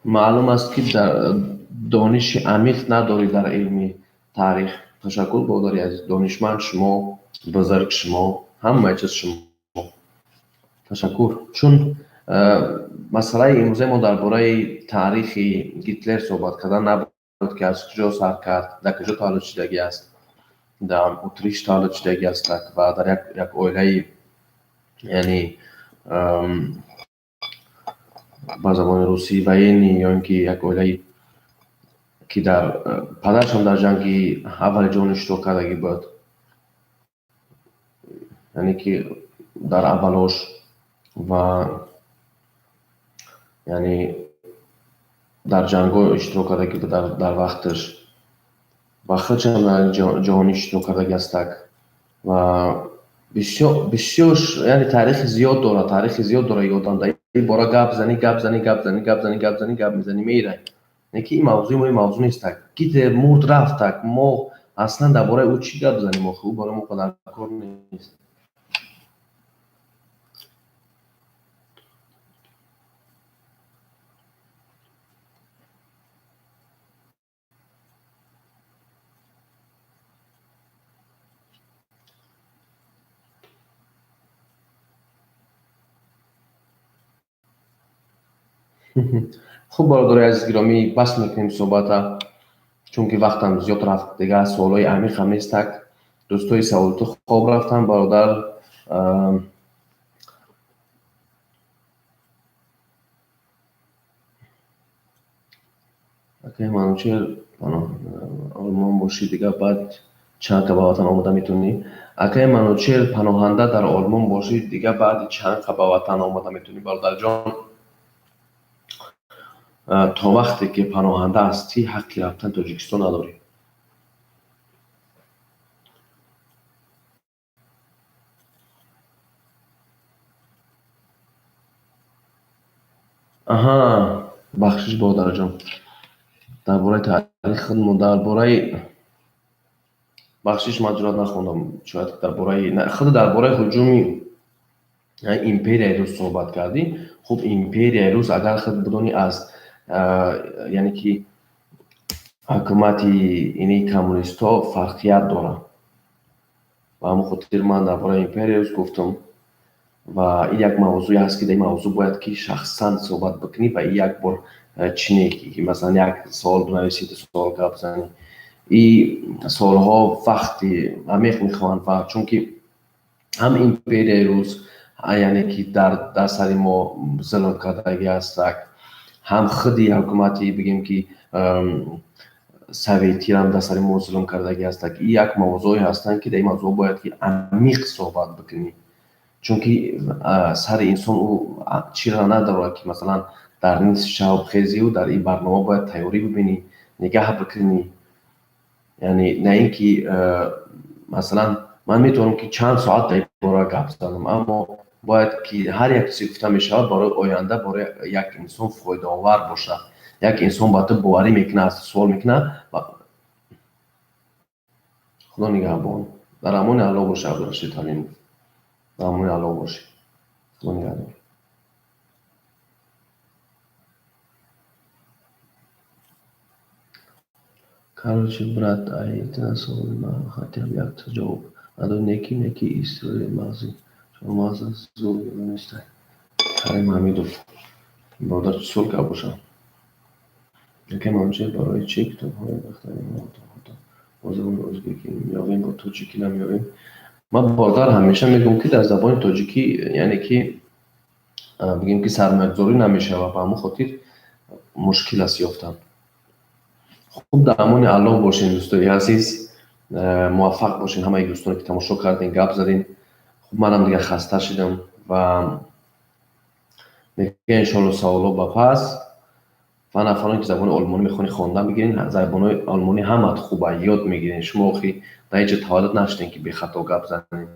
Маълум аст, ки дониши амиқ надорӣ дар илми таърих. Ташаккур, бародари азиз, донишманд шумо, бузург шумо, ҳамаи чиз шумо, ташаккур. Чун масъалаи имрӯзаи мо дар бораи таърихи Гитлер суҳбат кардан набуд, ки аз куҷо сар кард, дар куҷо таваллуд шудагӣ аст. Дар Утриш таваллуд шудагӣ аст ва дар як оилаи, яъне ба забони русӣ военный, ё ин ки як оилаи ки дар падарашон дар ҷанги аввали ҷаҳон иштирок кардагӣ буд, яъне ки дар аввалош, ва яъне дар ҷангҳо иштирок кардагӣ буд дар вақташ, ва худшам дар ҷаҳонӣ иштирок кардагӣ астак, ва бисёр, яъне таърихи зиёд дорад, таърихи зиёд дорад. Ёдам дар ин бора гап занӣ, гап занӣ, гап занӣ, гап занӣ, гап занӣ, гап мезанӣ, мерай. Не ки ин мавзӯи мо, ин мавзӯ нестак. Гитлер мурд, рафтак. Мо Аслан дар бораи ӯ чӣ гап занем охи? Ӯ барои мо қадаркор нест. Хуб, бародарои азиз гиромӣ, бас мекунем суҳбата, чунки вақтам зиёд рафт, дигар суолҳои амиқам нестак. Дӯстои саволту хоб рафтан, бародар. Акай Манучер, Олмон бошӣ, дигар баъд чанд қа ба ватан омода метавонӣ? Акай Манучер, паноҳанда дар Олмон бошӣ, дигар баъди чанд қа ба ватан омода метавонӣ? Бародарҷон, то вақте ки паноҳанда ҳастӣ, ҳаққи рафтан Тоҷикистон надорӣ. Аҳа, бахшиш, бародарҷон, дар бораи таърих худмо, дар бораи, бахшиш, ман ҷуръат нахондам, шояд дар бораи худ, дар бораи ҳуҷуми империяи рус суҳбат кардӣ. Хуб, империяи рус, агар худ бидонӣ, аз, яъне ки ҳукумати ини коммунистҳо фарқият дорад. Ба ҳамон хотир ман дар бораи империяи рус гуфтам. Ва ин як мавзӯе ҳаст, ки дар ин мавзӯъ бояд ки шахсан суҳбат бикунӣ ва ин як бор чӣ не, ки масалан як савол бинависӣ, ду савол гап занӣ. Ин саволҳо вақти амиқ мехоҳанд, ва чунки ҳам империяи рус, яъне ки дар сари мо зулм кардагӣ ҳастак, ҳам худи ҳукумати, бигем ки, советиам дар сари мо зулм кардагӣ ҳастак. Ин як мавзӯе ҳастанд, ки дар ин мавзӯъ бояд ки амиқ суҳбат бикунӣ, чунки сари инсон ӯ чиро надорад, ки масалан дар нисфи шаб хезиу дар ин барнома бояд тайёрӣ бибинӣ, нигаҳ бикунӣ. Яъне на ин ки масалан ман метавонам ки чанд соат дар ин бора гап занам, аммо бояд ки ҳар як чизе гуфта мешавад, барои оянда, барои як инсон фоидаовар бошад. Як инсон ба ту боварӣ мекунад, аз ту суол мекунад. Худо нигаҳбон, дар амони Аллоҳ бошӣ. Абдурашид Ҳалимов, дар амони Аллоҳ бошӣ, Худо нигаҳдор. Короче, брат, ай саволи ман хотя бы якта ҷавоб надод. Неки неки истори мағзи чормағза зур нестай. Карим Ҳамидов, бародар, чӣ суол кард бошам? Акай Манучер, барои чӣ китобҳои бахтари бо забони ӯзбекӣ меёбем, бо тоҷикӣ намеёбем? Ман, бародар, ҳамеша мегӯям, ки дар забони тоҷикӣ, яъне ки, бигем ки, сармоягузорӣ намешавад, ба ҳамон хотир мушкил аст ёфтан. Хуб, дар амони Аллоҳ бошем, дӯстои азиз, муваффақ бошен ҳамаи дӯстоне, ки тамошо кардем, гап задем. Хуб, манам дигар хаста шидам ва мегӯям, иншоалло, саволҳо ба пас. Ва нафароне, ки забони олмонӣ мехоҳед хондан бигирен, забонҳои олмонӣ ҳамат хуба, ёд мегирен. Шумо охи дар ҳеҷ ҷо таваллуд нашудем, ки бехато гап занем.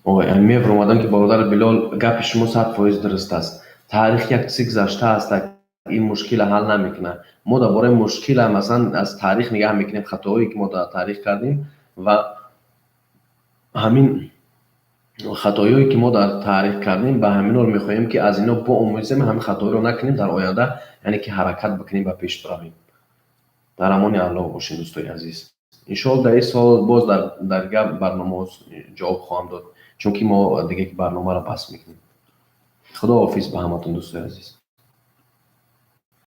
Ой, мефаромадам, ки бародари Билол, гапи шумо 100% дуруст аст. Таърих як чизи гузашта аст, ин мушкила ҳал намекунад. Мо дар бораи мушкила, масалан, аз таърих нигаҳ мекунем, хатоҳое, ки мо дар таърих кардем, ва ҳамин хатоҳое, ки мо дар таърих кардем, ба ҳаминро мехоҳем, ки аз ино боомӯзем, ҳамин хатоҳоро накунем дар оянда, яъне ки ҳаракат бикунем, ба пеш биравем. Дар амони Аллоҳ бошем, дӯстои азиз. Иншоалло, дар ин сол боз дар дигар барномаҳо ҷавоб хоҳам дод, чунки мо дига ки барномаро бас мекунем. Худо ҳофиз ба ҳаматон, дӯстои азиз.